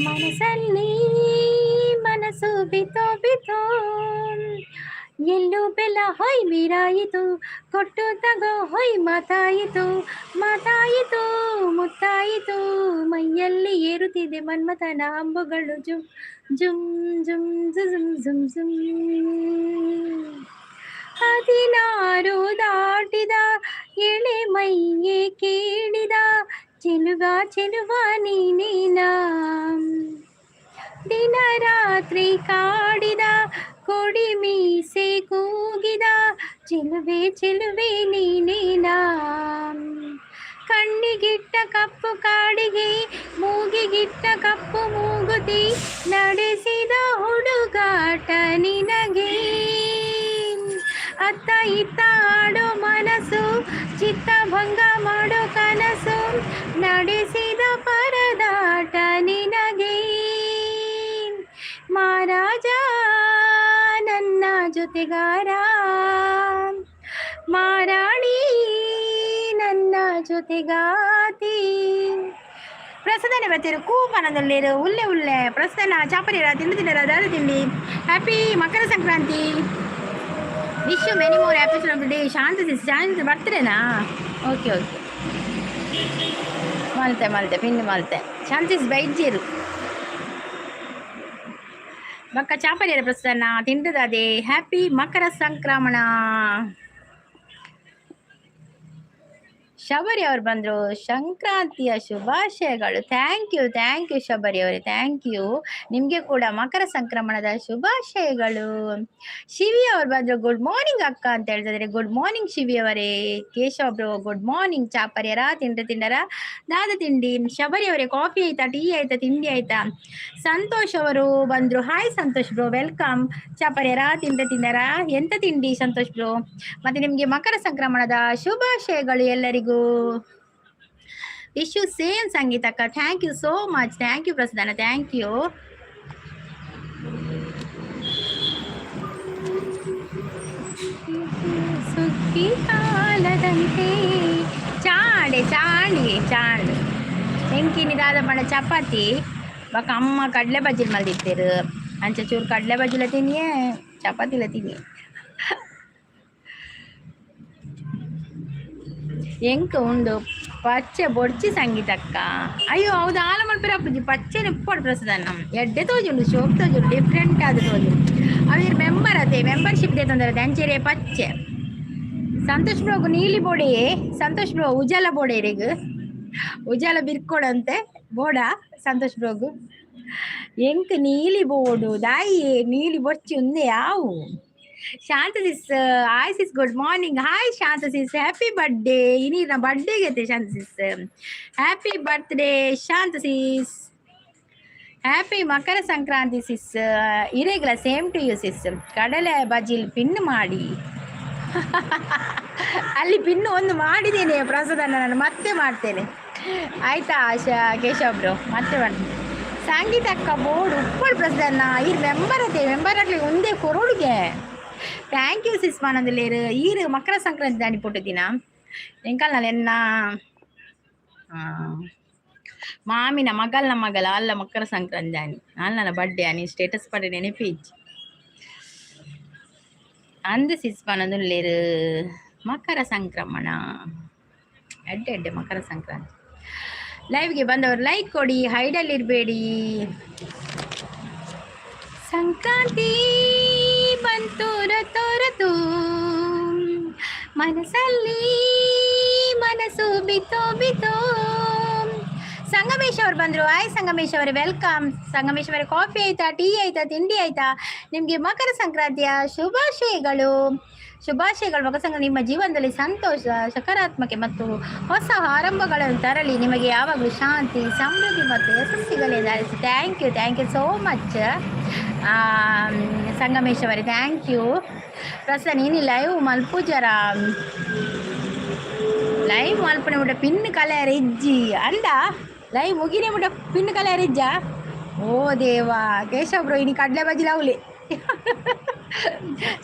ಮನಸ್ಸಲ್ಲಿ ಮನಸ್ಸು ಬಿತ್ತೋ ಬಿತ್ತೋ. ಎಳ್ಳು ಬೆಲ್ಲ ಹೊಯ್ ಮೀರಾಯಿತು, ಕೊಟ್ಟು ತಗೋ ಹೊಯ್ ಮಾತಾಯಿತು, ಮಾತಾಯಿತು ಮುತ್ತಾಯಿತು. ಮೈಯಲ್ಲಿ ಏರುತ್ತಿದೆ ಮನ್ಮಥನ ಅಂಬುಗಳು. ಜುಮ್ ಜುಮ್ ಜುಮ್ ಜುಮ್ ಜುಮ್ ಜುಮ್. 16 ದಾಟಿದ ಎಳೆ ಮೈಯೇ ಕೇಳಿದ, ಚೆಲುವ ಚೆಲುವ ನೀನೇನಾ? ದಿನ ರಾತ್ರಿ ಕಾಡಿದ ಕೊಡಿ ಮೀಸೆ ಕೂಗಿದ, ಚೆಲುವೆ ಚೆಲುವೆ ನೀನೇನಾ? ಕಣ್ಣಿಗಿಟ್ಟ ಕಪ್ಪು ಕಾಡಿಗೆ, ಮೂಗಿಗಿಟ್ಟ ಕಪ್ಪು ಮೂಗುತಿ, ನಡೆಸಿದ ಹುಡುಗಾಟ ನಿನಗೆ. ಅತ್ತ ಇತ್ತ ಆಡೋ ಮನಸ್ಸು, ಚಿತ್ತ ಭಂಗ ಮಾಡೋ ಕನಸು, ನಡೆಸಿದ ಪರದಾಟ ನಿನಗೆ. ಮಹಾರಾಜ ನನ್ನ ಜೊತೆಗಾರ, ಮಾರಾಣಿ ನನ್ನ ಜೊತೆಗಾತಿ. ಪ್ರಸದನೆ ಬತ್ತೀರು ಕೂಪನದಲ್ಲಿರು ಉಲ್ಲೆ ಉಲ್ಲೆ. ಪ್ರಸನ್ನ ಚಾಪರಿರ ತಿಂಡಿ ತಿಂಡಿರ ದಾದ ತಿಂಡಿ? Happy Makara Sankranti, wish many more happy day. Shanta sis, Shanta ಬರ್ತ್ಡೇನಾ? ಓಕೆ ಓಕೆ, ಮಲ್ತೆ ಮಲ್ತೆ ಪಿನ್ ಮಲ್ತೆ. ಶಾಂತಿಸ್ ಬೈಜೀರು ಬಕ್ಕ ಚಾಪರಿಯರ. ಪ್ರಸನ್ನ ತಿಂಡದಾದೆ? ಹ್ಯಾಪಿ ಮಕರ ಸಂಕ್ರಮಣ. ಶಬರಿ ಅವರು ಬಂದರು. ಸಂಕ್ರಾಂತಿಯ ಶುಭಾಶಯಗಳು. Thank you, thank you Shabari ಅವರೇ, thank you. ನಿಮಗೆ ಕೂಡ ಮಕರ ಸಂಕ್ರಮಣದ ಶುಭಾಶಯಗಳು. ಶಿವಿ ಅವರು ಬಂದರು. ಗುಡ್ ಮಾರ್ನಿಂಗ್ ಅಕ್ಕ ಅಂತ ಹೇಳ್ತಿದ್ದಾರೆ. ಗುಡ್ ಮಾರ್ನಿಂಗ್ ಶಿವಿ ಅವರೇ. Keshav bro, good morning. ಚಾಪರ್ಯರ ತಿಂಡ್ರ ತಿಂಡರ ದಾದ ತಿಂಡಿ? ಶಬರಿ ಅವರೇ, ಕಾಫಿ ಆಯ್ತಾ, ಟೀ ಆಯ್ತಾ, ತಿಂಡಿ ಆಯ್ತಾ? ಸಂತೋಷ್ ಅವರು ಬಂದ್ರು. Hi Santosh bro, welcome. ಚಾಪರ್ಯರ ತಿಂಡ್ರ ತಿಂಡರ? ಎಂತ ತಿಂಡಿ ಸಂತೋಷ್ ಬ್ರೋ? ಮತ್ತೆ ನಿಮ್ಗೆ ಮಕರ ಸಂಕ್ರಮಣದ ಶುಭಾಶಯಗಳು ಎಲ್ಲರಿಗೂ. Wish you same ಸಂಗೀತಕ್ಕ. Thank you so much, thank you Prasanna, thank you. ಸುಗ್ಗಿ ಕಾಲದಂತೆ. ಚಾಂಡೆ ಚಾಂಡಿ ಚಾಂಡ್. ಎಂಕಿನಿ ದಾದ ಪಂಡ ಚಪಾತಿ ಬೊಕ ಅಮ್ಮ ಕಡಲೆ ಬಜ್ಜಿ ಮಲ್ದಿತ್ತೇರು. ಅಂಚ ಚೂರು ಕಡಲೆ ಬಜ್ಜಿಲ ತಿನ್ನಿಯೇ, ಚಪಾತಿಲ ತಿನ್ನಿಯೇ. ಎಂಕ್ ಉಂಡು ಪಚ್ಚೆ ಬೊಡ್ಚಿ ಸಂಗೀತಕ್ಕ. ಅಯ್ಯೋ, ಹೌದು, ಆಲ ಮಲ್ಪೆರೆ ಅಪ್ಪುಜಿ. ಪಚ್ಚೆನೆ ಉಪ್ಪಡು ಪ್ರಸಾದನ್ನ ಎಡ್ಡೆ ತೋಜುಂಡು, ಶೋಕ್ ತೋಜುಂಡು, ಡಿಫ್ರೆಂಟ್ ಆದ್ ತೋಜುಂಡು. ಅವು ಮೆಂಬರ್ ಅದೇ, ಮೆಂಬರ್ಶಿಪ್ ದೇತೊಂದರೆ ಅಂಚೆರೆ ಪಚ್ಚೆ. ಸಂತೋಷ್ ಬ್ರೋಗು ನೀಲಿ ಬೋಡೆ. ಸಂತೋಷ್ ಬ್ರೋ, ಉಜಾಲ ಬೋಡೆ ಇರೆಗ್. ಉಜಾಲ ಬಿರ್ಕೊಡಂತೆ ಬೋಡ ಸಂತೋಷ್ ಬ್ರೋಗು. ಎಂಕ್ ನೀಲಿ ಬೋಡು ದಾಯಿ ನೀಲಿ ಬೊರ್ಚಿ ಉಂದೆ ಯಾವು. ಶಾಂತ sis, hi sis, good morning. Hi Shanta sis, happy birthday. ಇನಿ ನಾ birthday Shanta sis. Happy birthday Shanta sis. Happy Makara Sankranti sis. ಇರೆಗ್ಲ same to you sis. ಕಡಲೆ ಬಜಿಲ್ ಪಿನ್ ಮಾಡಿ. ಅಲ್ಲಿ ಪಿನ್ನು ಒಂದು ಮಾಡಿದ್ದೇನೆ ಪ್ರಸಾದನ ನಾನು, ಮತ್ತೆ ಮಾಡ್ತೇನೆ, ಆಯ್ತಾ? ಆಶಾ ಕೇಶವ್ ಬ್ರೋ, ಮತ್ತೆ ಮಾಡ್ತೇನೆ. ಸಂಗೀತ ಅಕ್ಕ ಬೋರ್ಡ್ ಉಪ್ಪಳು ಪ್ರಸಾದನ್ನ. ಈರ್ ಮೆಂಬರ್ ಅದೇ, ಮೆಂಬರ್ ಆಗ್ಲಿ ಒಂದೇ ಕೊರೋಡುಗೆ. Thank you sis. ಮಾನಂದಲೇರು ಈರು ಮಕರ ಸಂಕ್ರಾಂತಿ ದಾನಿ ಪುಟ್ಟುದಿನ ಎಂಕಲ್ನ ಎನ್ನ ಮಾಮಿನ ಮಗಲ್ನ ಮಗಲ ಅಲ್ಲ ಮಕರ ಸಂಕ್ರಾಂತಿ ದಾನಿ ಅಲ್ಲ ಬರ್ಡೇ ಅನಿ ಸ್ಟೇಟಸ್ ಪಡೆ ನೆನಪಿ ಅಂದು ಸಿಸ್ ಪನೊಂದುಲ್ಲೆರ್. ಮಕರ ಸಂಕ್ರಮಣ ಎಡ್ಡೆ ಎಡ್ಡೆ. ಮಕರ ಸಂಕ್ರಾಂತಿ ಲೈವ್ಗೆ ಬಂದವರು ಲೈಕ್ ಕೊಡಿ, ಹೈಡಲ್ಲಿ ಇರಬೇಡಿ. ಸಂಕ್ರಾಂತಿ ಬಂತು ರತೋರತು, ಮನಸ್ಸಲ್ಲಿ ಮನಸ್ಸು ಬಿತ್ತೋ ಬಿತ್ತೋ. ಸಂಗಮೇಶ್ ಅವ್ರು ಬಂದರು. ಹಾಯ್ ಸಂಗಮೇಶ್ ಅವರೇ, welcome. Sangamesh ಅವರೇ, ಕಾಫಿ ಆಯ್ತಾ, ಟೀ ಆಯ್ತಾ, ತಿಂಡಿ ಆಯ್ತಾ? ನಿಮಗೆ ಮಕರ ಸಂಕ್ರಾಂತಿಯ ಶುಭಾಶಯಗಳು, ಶುಭಾಶಯಗಳು. ಮಕರ ಸಂಕ್ರಾಂತಿ ನಿಮ್ಮ ಜೀವನದಲ್ಲಿ ಸಂತೋಷ, ಸಕಾರಾತ್ಮಕ ಮತ್ತು ಹೊಸ ಆರಂಭಗಳನ್ನು ತರಲಿ. ನಿಮಗೆ ಯಾವಾಗಲೂ ಶಾಂತಿ, ಸಮೃದ್ಧಿ ಮತ್ತು ಯಶಸ್ಸು ಸಿಗಲಿ. Thank you, thank you so much Sangamesh ಅವರೇ, thank you. Prasanna ಇನಿ ಲೈವ್ ಮಲ್ಪುಜರ? ಲೈವ್ ಮಲ್ಪನೆ ಮುಟ್ಟ ಪಿನ್ ಕಲೆಯರ ಇಜ್ಜಿ ಅಂದ. ಲೈವ್ ಮುಗಿನೇ ಮುಟ್ಟ ಪಿನ್ ಕಲೆಯರ ಇಜ್ಜ? ಓ ದೇವಾ. ಕೇಶವ್ ಬ್ರೋ, ಇನಿ ಕಡಲೆ ಬಜ್ಜಿ ಲಾವ್ಲಿ.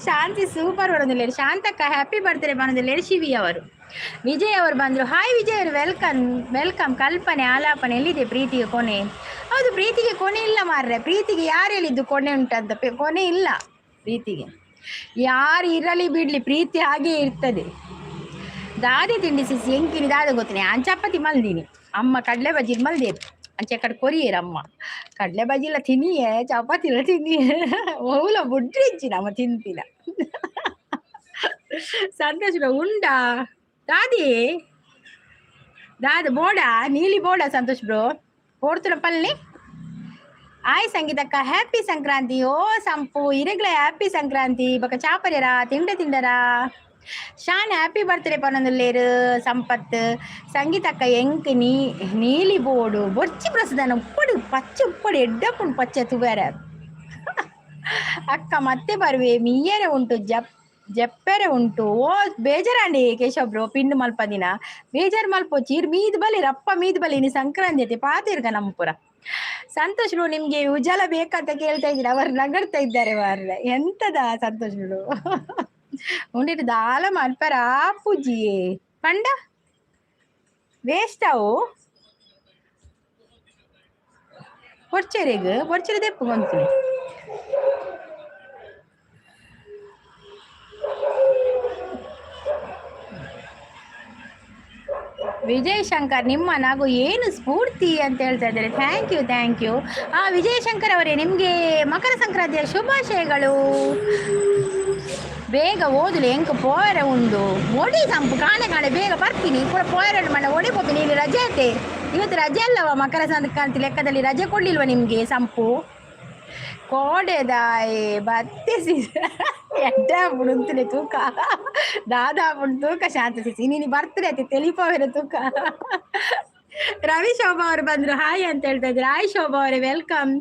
ಶಾಂತಿ ಸೂಪರ್ ಬರೋದಿಲ್ಲ. ಶಾಂತಕ್ಕ ಹ್ಯಾಪಿ ಬರ್ತ್ಡೇ ಬರೋದಿಲ್ಲ. ಶಿವಿ ಅವರು, ವಿಜಯ್ ಅವರು ಬಂದರು. ಹಾಯ್ ವಿಜಯ್ ಅವರು, welcome welcome. ಕಲ್ಪನೆ ಆಲಾಪನೆ ಎಲ್ಲಿದೆ? ಪ್ರೀತಿಯ ಕೊನೆ. ಹೌದು, ಪ್ರೀತಿಗೆ ಕೊನೆ ಇಲ್ಲ ಮಾರ್ರೆ. ಪ್ರೀತಿಗೆ ಯಾರು ಹೇಳಿದ್ದು ಕೊನೆ ಉಂಟಂತ? ಕೊನೆ ಇಲ್ಲ ಪ್ರೀತಿಗೆ. ಯಾರು ಇರಲಿ ಬಿಡ್ಲಿ, ಪ್ರೀತಿ ಹಾಗೆ ಇರ್ತದೆ. ದಾದಿ ತಿಂಡಿ ಸಿಸಿ ಎಂಕಿನಿ ದಾದ ಗೊತ್ತಿನಿ. ಆನ್ ಚಪಾತಿ ಮಲ್ದೀನಿ, ಅಮ್ಮ ಕಡಲೆ ಬಜ್ಜಿ ಮಲ್ದೇರು. ಅಂಚೆ ಕಡೆ ಕೊರಿಯೇರು ಅಮ್ಮ ಕಡಲೆ ಬಜ್ಜಿ ಇಲ್ಲ ತಿನ್ನಿಯೇ, ಚಪಾತಿ ಇಲ್ಲ ತಿನ್ನಿಯೇ. ಓಲ ಬುಡ್ರಿಜ್ಜಿ ನಮ್ಮ ತಿಂತಿನ. ಸಂತೋಷ ಉಂಡಾ ದಾದಿ? ದಾದ ಬೋಡ ನೀಲಿ ಬೋಡ ಸಂತೋಷ್ ಬ್ರೋ ಓಡ್తున్న ಪಲ್ಲಿ. ಆಯ್ ಸಂಗೀತಕ್ಕ, ಹ್ಯಾಪಿ ಸಂಕ್ರಾಂತಿ. ಓ ಸಂಪು ಇರಗ್ಲ ಹ್ಯಾಪಿ ಸಂಕ್ರಾಂತಿ. ಬೊಕ ಚಾಪರ್ಯರಾ ತಿಂಡ ತಿಂಡರಾ? ಶಾನ್ ಹ್ಯಾಪಿ ಬರ್ತ್ಡೇ ಪನೊಂದುಲ್ಲೇರು ಸಂಪತ್. ಸಂಗೀತಕ್ಕ ಎಂಕ್ ನೀ ನೀಲಿ ಬೋಡು ಬೊರ್ಚಿ ಪ್ರಸದನ ಉಪ್ಪಡು ಪಚ್ಚೆ ಉಪ್ಪಡು ಎಡ್ಡಪ್ಪುಂಡು ಪಚ್ಚೆ ತುಬೇರೆ. ಅಕ್ಕ ಮತ್ತೆ ಬರುವೆ, ಮೀಯರೆ ಉಂಟು ಜಪ್ ಜಪ್ಪೆರೆ ಉಂಟು. ಓ ಬೇಜಾರಾಂಡಿ ಕೇಶವ್ ಬ್ರೋ, ಪಿಂಡು ಮಲ್ಪದಿನ ಬೇಜಾರು ಮಲ್ಪೊಚ್ಚಿ. ಇರ್ ಮೀದ್ ಬಲಿ ರಪ್ಪ ಮೀದ್ ಬಲಿ ನೀ ಸಂಕ್ರಾಂತಿ ಐತೆ ಪಾತಿರ್ಗ ನಮ್ಮಪುರ. ಸಂತೋಷ್ ಬ್ರೋ ನಿಮ್ಗೆ ಉಜಾಲ ಬೇಕಂತ ಕೇಳ್ತಾ ಇದ್ದೀರಾ, ಅವರು ನಗಡ್ತಾ ಇದ್ದಾರೆ ಮಾರ್ರೆ. ಎಂತದ ಸಂತೋಷ್ ಬ್ರೋ ಉಂಡಿಟ್ಟು ದಾಲ ಮಲ್ಪರ ಪೂಜಿಯೇ ಪಂಡ ವೇಸ್ಟ್ ಅವು ಬೊರ್ಚೆರೆಗ್ ಬೊರ್ಚೆರೆ ದೆಪ್ಪು ಗೊಂತೀನಿ. ವಿಜಯ್ ಶಂಕರ್ ನಿಮ್ಮ ನಗು ಏನು ಸ್ಫೂರ್ತಿ ಅಂತ ಹೇಳ್ತಾ ಇದ್ದಾರೆ. Thank you, thank you. Vijay Shankar ಅವರೇ, ನಿಮಗೆ ಮಕರ ಸಂಕ್ರಾಂತಿಯ ಶುಭಾಶಯಗಳು. ಬೇಗ ಓದಲು ಎಂಕ್ ಪೋಯರೆ ಉಂಡು ಒಡಿ ಸಂಪು ಕಾಣೆ ಕಾಣೆ ಬೇಗ ಬರ್ತೀನಿ ಪೂರ ಪೋಯರೆ ಮಣ್ಣ ಒಡಿ ಪೋಪಿನಿ. ಇಲ್ಲಿ ರಜೆ ಐತೆ ಇವತ್ತು, ರಜೆ ಅಲ್ಲವ? ಮಕರ ಸಂಕ್ರಾಂತಿ ಲೆಕ್ಕದಲ್ಲಿ ರಜೆ ಕೊಡ್ಲಿಲ್ವ ನಿಮಗೆ ಸಂಪು? ಕೋಡೆದಾಯೆ ಬತ್ತೆಸಿ ಎಡ್ಡ ಬುಡುಂತನೆ ತೂಕ ದಾದಾ ಬುಡ್ ತೂಕ ಶಾಂತ ಸಿಸಿ ನೀನು ಬರ್ತದೆ ಅತಿ ತೆಲಿಪವರ ತೂಕ. ರವಿ ಶೋಭಾ ಅವರು ಬಂದ್ರು, ಹಾಯ್ ಅಂತ ಹೇಳ್ತಾ ಇದ್ರು. ಹಾಯ್ ಶೋಭಾ ಅವರೇ, welcome.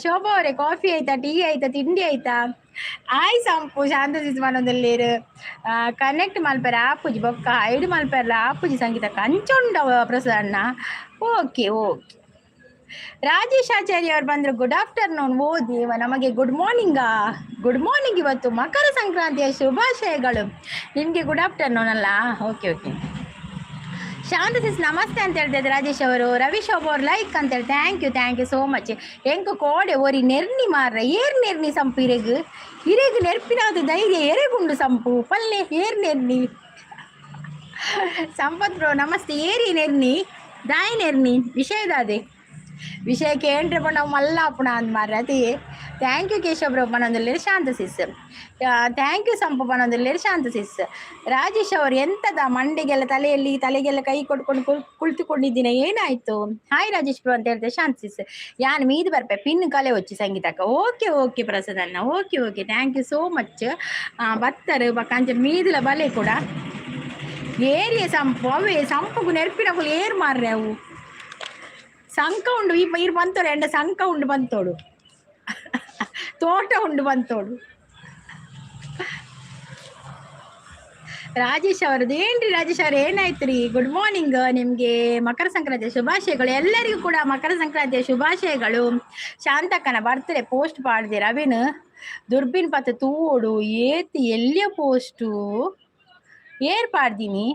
Shobha ಅವರೇ, ಕಾಫಿ ಆಯ್ತಾ, ಟೀ ಆಯ್ತಾ, ತಿಂಡಿ ಆಯ್ತಾ? ಆಯ್ ಸಂಪು ಶಾಂತ ಸಿಸಿ ಮನೊಂದಲ್ಲೇರು ಕನೆಕ್ಟ್ ಮಲ್ಪೆರ ಆಪುಜಿ ಬೊಕ್ಕ ಐಡು ಮಲ್ಪೆರ್ಲ ಆಪುಜಿ ಸಂಗೀತ ಕಂಚುಂಡ ಪ್ರಸನ್ನ. Okay okay. ರಾಜೇಶ್ ಆಚಾರ್ಯ ಅವರು ಬಂದ್ರು, ಗುಡ್ ಆಫ್ಟರ್ನೂನ್. ಓ ದೇವ, ನಮಗೆ ಗುಡ್ ಮಾರ್ನಿಂಗಾ? Good morning. ಇವತ್ತು ಮಕರ ಸಂಕ್ರಾಂತಿಯ ಶುಭಾಶಯಗಳು ನಿಮಗೆ. ಗುಡ್ ಆಫ್ಟರ್ನೂನ್ ಅಲ್ಲ? Okay okay. ಶಾಂತ ಸಿಸ್ ನಮಸ್ತೆ ಅಂತ ಹೇಳ್ತಾ ಇದ್ದಾರೆ ರಾಜೇಶ್ ಅವರು. ರವಿ ಶೋಭಾ ಅವರು ಲೈಕ್ ಅಂತ ಹೇಳಿ, thank you, thank you so much. ಎಂಕ್ ಕೋಡೆ ಒರಿ ನೆರ್ನಿ ಮಾರ್ರ, ಏರ್ ನೆರ್ನಿ ಸಂಪು ಇರೆಗ್ ಇರೆಗ್ ನೆರ್ಪಿನಾದ ಧೈರ್ಯ ಎರೆಗುಂಡು ಸಂಪು ಪಲ್ಲೆ ಏರ್ ನೆರ್ನಿ. ಸಂಪತ್ ಬ್ರೋ ನಮಸ್ತೆ. ಏರಿ ನೆರ್ನಿ ದಾಯಿ ನೆರ್ನಿ ವಿಷಯದಾದೆ ವಿಷಯ ಕೇಂದ್ರ ನಾವು ಮಲ್ಲ ಅಪ್ಪಣ ಅಂದ್ ಮಾರ್ರೆ ಅದೇ. Thank you Keshav bro ಪನೊಂದುಲ್ಲೇರು. Shanta sis thank you. ಸಂಪು ಪನೊಂದುಲ್ಲೇರು ಶಾಂತ ಸಿಸ್. ರಾಜೇಶ್ ಅವರು ಎಂತದ ಮಂಡಿಗೆಲ್ಲ ತಲೆಯಲ್ಲಿ ತಲೆಗೆಲ್ಲ ಕೈ ಕೊಟ್ಕೊಂಡು ಕುಳಿತುಕೊಂಡಿದ್ದೀನಿ, ಏನಾಯ್ತು? ಹಾಯ್ ರಾಜೇಶ್ ಬ್ರೋ ಅಂತ ಹೇಳ್ತಾರೆ ಶಾಂತ ಸಿಸ್. ಯಾನ್ ಮೀದು ಬರ್ಪೆ ಪಿನ್ ಕಲೆ వచ్చಿ ಸಂಗೀತಕ್ಕ. ಓಕೆ ಓಕೆ ಪ್ರಸದನ್ನ, okay okay, thank you so much. ಬತ್ತರು ಬಕಾಂಚ ಮೀದುಲ ಬಲೆ ಕೂಡ ಏರಿಯ ಸಂಪು ಅವೇ ಸಂಪುಗು ನೆರ್ಪಿನಕುಲು ಏರ್ ಮಾರ್ರೆ ಅವು ಸಂಕ ಉಂಡು ಈ ಇರ್ ಬಂತೋಡು ಎಂಡ ಸಂಕ ಉಂಡು ಬಂತೋಡು ತೋಟ ಉಂಡು ಬಂತೋಡು. ರಾಜೇಶ್ ಅವರದ್ದು ಏನ್ರಿ ರಾಜೇಶ್ ಅವ್ರ ಏನಾಯ್ತು ರೀ? ಗುಡ್ ಮಾರ್ನಿಂಗ್, ನಿಮ್ಗೆ ಮಕರ ಸಂಕ್ರಾಂತಿಯ ಶುಭಾಶಯಗಳು. ಎಲ್ಲರಿಗೂ ಕೂಡ ಮಕರ ಸಂಕ್ರಾಂತಿಯ ಶುಭಾಶಯಗಳು. ಶಾಂತಕ್ಕನ ಬರ್ತ್ಡೇ ಪೋಸ್ಟ್ ಪಾಡ್ದೆ ರವಿನ್ ದುರ್ಬಿನ್ ಪತ್ತ ತೂಡು ಏತ್ ಎಲ್ಲಿಯ ಪೋಸ್ಟು ಏರ್ ಪಾಡ್ದೀನಿ.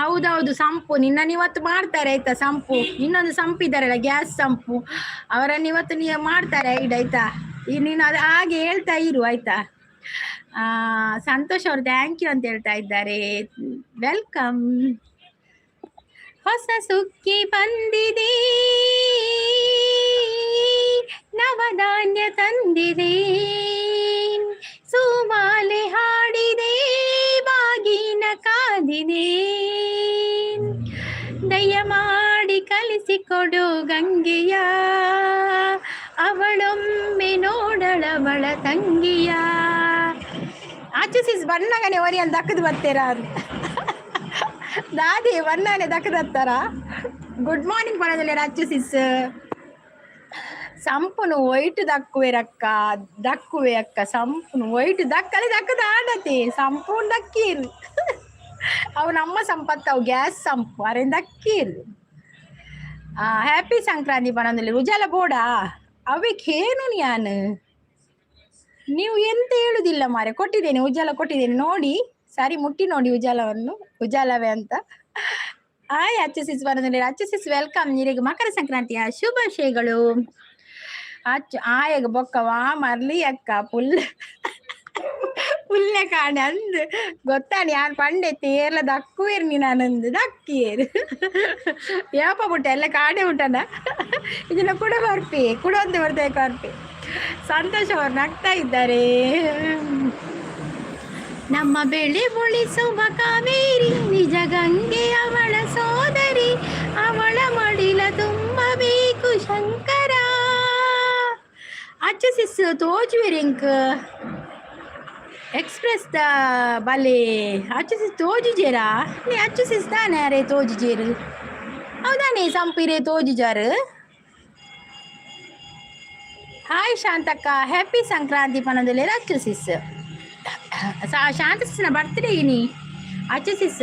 ಹೌದೌದು ಸಂಪು ನಿನ್ನನ್ನು ಇವತ್ತು ಮಾಡ್ತಾರೆ ಆಯ್ತಾ? ಸಂಪು ಇನ್ನೊಂದು ಸಂಪು ಇದ್ದಾರಲ್ಲ ಗ್ಯಾಸ್ ಸಂಪು, ಅವರನ್ನು ಇವತ್ತು ನೀವು ಮಾಡ್ತಾರೆ ಐಡ್ ಆಯ್ತಾ? ಈ ನೀನು ಅದು ಹಾಗೆ ಹೇಳ್ತಾ ಇರು ಆಯ್ತಾ? ಸಂತೋಷ್ ಅವರು thank you ಅಂತ ಹೇಳ್ತಾ ಇದ್ದಾರೆ, welcome. ಹೊಸ ಸುಕ್ಕಿ ಬಂದಿದೆ, ನವಧಾನ್ಯ ತಂದಿದೆ, ಸುಮಾಲೆ ಹಾಡಿದೆ, ಬಾಗಿನ ಕಾದಿದೆ, ದಯಮಾಡಿ ಕಲಿಸಿಕೊಡು ಗಂಗೆಯ, ಅವಳೊಮ್ಮೆ ನೋಡಳವಳ ತಂಗಿಯ. ಆಚೆ ಸಿಸ್ ಬಣ್ಣಗನೆ ಒರಿಯನ್ ದಕ್ಕದು ಬರ್ತೀರಾ ದಾದಿ ಬಣ್ಣನೆ ದಕ್ಕದತ್ತಾರ. ಗುಡ್ ಮಾರ್ನಿಂಗ್ ಪಣದಲ್ಲಿ ಅಚ್ಚು ಸಿಸ್. ಸಂಪುನು ವೈಟ್ ದಕ್ಕುವೆ ರಕ್ಕ ದಕ್ಕುವೆ ಅಕ್ಕ ಸಂಪುನು ವೈಟ್ ದಕ್ಕಲಿ ದಕ್ಕದ ಆಡತಿ ಸಂಪೂರ್ಣ ದಕ್ಕೀರು. ಅವು ನಮ್ಮ ಸಂಪತ್ತು, ಅವು ಗ್ಯಾಸ್ ಸಂಪು ಅರೆನ್ ದಕ್ಕೀರು. ಹ್ಯಾಪಿ ಸಂಕ್ರಾಂತಿ ಪಣದಲ್ಲಿ ಉಜಾಲ ಬೋಡ ಅವಕ್ಕೇನು ಯಾನು ನೀವು ಎಂತ ಹೇಳುದಿಲ್ಲ ಮಾರೆ. ಕೊಟ್ಟಿದ್ದೇನೆ ಉಜ್ಜಾಲ ಕೊಟ್ಟಿದ್ದೇನೆ ನೋಡಿ, ಸರಿ ಮುಟ್ಟಿ ನೋಡಿ ಉಜ್ಜಾಲವನ್ನು, ಉಜ್ಜಾಲವೇ ಅಂತ. ಹಾಯ್ ಅಚ್ಚು ಸಿಸ್ ಬರೋದಿಲ್ಲ. ಅಚ್ಚು ಸಿಸ್, welcome. ನಿರಿಗೆ ಮಕರ ಸಂಕ್ರಾಂತಿಯ ಶುಭಾಶಯಗಳು. ಅಚ್ಚು ಆಯಗ ಬೊಕ್ಕ ವಾ ಮರ್ಲಿ ಅಕ್ಕ ಪುಲ್ ಪುಲ್ಲೆ ಕಾಣೆ ಅಂದ್ ಗೊತ್ತಾಣಿ. ಯಾನ್ ಪಂಡೆ ತೇರ್ಲ ದಕ್ಕುವೇರ್ನಿ ನಾನಂದು ದಕ್ಕಿಯೇರು. ಏಪ ಬಿಟ್ಟ ಎಲ್ಲ ಕಾಡೆ ಉಂಟನ. ಇದನ್ನ ಕೂಡ ಬರ್ಪಿ ಕೂಡ ಒಂದು ಬರ್ತೇವೆ ಬರ್ಪಿ. ಸಂತೋಷ ಅವರು ನಗ್ತಾ ಇದ್ದಾರೆ. ನಮ್ಮ ಬೆಳೆ ಉಳಿಸುವ ಕಾವೇರಿ, ನಿಜ ಗಂಗೆ ಅವಳ ಸೋದರಿ, ಅವಳ ಮಡಿಲ ತುಂಬಬೇಕು ಶಂಕರ. ಅಚ್ಚ ಸಿಸ್ ತೋಜುವೆರಿಂಕ್ ಎಕ್ಸ್ಪ್ರೆಸ್ the ಬಲೆ. ಅಚ್ಚು ಸಿಸ್ ತೋಜುಜೇರಾ? ನೀ ಅಚ್ಚು ಸಿಸ್ ತಾನೆ? ಅರೆ ತೋಜುಜೇರು, ಹೌದಾನೆ? ಸಂಪಿರೆ ತೋಜುಜಾರು. ಹಾಯ್ ಶಾಂತಕ್ಕ, ಹ್ಯಾಪಿ ಸಂಕ್ರಾಂತಿ ಪನೊಂದುಲ್ಲೆರ್ ಅಚ್ಚು ಸಿಸ್. ಶಾಂತ ಸಿಸ್ನ ಬರ್ತ್ಡೇ ಇನಿ. ಅಚ್ಚು ಸಿಸ್,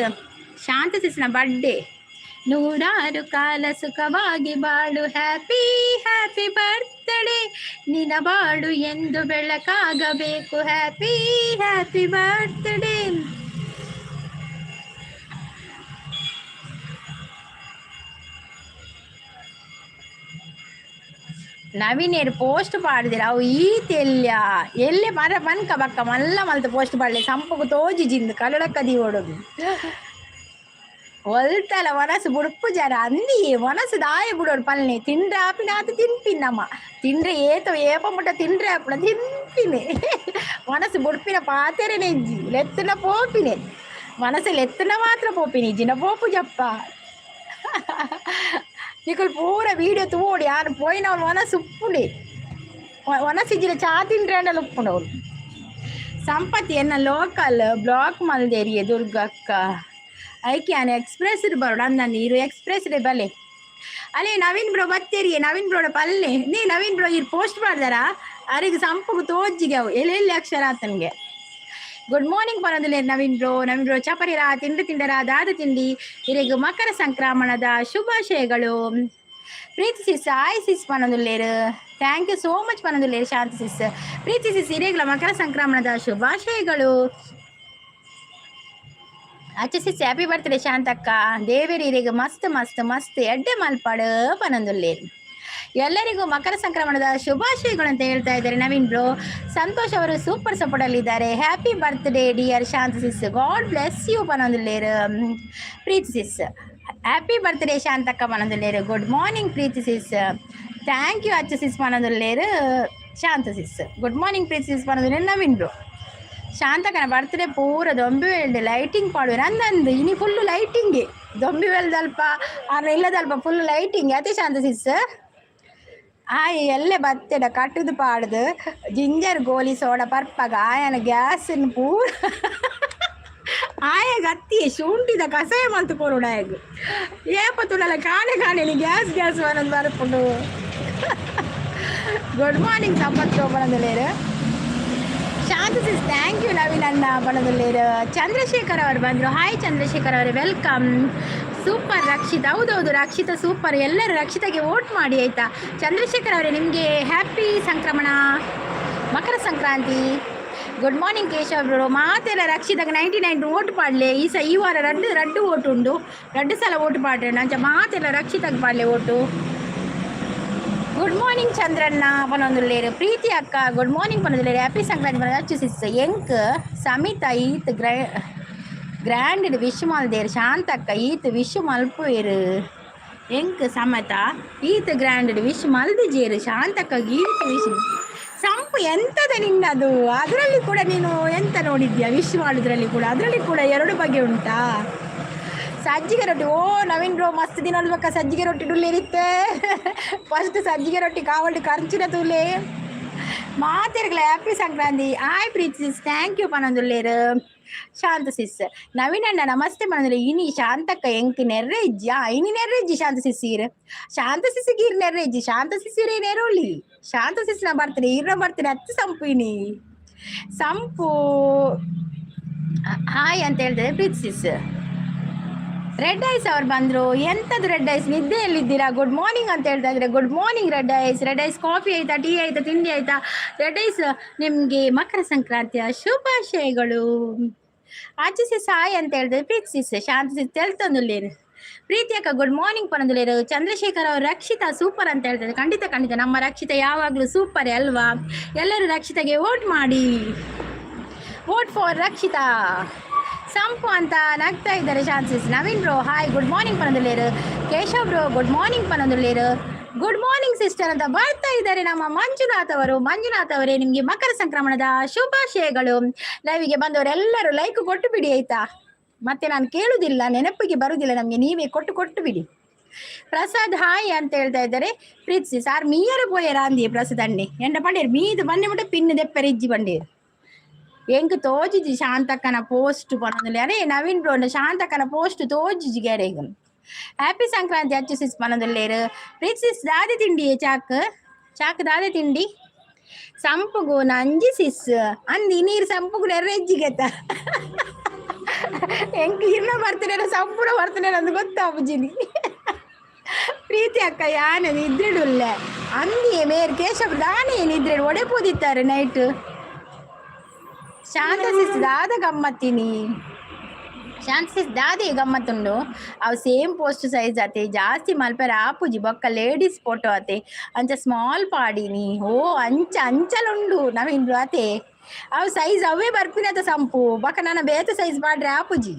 ಶಾಂತ ಸಿಸ್ನ ಬರ್ಡೇ. ನೂರಾರು ಕಾಲ ಸುಖವಾಗಿ ಬಾಳು, ಹ್ಯಾಪಿ ಹ್ಯಾಪಿ ಬರ್ತ್ಡೇ. ನಿನ ಬಾಳು ಎಂದು ಬೆಳಕಾಗಬೇಕು, ಹ್ಯಾಪಿ ಹ್ಯಾಪಿ ಬರ್ತ್ಡೇ. ನವೀನೇರು ಪೋಸ್ಟ್ ಪಾಡ್ದಿರ, ಅವು ಈತ್ ಎಲ್ಯ ಎಲ್ಲೆ ಮರ ಪನ್ಕ ಬಕ್ಕ ಮಲ್ಲ ಮಲ್ತ ಪೋಸ್ಟ್ ಪಾಡ್ಲೆ. ಸಂಪುಗು ತೋಜಿ ಜಿಂದು ಕಲಡಕ್ಕ ದೀವೊಡೊಂದು ಒಲ್ತಲ ವನಸು ಬುಡ್ಪು ಜರ ಅಂದಿ. ವನಸು ದಾಯ ಬುಡೋಡು ಪಲ್ನೆ. ತಿಂಡ್ರೆ ಆಪಿನಾತ ತಿನ್ಪಿನಮ್ಮ. ತಿಂಡ್ರೆ ಏತ ಏಪ ಮುಟ್ಟ ತಿಂಡ್ರೆ ಆಪುಣ ತಿನ್ಪಿನೆ. ವನಸು ಬುಡ್ಪಿನ ಪಾತೆರೆನೆ ಇಜ್ಜಿ. ಲೆತ್ತುನ ಪೋಪಿನೆ, ಮನಸ್ಸು ಲೆತ್ತುನ ಮಾತ್ರ ಪೋಪಿನಿ, ಇಜ್ಜಿನ ಪೋಪು ಜಪ್ಪ. ನಿಕುಲು ಪೂರ ವೀಡಿಯೋ ತೂವೊಡು. ಯಾನ್ ಪೋಯಿನವ್ಲು ವನಸು ಉಪ್ಪುಂಡೆ, ವನಸು ಇಜ್ಜಿಡ ಚಾ ತಿಂಡ್ರೆ ಅಂಡಲ ಉಪ್ಪುಂಡು. ಸಂಪತಿ ಎನ್ನ ಲೋಕಲ್ ಬ್ಲಾಕ್ ಮಲ್ದೇರಿಯೆ ದುರ್ಗಕ್ಕ. ಐಕೆ ಯಾನ್ ಎಕ್ಸ್ಪ್ರೆಸ್ ಬರೋಡು ಅಂದಂದು ಇರು. ಎಕ್ಸ್ಪ್ರೆಸ್ ಬಲೆ ಅಲೇ. ನವೀನ್ ಬ್ರೋ ಬತ್ತೇರಿಯೆ. ನವೀನ್ ಬ್ರೋಡ ಪಲ್ಲೆ ನೀ. ನವೀನ್ ಬ್ರೋ ಇರ್ ಪೋಸ್ಟ್ ಮಾಡ್ದಾರ. ಅರಿಗೆ ಸಂಪುಗು ತೋಜ್ಜಿಗೆ ಅವು ಎಲ್ಲೆಲ್ಲಿ ಅಕ್ಷರ ಆತನ್ಗೆ. ಗುಡ್ ಮಾರ್ನಿಂಗ್ ಪನೊಂದುಲ್ಲೆರ್ ನವೀನ್ ಬ್ರೋ. ನವೀನ್ ಬ್ರೋ, ಚಪರಿರ ತಿಂಡಿ ತಿಂಡರ? ದಾದ ತಿಂಡಿ? ಇರೆಗ್ ಮಕರ ಸಂಕ್ರಮಣದ ಶುಭಾಶಯಗಳು. ಪ್ರೀತಿ ಸಿಸ್, ಆಯ್ ಸಿಸ್ ಪನೊಂದುಲ್ಲೆರ್. Thank you so much ಪನೊಂದುಲ್ಲೆರ್ Shanti sis. ಪ್ರೀತಿ ಸಿಸ್, ಇರೆಗ್ಲ ಮಕರ ಸಂಕ್ರಮಣದ ಶುಭಾಶಯಗಳು. ಅಚ್ಚ ಸಿಸ್, ಹ್ಯಾಪಿ ಬರ್ತ್ಡೇ ಶಾಂತಕ್ಕ. ದೇವೇರ್ ಇರೆಗ್ ಮಸ್ತ್ ಮಸ್ತ್ ಮಸ್ತ್ ಎಡ್ಡೆ ಮಲ್ಪಡ್ ಪನೊಂದುಲ್ಲೆರ್. ಎಲ್ಲರಿಗೂ ಮಕರ ಸಂಕ್ರಮಣದ ಶುಭಾಶಯಗಳು ಅಂತ ಹೇಳ್ತಾ ಇದ್ದಾರೆ ನವೀನ್ ಬ್ರೋ. ಸಂತೋಷ್ ಅವರು ಸೂಪರ್ ಸಪೋರ್ಟ್ ಅಲ್ಲಿ ಇದ್ದಾರೆ. Happy birthday dear Shanta sis, God bless you ಪನೊಂದುಲ್ಲೆರ್. Preethi sis, happy birthday Shantakka ಪನೊಂದುಲ್ಲೆರ್. Good morning Preethi sis. Thank you ಅಚ್ಚ ಸಿಸ್ ಪನೊಂದುಲ್ಲೆರ್ ಶಾಂತ ಸಿಸ್. ಗುಡ್ ಮಾರ್ನಿಂಗ್ ಪ್ರೀತಿ ಸಿಸ್ ಪನೊಂದುಲ್ಲೆರ್ ನವೀನ್ ಬ್ರೋ. ಶಾಂತಕನ ಬರ್ತ್ಡೇ ಪೂರ ದೊಂಬಿ ವೇಲ್ಡ್ ಲೈಟಿಂಗ್ ಪಾಡುವೆರ್ ಅಂದಂದು. ಇನಿ ಫುಲ್ ಲೈಟಿಂಗ್ ದೊಂಬಿ ವೇಲ್ದಲ್ಪ ಆರ್ನ ಇಲ್ಲದಲ್ಪ ಫುಲ್ ಲೈಟಿಂಗ್ ಅತಿ. ಶಾಂತ ಸಿಸ್, ಆಯ್ ಎಲ್ಲೆ ಬತ್ತೆಡ ಕಟ್ಟುದು ಪಾಡ್ದು ಜಿಂಜರ್ ಗೋಲಿ ಸೋಡ ಪರ್ಪಗ ಆಯನ ಗ್ಯಾಸನ್ ಪೂರ ಆಯಗ ಅತ್ತಿ ಶುಂಠಿದ ಕಷಾಯ ಮಲ್ತು ಕೊರೊಡು ಆಯಗ್. ಏಪ ತುಡಲ ಕಾಣೆ ಕಾಣೆಲಿ ಗ್ಯಾಸ್ ಗ್ಯಾಸ್ ಬರೋದು ಬರ್ಪುಂಡು. ಗುಡ್ ಮಾರ್ನಿಂಗ್ ಸಂಪತ್ ಪನೊಂದುಲ್ಲೆರ್ Shanta sis. Thank you Naveen ಅಣ್ಣ ಪನೊಂದುಲ್ಲೆರ್. ಚಂದ್ರಶೇಖರ್ ಅವರು ಬಂದರು. ಹಾಯ್ ಚಂದ್ರಶೇಖರ್ ಅವರೇ, welcome. Super Rakshit. ಹೌದೌದು, ರಕ್ಷಿತಾ ಸೂಪರ್. ಎಲ್ಲರೂ ರಕ್ಷಿತಾಗೆ ವೋಟ್ ಮಾಡಿ, ಆಯಿತಾ? ಚಂದ್ರಶೇಖರ್ ಅವರೇ, ನಿಮಗೆ ಹ್ಯಾಪಿ ಸಂಕ್ರಮಣ, ಮಕರ Sankranti. Good morning Keshav bro. ಮಾತೆಲ್ಲ ರಕ್ಷಿತಾಗ 99 ಓಟ್ ಪಾಡ್ಲೆ. ಈ ವಾರ ರಡ್ಡು ರಡ್ಡು ಓಟು ಉಂಡು. ರಡ್ಡು ಸಲ ಓಟು ಪಾಡ್ರೆ ಅಂಚ ಮಾತೆಲ್ಲ ರಕ್ಷಿತಾಗ ಪಾಡ್ಲೆ ಓಟು. ಗುಡ್ ಮಾರ್ನಿಂಗ್ ಚಂದ್ರಣ್ಣ ಪನೊಂದುಲ್ಲೆರ್. ಪ್ರೀತಿ ಅಕ್ಕ ಗುಡ್ ಮಾರ್ನಿಂಗ್ ಪನೊಂದುಲ್ಲೆರ್. ಹ್ಯಾಪಿ ಸಂಕ್ರಾಂತಿ ಪನೊಂದು ಅಚ್ಚು ಸಿಸ್. ಎಂಕ್ ಸಮಿತಾ ಈತ್ ಗ್ರ್ಯಾಂಡ್ ವಿಶ್ ಮಲ್ದೇರ್. ಶಾಂತಕ್ಕ ಈತ್ ವಿಶ್ ಮಲ್ಪುವೆರ್. ಎಂಕ್ ಸಮತ ಈತ್ ಗ್ರ್ಯಾಂಡ್ ವಿಶ್ ಮಲ್ದಿಜೇರು. ಶಾಂತಕ್ಕ ಈತ್ ವಿಶ್. ಸಂಪು ಎಂತದ ನಿನ್ನದು? ಅದರಲ್ಲಿ ಕೂಡ ನೀನು ಎಂತ ನೋಡಿದ್ಯಾ? ವಿಶ್ ಮಾಡೋದ್ರಲ್ಲಿ ಕೂಡ, ಅದರಲ್ಲಿ ಕೂಡ ಎರಡು ಬಗೆ ಉಂಟಾ? ಸಜ್ಜಿಗೆ ರೊಟ್ಟಿ. ಓ ನವೀನ್ ಬ್ರೋ, ಮಸ್ತ್ ದಿನ ಬಕ್ಕ ಸಜ್ಜಿಗೆ ರೊಟ್ಟಿ ಡುಲ್ಲೇರಿತ್ತೆ. ಫಸ್ಟ್ ಸಜ್ಜಿಗೆ ರೊಟ್ಟಿ ಕಾವಲ್ಡು ಖರ್ಚಿನ ತುಲೆ. ಮಾತೆರ್ಗಲ ಹ್ಯಾಪಿ ಸಂಕ್ರಾಂತಿ. ಆಯ್ ಪ್ರೀತಿ ಸಿಸ್, thank you ಪನೊಂದುಲ್ಲೆರ್ Shanta sis. Naveen ಅಣ್ಣ ನಮಸ್ತೆ ಪನೊಂದುಲ್ಲೆ. ಇನಿ ಶಾಂತಕ್ಕ ಎಂಕ್ ನೆರ್ರೆ ಇಜ್ಜಿ. ಇನಿ ನೆರ್ರೆ ಇಜ್ಜಿ ಶಾಂತ ಸಿಸ್. ಈರ್ ಶಾಂತ ಸಿಸ್ ಈರ್ ನೆರ್ರೆ ಇಜ್ಜಿ. ಶಾಂತ ಸಿಸ್ ಇರೇ ನೆರುಳ್ಳಿ. ಶಾಂತ ಸಿಸ್ನ ಬರ್ತಾರೆ ಈರ್ನ ಬರ್ತಾರೆ ಅತ್ತು. ಸಂಪು ಇನಿ ಸಂಪು ಹಾಯ್ ಅಂತ ಹೇಳ್ತಾರೆ ಪ್ರೀತಿ ಸಿಸ್. ರೆಡ್ ಐಸ್ ಅವ್ರು ಬಂದರು. ಎಂಥದ್ದು ರೆಡ್ ಐಸ್, ನಿದ್ದೆಯಲ್ಲಿದ್ದೀರಾ? ಗುಡ್ ಮಾರ್ನಿಂಗ್ ಅಂತ ಹೇಳ್ತಾ ಇದ್ದಾರೆ. Good morning red ice. Red ice, coffee ಆಯ್ತಾ? ಟೀ ಆಯ್ತಾ? ತಿಂಡಿ ಆಯ್ತಾ? ರೆಡ್ ಐಸ್, ನಿಮಗೆ ಮಕರ ಸಂಕ್ರಾಂತಿಯ ಶುಭಾಶಯಗಳು. ಆಚೆ ಸಿಸ್ ಹಾಯ್ ಅಂತ ಹೇಳಿದ್ರೆ ಪ್ರೀತಿ ಸಿಸ್. ಶಾಂತಿ ಸಿಸ್ ತೆಲ್ತೊಂದುಲ್ಲೇರು. ಪ್ರೀತಿ ಅಕ್ಕ ಗುಡ್ ಮಾರ್ನಿಂಗ್ ಪನೊಂದುಲ್ಲೆರ್. ಚಂದ್ರಶೇಖರ್ ಅವರು ರಕ್ಷಿತಾ ಸೂಪರ್ ಅಂತ ಹೇಳ್ತಾರೆ. ಖಂಡಿತ ಖಂಡಿತ, ನಮ್ಮ ರಕ್ಷಿತಾ ಯಾವಾಗಲೂ ಸೂಪರ್ ಅಲ್ವಾ? ಎಲ್ಲರೂ ರಕ್ಷಿತಾಗೆ ವೋಟ್ ಮಾಡಿ. Vote for Rakshita. ಸಂಪು ಅಂತ ನಗ್ತಾ ಇದ್ದಾರೆ chances. Naveen bro, hi, good morning ಪನೊಂದುಲ್ಲೆರ್. Keshav bro, good morning ಪನೊಂದುಲ್ಲೆರ್. Good morning sister ಅಂತ ಬರ್ತಾ ಇದ್ದಾರೆ ನಮ್ಮ ಮಂಜುನಾಥ್ ಅವರು. ಮಂಜುನಾಥ್ ಅವರೇ, ನಿಮಗೆ ಮಕರ ಸಂಕ್ರಮಣದ ಶುಭಾಶಯಗಳು. ಲೈವಿಗೆ ಬಂದವರೆಲ್ಲರೂ ಲೈಕ್ ಕೊಟ್ಟು ಬಿಡಿ, ಆಯ್ತಾ? ಮತ್ತೆ ನಾನು ಕೇಳುದಿಲ್ಲ, ನೆನಪಿಗೆ ಬರುದಿಲ್ಲ ನಮಗೆ. ನೀವೇ ಕೊಟ್ಟು ಕೊಟ್ಟು ಬಿಡಿ. ಪ್ರಸಾದ್ ಹಾಯ್ ಅಂತ ಹೇಳ್ತಾ ಇದ್ದಾರೆ. ಪ್ರೀತಿಸಿ ಸಾರ್ ಮೀಯರ ಪೋಯರ ಅಂದಿ. ಪ್ರಸಾದ್ ಅಣ್ಣೆ ಎಂಡ ಪಂಡೇರು ಮೀದು ಬನ್ನಿ ಮುಟ್ಟ ಪಿನ್ ದೆಪ್ಪರೆ ಇಜ್ಜಿ ಬಂಡೇರು. ಎಂಕ್ ತೋಜಿಜಿ ಶಾಂತಕ್ಕನ ಪೋಸ್ಟ್ ಪನೊಂದುಲ್ಲೆ. ಅರೇ ನವೀನ್ ಬ್ರೋ, ಶಾಂತಕ್ಕನ ಪೋಸ್ಟ್ ತೋಜಿಜಿ ಗ್ಯಾರೇಗ್. Happy Sankranti Achchu sis ಪನೊಂದುಲ್ಲೆರ್. ಪ್ರೀತಿಸಿಸ್, ದಾದೆ ತಿಂಡಿ? ಚಾಕ್ ಚಾಕ್ ದಾದೆ ತಿಂಡಿ? ಸಂಪುಗು ನಂಜಿ ಸಿಸ್ ಅಂದಿ. ನೀರು ಸಂಪುಗು ನೆರ್ರೆಜ್ಜಿಗೆತ್ತ. ಎಂಕ್ ಇರ್ನ ಬರ್ತೇನೆ, ಸಂಪುಣ ಬರ್ತೇನೆ ಅಂದು ಗೊತ್ತಾಪುಜಿನಿ. ಪ್ರೀತಿ ಅಕ್ಕ, ಯಾನ ನಿದ್ರೆಡುಲ್ಲೆ ಅಂದಿಯೇ ಮೇರ್. ಕೇಶವ್ ದಾನೆ ನಿದ್ರೆ ಒಡೆ ಪೋದಿತ್ತಾರೆ ನೈಟ್. ಶಾಂತ ಸಿಸ್, ದಾದ ಗಮ್ಮತ್ತಿನಿ? ಶಾಂತ ಸಿಸ್, ದಾದೆ ಗಮ್ಮತ್ತುಂಡು? ಅವು ಸೇಮ್ ಪೋಸ್ಟ್ ಸೈಜ್ ಆತೆ, ಜಾಸ್ತಿ ಮಲ್ಪೆರ ಆಪುಜಿ. ಬೊಕ್ಕ ಲೇಡೀಸ್ ಫೋಟೋ ಆತೆ, ಅಂಚ ಸ್ಮಾಲ್ ಪಾಡಿನಿ. ಓ, ಅಂಚ ಅಂಚಲುಂಡು ನವೀನ್ ಆತೆ. ಅವು ಸೈಜ್ ಅವೇ ಬರ್ಪಿನತ ಸಂಪು. ಬೊಕ್ಕ ನನ್ನ ಬೇತ ಸೈಜ್ ಪಾಡ್ರೆ ಆಪುಜಿ.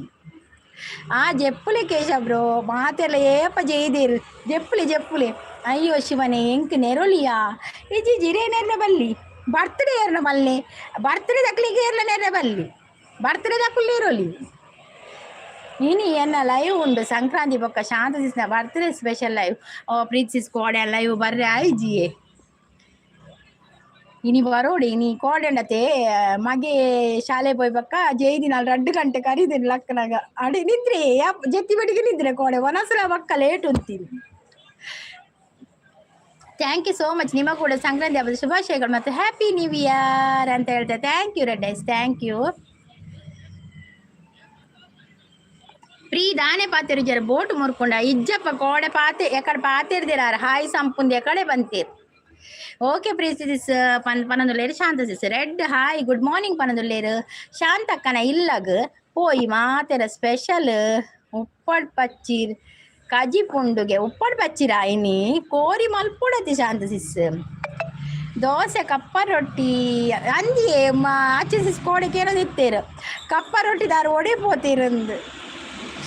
ಆ ಜೆಪ್ಪುಲೆ ಕೇಶವ್ ಬ್ರೋ, ಮಾತೆಲ್ಲ ಏಪ ಜೈದಿರ್. ಜೆಪ್ಪುಲೆ ಜೆಪ್ಪುಲೆ. ಅಯ್ಯೋ ಶಿವನೇ, ಎಂಕ್ ನೆರೊಲಿಯಾ? ಇಜ್ಜಿ ಜಿರೇ ನೆರ್ನ ಬಲ್ಲಿ. ಬರ್ತ್ಡೇ ಏರ್ನ ಮಲ್ಲೆ? ಬರ್ತ್ಡೇ ದಕ್ಲಿಗೆ ಏರ್ಲ ನೆರ್ನ ಬಲ್ಲಿ. ಬರ್ತ್ಡೇ ದಕ್ಕುಲ್ ಇರೋಲಿ. ಇನಿ ಎನ್ನ ಲೈವ್ ಉಂಡು ಸಂಕ್ರಾಂತಿ ಬೊಕ್ಕ ಶಾಂತ ಸಿಸ್ನ ಬರ್ತ್ಡೇ ಸ್ಪೆಷಲ್ ಲೈವ್. ಓ ಪ್ರೀತ್ ಸಿಸ್, ಕೋಡೆ ಲೈವ್ ಬರ್ರೆ ಆಯ್ಜಿಯೇ. ಇನಿ ಬರೋಡಿ. ಇನಿ ಕೋಡೆಂಡತೆ ಮಗೆ ಶಾಲೆ ಪೋಯ್ ಬಕ್ಕ ಜೈದಿನ 2 ಗಂಟೆ ಕರೀದಿನಿ ಲಕ್ಕನಾಗ. ಅಡಿ ನಿದ್ರೆ ಜೆತ್ತಿ ಬಡಿಗೆ ನಿದ್ರೆ. ಕೋಡೆ ಒನಸಲ ಬಕ್ಕ late ಉಂತೀನಿ. Thank you so much. ನಿಮ್ಮ ಕೂಡ ಸಂಕ್ರಾಂತಿ ಹಬ್ಬದ ಶುಭಾಶಯಗಳು ಮತ್ತು ಹ್ಯಾಪಿ ನ್ಯೂ ಇಯರ್ ಅಂತ ಹೇಳ್ತಾರೆ. Thank you red ice, thank you. Free ದಾನೆ ಪಾತೆರು ಜರ ಬೋಟ್ ಮುರ್ಕೊಂಡ. ಇಜ್ಜಪ್ಪ, ಕೋಡೆ ಪಾತೆ ಎಕಡೆ ಪಾತಿರ್ದಿರಾರ. ಹಾಯ್ ಸಂಪುಂದು ಎಕಡೆ ಬಂತೀರ್? ಓಕೆ ಪ್ರೀತಿ ಸಿಸ್ ಪನ್ ಪನೊಂದುಲ್ಲೆರ್. ಶಾಂತ ಸಿಸ್ ರೆಡ್ ಹಾಯ್ ಗುಡ್ ಮಾರ್ನಿಂಗ್ ಪನೊಂದುಲ್ಲೆರ್. ಶಾಂತಕ್ಕನ ಇಲ್ಲಗ್ ಪೋಯಿ ಮಾತೆರ ಸ್ಪೆಷಲ್ ಉಪ್ಪಡ್ ಪಚ್ಚೀರ್ ಕಜಿ ಪುಂಡುಗೆ. ಉಪ್ಪಡ್ ಪಚ್ಚಿರ ಇನಿ ಕೋರಿ ಮಲ್ಪೊಡತಿ. ಶಾಂತ ಸಿಸ್, ದೋಸೆ ಕಪ್ಪ ರೊಟ್ಟಿ ಅಂದಿಯೇ ಆಚೆ ಸಿಸ್. ಕೋಡೆ ಕೇಳೋದಿತ್ತೇರು ಕಪ್ಪ ರೊಟ್ಟಿ ದಾರು ಒಡೆ ಪೋತೀರಂದು.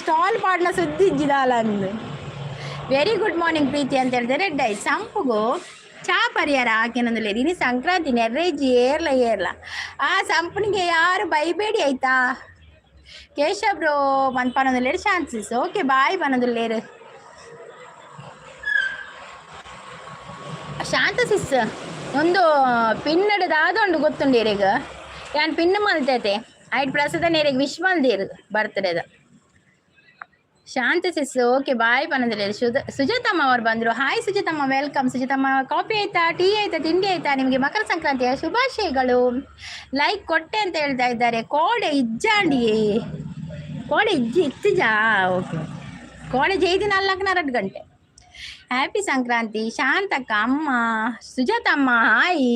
ಸ್ಟಾಲ್ ಪಾಡ್ನ ಸುದ್ದಿ ಇಜ್ಜಿದಾಲ ಅಂದು. ವೆರಿ ಗುಡ್ ಮಾರ್ನಿಂಗ್ ಪ್ರೀತಿ ಅಂತ ಹೇಳಿದ್ರೆ ರೆಡ್ I. ಸಂಪುಗು ಚಾ ಪರಿಹಾರ ಹಾಕಿನೊಂದು. ಇನಿ ಸಂಕ್ರಾಂತಿ ನೆರ್ರೇಜಿ ಏರ್ಲ ಏರ್ಲ. ಆ ಸಂಪಣಿಗೆ ಯಾರು ಬೈಬೇಡಿ, ಆಯ್ತಾ? ಕೇಶವ್ ಬ್ರೋ ಬಂದ್ ಪನೊಂದುಲ್ಲೆರ್. ಶಾಂತಿಸ್, ಓಕೆ ಬಾಯ್ ಪನೊಂದುಲ್ಲೆರ್. ಶಾಂತ ಸಿಸ್, ಒಂದು ಪಿನ್ನಡ್ ದಾದ ಉಂಡು ಗೊತ್ತುಂಡು ಇರೆಗ್? ಯಾನ್ ಪಿನ್ ಮಲ್ತೈತೆ. ಐಟ್ ಪ್ರಸಾದ ನೇರೆಗ್ ವಿಶ್ ಮಲ್ದಿರು ಬರ್ತಡೇದ. ಶಾಂತ ಸಿಸ್, ಓಕೆ ಬಾಯ್ ಪನೊಂದುಲ್ಲೆರ್. ಸುಜಾತಮ್ಮ ಅವರು ಬಂದರು. Hi Sujathamma, welcome. Sujathamma, coffee ಆಯ್ತಾ? ಟೀ ಆಯ್ತಾ? ತಿಂಡಿ ಆಯ್ತಾ? ನಿಮಗೆ ಮಕರ ಸಂಕ್ರಾಂತಿಯ ಶುಭಾಶಯಗಳು. ಲೈಕ್ ಕೊಟ್ಟೆ ಅಂತ ಹೇಳ್ತಾ ಇದ್ದಾರೆ. ಕೋಡೆ ಇಜ್ಜಾಂಡಿಯೇ? ಕೋಡೆ ಇಜ್ಜಿ ಇತ್ತಿಜಾ? ಓಕೆ, ಕೋಡೆ ಜೈದಿ 4 2 ಗಂಟೆ. ಹ್ಯಾಪಿ ಸಂಕ್ರಾಂತಿ ಶಾಂತಕ್ಕ ಅಮ್ಮ. ಸುಜಾತಮ್ಮ ಹಾಯ್,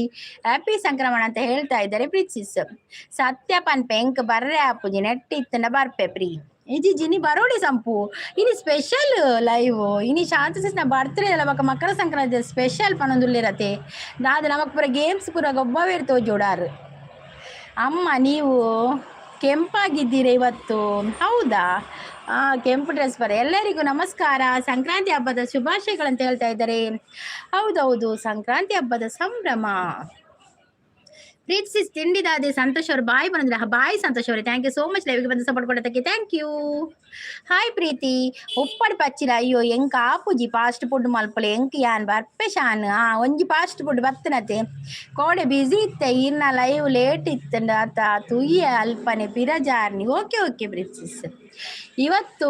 ಹ್ಯಾಪಿ ಸಂಕ್ರಮಣ ಅಂತ ಹೇಳ್ತಾ ಇದ್ದಾರೆ. ಪ್ರೀತಿಸ್ ಸತ್ಯ ಪನ್ಪೆ ಎಂಕ್ ಬರ್ರೆ ಆಪುಜಿ. ನೆಟ್ ಇತ್ತಂಡ ಬರ್ಪೆ ಪ್ರೀ. ಇಜಿ ಜಿನಿ ಬರೋಡಿ ಸಂಪು. ಇನಿ ಸ್ಪೆಷಲ್ ಲೈವ್. ಇನಿ ಶಾಂತ ಸಿಸ್ನ ಬರ್ತ್ಡೇ ಅಲ್ಲ, ಬೊಕ ಮಕರ ಸಂಕ್ರಾಂತಿ ಸ್ಪೆಷಲ್ ಪನೊಂದುಲ್ಲೆರತೆ. ದಾದ ನಮಕ್ ಪೂರ ಗೇಮ್ಸ್ ಪೂರ ಗೊಬ್ಬವೇರ್ ತೋಜೋಡಾರು. ಅಮ್ಮ, ನೀವು ಕೆಂಪಾಗಿದ್ದೀರಾ ಇವತ್ತು? ಹೌದಾ? ಕೆಂಪು ಡ್ರೆಸ್ ಬರ. ಎಲ್ಲರಿಗೂ ನಮಸ್ಕಾರ, ಸಂಕ್ರಾಂತಿ ಹಬ್ಬದ ಶುಭಾಶಯಗಳಂತ ಹೇಳ್ತಾ ಇದ್ದಾರೆ. ಹೌದೌದು, ಸಂಕ್ರಾಂತಿ ಹಬ್ಬದ ಸಂಭ್ರಮ. ಪ್ರೀತಿಸಿ ತಿಂಡಿದಾದೆ. ಸಂತೋಷ್ ಅವರು ಬಾಯ್ ಬಂದ್ರೆ. ಬಾಯ್ ಸಂತೋಷ್ ಅವರೇ, thank you so much ಲೈವ್ಗೆ ಬಂದು ಸಪೋರ್ಟ್ ಕೊಡೋದಕ್ಕೆ. Thank you. Hi ಪ್ರೀತಿ, ಉಪ್ಪಡ್ ಪಚ್ಚಿರ. ಅಯ್ಯೋ, ಎಂಕ್ ಆಪುಜಿ. ಫಾಸ್ಟ್ ಫುಡ್ ಮಲ್ಪಲೆ ಎಂಕ್. ಯಾನ್ ಬರ್ಪೆ ಶಾನ್. ಆ ಒಂಜಿ ಫಾಸ್ಟ್ ಫುಡ್ ಬತ್ತನತೆ. ಕೋಡೆ ಬಿಸಿ ಇತ್ತೆ. ಇನ್ನ ಲೈವ್ ಲೇಟ್ ಇತ್ತಂಡ ಆತ ತುಯ್ಯ ಅಲ್ಪನೆ ಪಿರಜಾರ್ನಿ. Okay okay ಪ್ರೀತಿಸ್. ಇವತ್ತು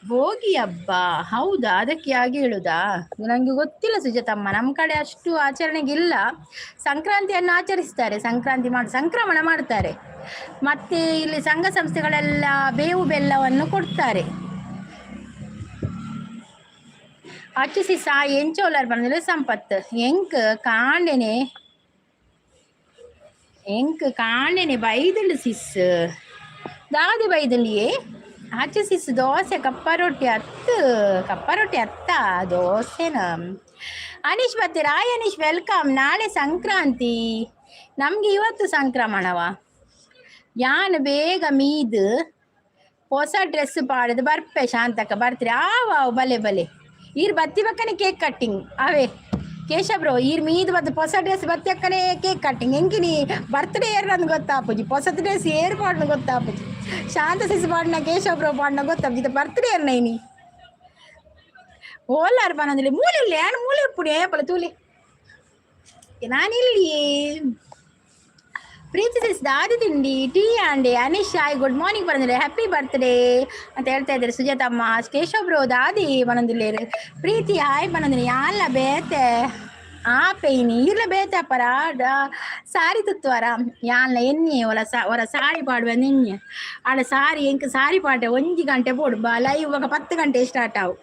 ಭೋಗಿ ಹಬ್ಬ, ಹೌದಾ? ಅದಕ್ಕೆ ಹಾಗೆ ಹೇಳುದಾ? ನನಗೆ ಗೊತ್ತಿಲ್ಲ ಸುಜಾತಮ್ಮ. ನಮ್ಮ ಕಡೆ ಅಷ್ಟು ಆಚರಣೆಗಿಲ್ಲ. ಸಂಕ್ರಾಂತಿಯನ್ನು ಆಚರಿಸ್ತಾರೆ. ಸಂಕ್ರಾಂತಿ ಮಾಡಿ ಸಂಕ್ರಮಣ ಮಾಡ್ತಾರೆ. ಮತ್ತೆ ಇಲ್ಲಿ ಸಂಘ ಸಂಸ್ಥೆಗಳೆಲ್ಲ ಬೇವು ಬೆಲ್ಲವನ್ನು ಕೊಡ್ತಾರೆ. ಅಚ್ಚುಸಿ ಸಾ ಎಂಚೋಲರ್ ಬಂದ್ರೆ ಸಂಪತ್. ಎಂಕ್ ಕಾಂಡೆನೆ, ಎಂಕ್ ಕಾಂಡೆನೆ ಬೈದುಂಡು ಸಿಸ್. ದಾದೆ ಬೈದುಂಡಿಯೇ? ಆಚೆ ಸಿಸ್ ದೋಸೆ ಕಪ್ಪ ರೊಟ್ಟಿ ಹತ್ತು ಕಪ್ಪ ರೊಟ್ಟಿ ಅತ್ತ ದೋಸೆನ. ಅನೀಶ್ ಬರ್ತೀರಾ? Hi Anish, welcome. ನಾಳೆ ಸಂಕ್ರಾಂತಿ, ನಮಗೆ ಇವತ್ತು ಸಂಕ್ರಮಣವ. ಯಾನ್ ಬೇಗ ಮೀದು ಹೊಸ ಡ್ರೆಸ್ ಪಾಡದು ಬರ್ಪೆ. ಶಾಂತಕ್ಕ ಬರ್ತೀರಿ? ಆವ್, ಬಲೆ ಬಲೆ. ಈರ್ ಬತ್ತಿ ಬಕ್ಕನೆ ಕೇಕ್ ಕಟ್ಟಿಂಗ್ ಅವೇ. ಕೇಶವ್ ಬ್ರೋ, ಈರ್ ಮೀದು ಬತ್ತು ಹೊಸ ಡ್ರೆಸ್ ಬತ್ತಿ ಅಕ್ಕನೆ ಕೇಕ್ ಕಟ್ಟಿಂಗ್. ಎಂಕಿನಿ ಬರ್ತ್ಡೇ ಏರ್ ನಂದು ಗೊತ್ತಾಪುಜಿ, ಹೊಸ ಡ್ರೆಸ್ ಏರ್ ಪಾಡ್ನ ಗೊತ್ತಾಪುಜಿ. ಶಾಂತ ಸಿಸ್ ಪಾಡ್ನ, ಕೇಶವ್ ಬ್ರೋ ಪಾಡ್ನ ಗೊತ್ತಾಪುಜಿ. ಇದು ಬರ್ತ್ಡೇ ಏರ್ನ ಇನಿ ಓಲಾರ್ ಪನಂದಿಲ್ಲ. ಮೂಲೆ ಇಲ್ಲ ಏನು ಮೂಲೆ ಉಪ್ಪುಡಿ ಏಪಲ ತೂಲಿ ನಾನಿಲ್ಲಿ. ಪ್ರೀತಿ ಸಿಸ್, ದಾದಿ ತಿಂಡಿ ಟೀ ಆಂಡೆ. ಅನಿಶ್ ಹಾಯ್, ಗುಡ್ ಮಾರ್ನಿಂಗ್ ಬಂದಿಲ್ಲ. ಹ್ಯಾಪಿ ಬರ್ತ್ಡೇ ಅಂತ ಹೇಳ್ತಾ ಇದ್ದಾರೆ ಸುಜಾತಮ್ಮ. ಕೇಶವ್ ಬ್ರೋ ದಾದಿ ಬನಂದಿಲ್ಲೇರು. ಪ್ರೀತಿ ಹಾಯ್ ಬನಂದಿನಿ. ಯಾಲ್ಲ ಬೇತೆ ಆ ಪೈನಿ ಇರ್ಲ ಬೇತೆ ಅಪ್ಪರ ಸಾರಿ ತುತ್ತುವರ ಯಾನ್ಲ ಎನ್ನಿ ಒಲ ಸಾ ಒರ ಸಾರಿ ಪಾಡುವ ನಿನ್ನೆ ಆಡ ಸಾರಿ. ಎಂಕ್ ಸಾರಿ ಪಾಟೆ 1 ಗಂಟೆ ಬೋಡು ಬಾ. ಲೈವ್ ಇವಾಗ 10 ಗಂಟೆ ಸ್ಟಾರ್ಟ್ ಆವು.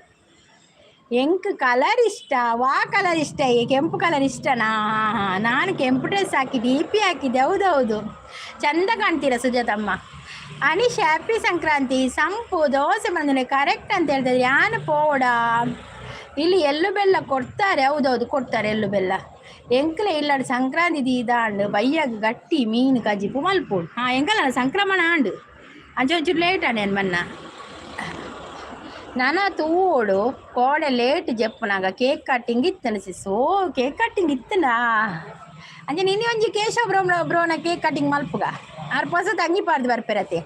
ಎಂಕ್ ಕಲರ್ ಇಷ್ಟ ವಾ ಕಲರ್ ಇಷ್ಟ? ಈ ಕೆಂಪು ಕಲರ್ ಇಷ್ಟನಾ? ಹಾಂ, ನಾನು ಕೆಂಪು ಡ್ರೆಸ್ ಹಾಕಿದ್ದೆ, ಡಿಪಿ ಹಾಕಿದ್ದೆ. ಹೌದೌದು, ಚಂದ ಕಾಣ್ತೀರಾ ಸುಜಾತಮ್ಮ. ಅನಿಶ್ ಹ್ಯಾಪಿ ಸಂಕ್ರಾಂತಿ. ಸಂಪು ದೋಸೆ ಬಂದರೆ ಕರೆಕ್ಟ್ ಅಂತ ಹೇಳ್ತಾರೆ. ಯಾನು ಪೋಡ ಇಲ್ಲಿ ಎಳ್ಳು ಬೆಲ್ಲ ಕೊಡ್ತಾರೆ. ಹೌದೌದು, ಕೊಡ್ತಾರೆ ಎಳ್ಳು ಬೆಲ್ಲ. ಎಂಕ್ಲೆ ಇಲ್ಲಾಡು ಸಂಕ್ರಾಂತಿ ದೀದಾಂಡು ಬಯ್ಯಾಗ ಗಟ್ಟಿ ಮೀನು ಕಜಿಪು ಮಲ್ಪುಡು. ಹಾಂ, ಎಂಕಲ್ಲ ಸಂಕ್ರಮಣ ಆಂಡು ಅಂಚೆ ಒಂಚೂರು ಲೇಟ್ ಆಂಡ್ ಏನು ಮನ್ನ ನನ ತೂವೋಡು. ಕೋಡೆ ಲೇಟ್ ಜೆಪ್ಪುನಾಗ ಕೇಕ್ ಕಟ್ಟಿಂಗ್ ಇತ್ತನ ಸಿಸ್. ಓ, ಕೇಕ್ ಕಟ್ಟಿಂಗ್ ಇತ್ತನಾ? ಅಂಚೆ ನಿನ್ನೆ ಒಂಜಿ ಕೇಶವ ಬ್ರೋ ಬ್ರೋನ ಕೇಕ್ ಕಟ್ಟಿಂಗ್ ಮಲ್ಪುಗ. ಆರ್ ಪೊಸ ತಂಗಿ ಪಾಡ್ದು ಬರ್ಪೆರತೆ.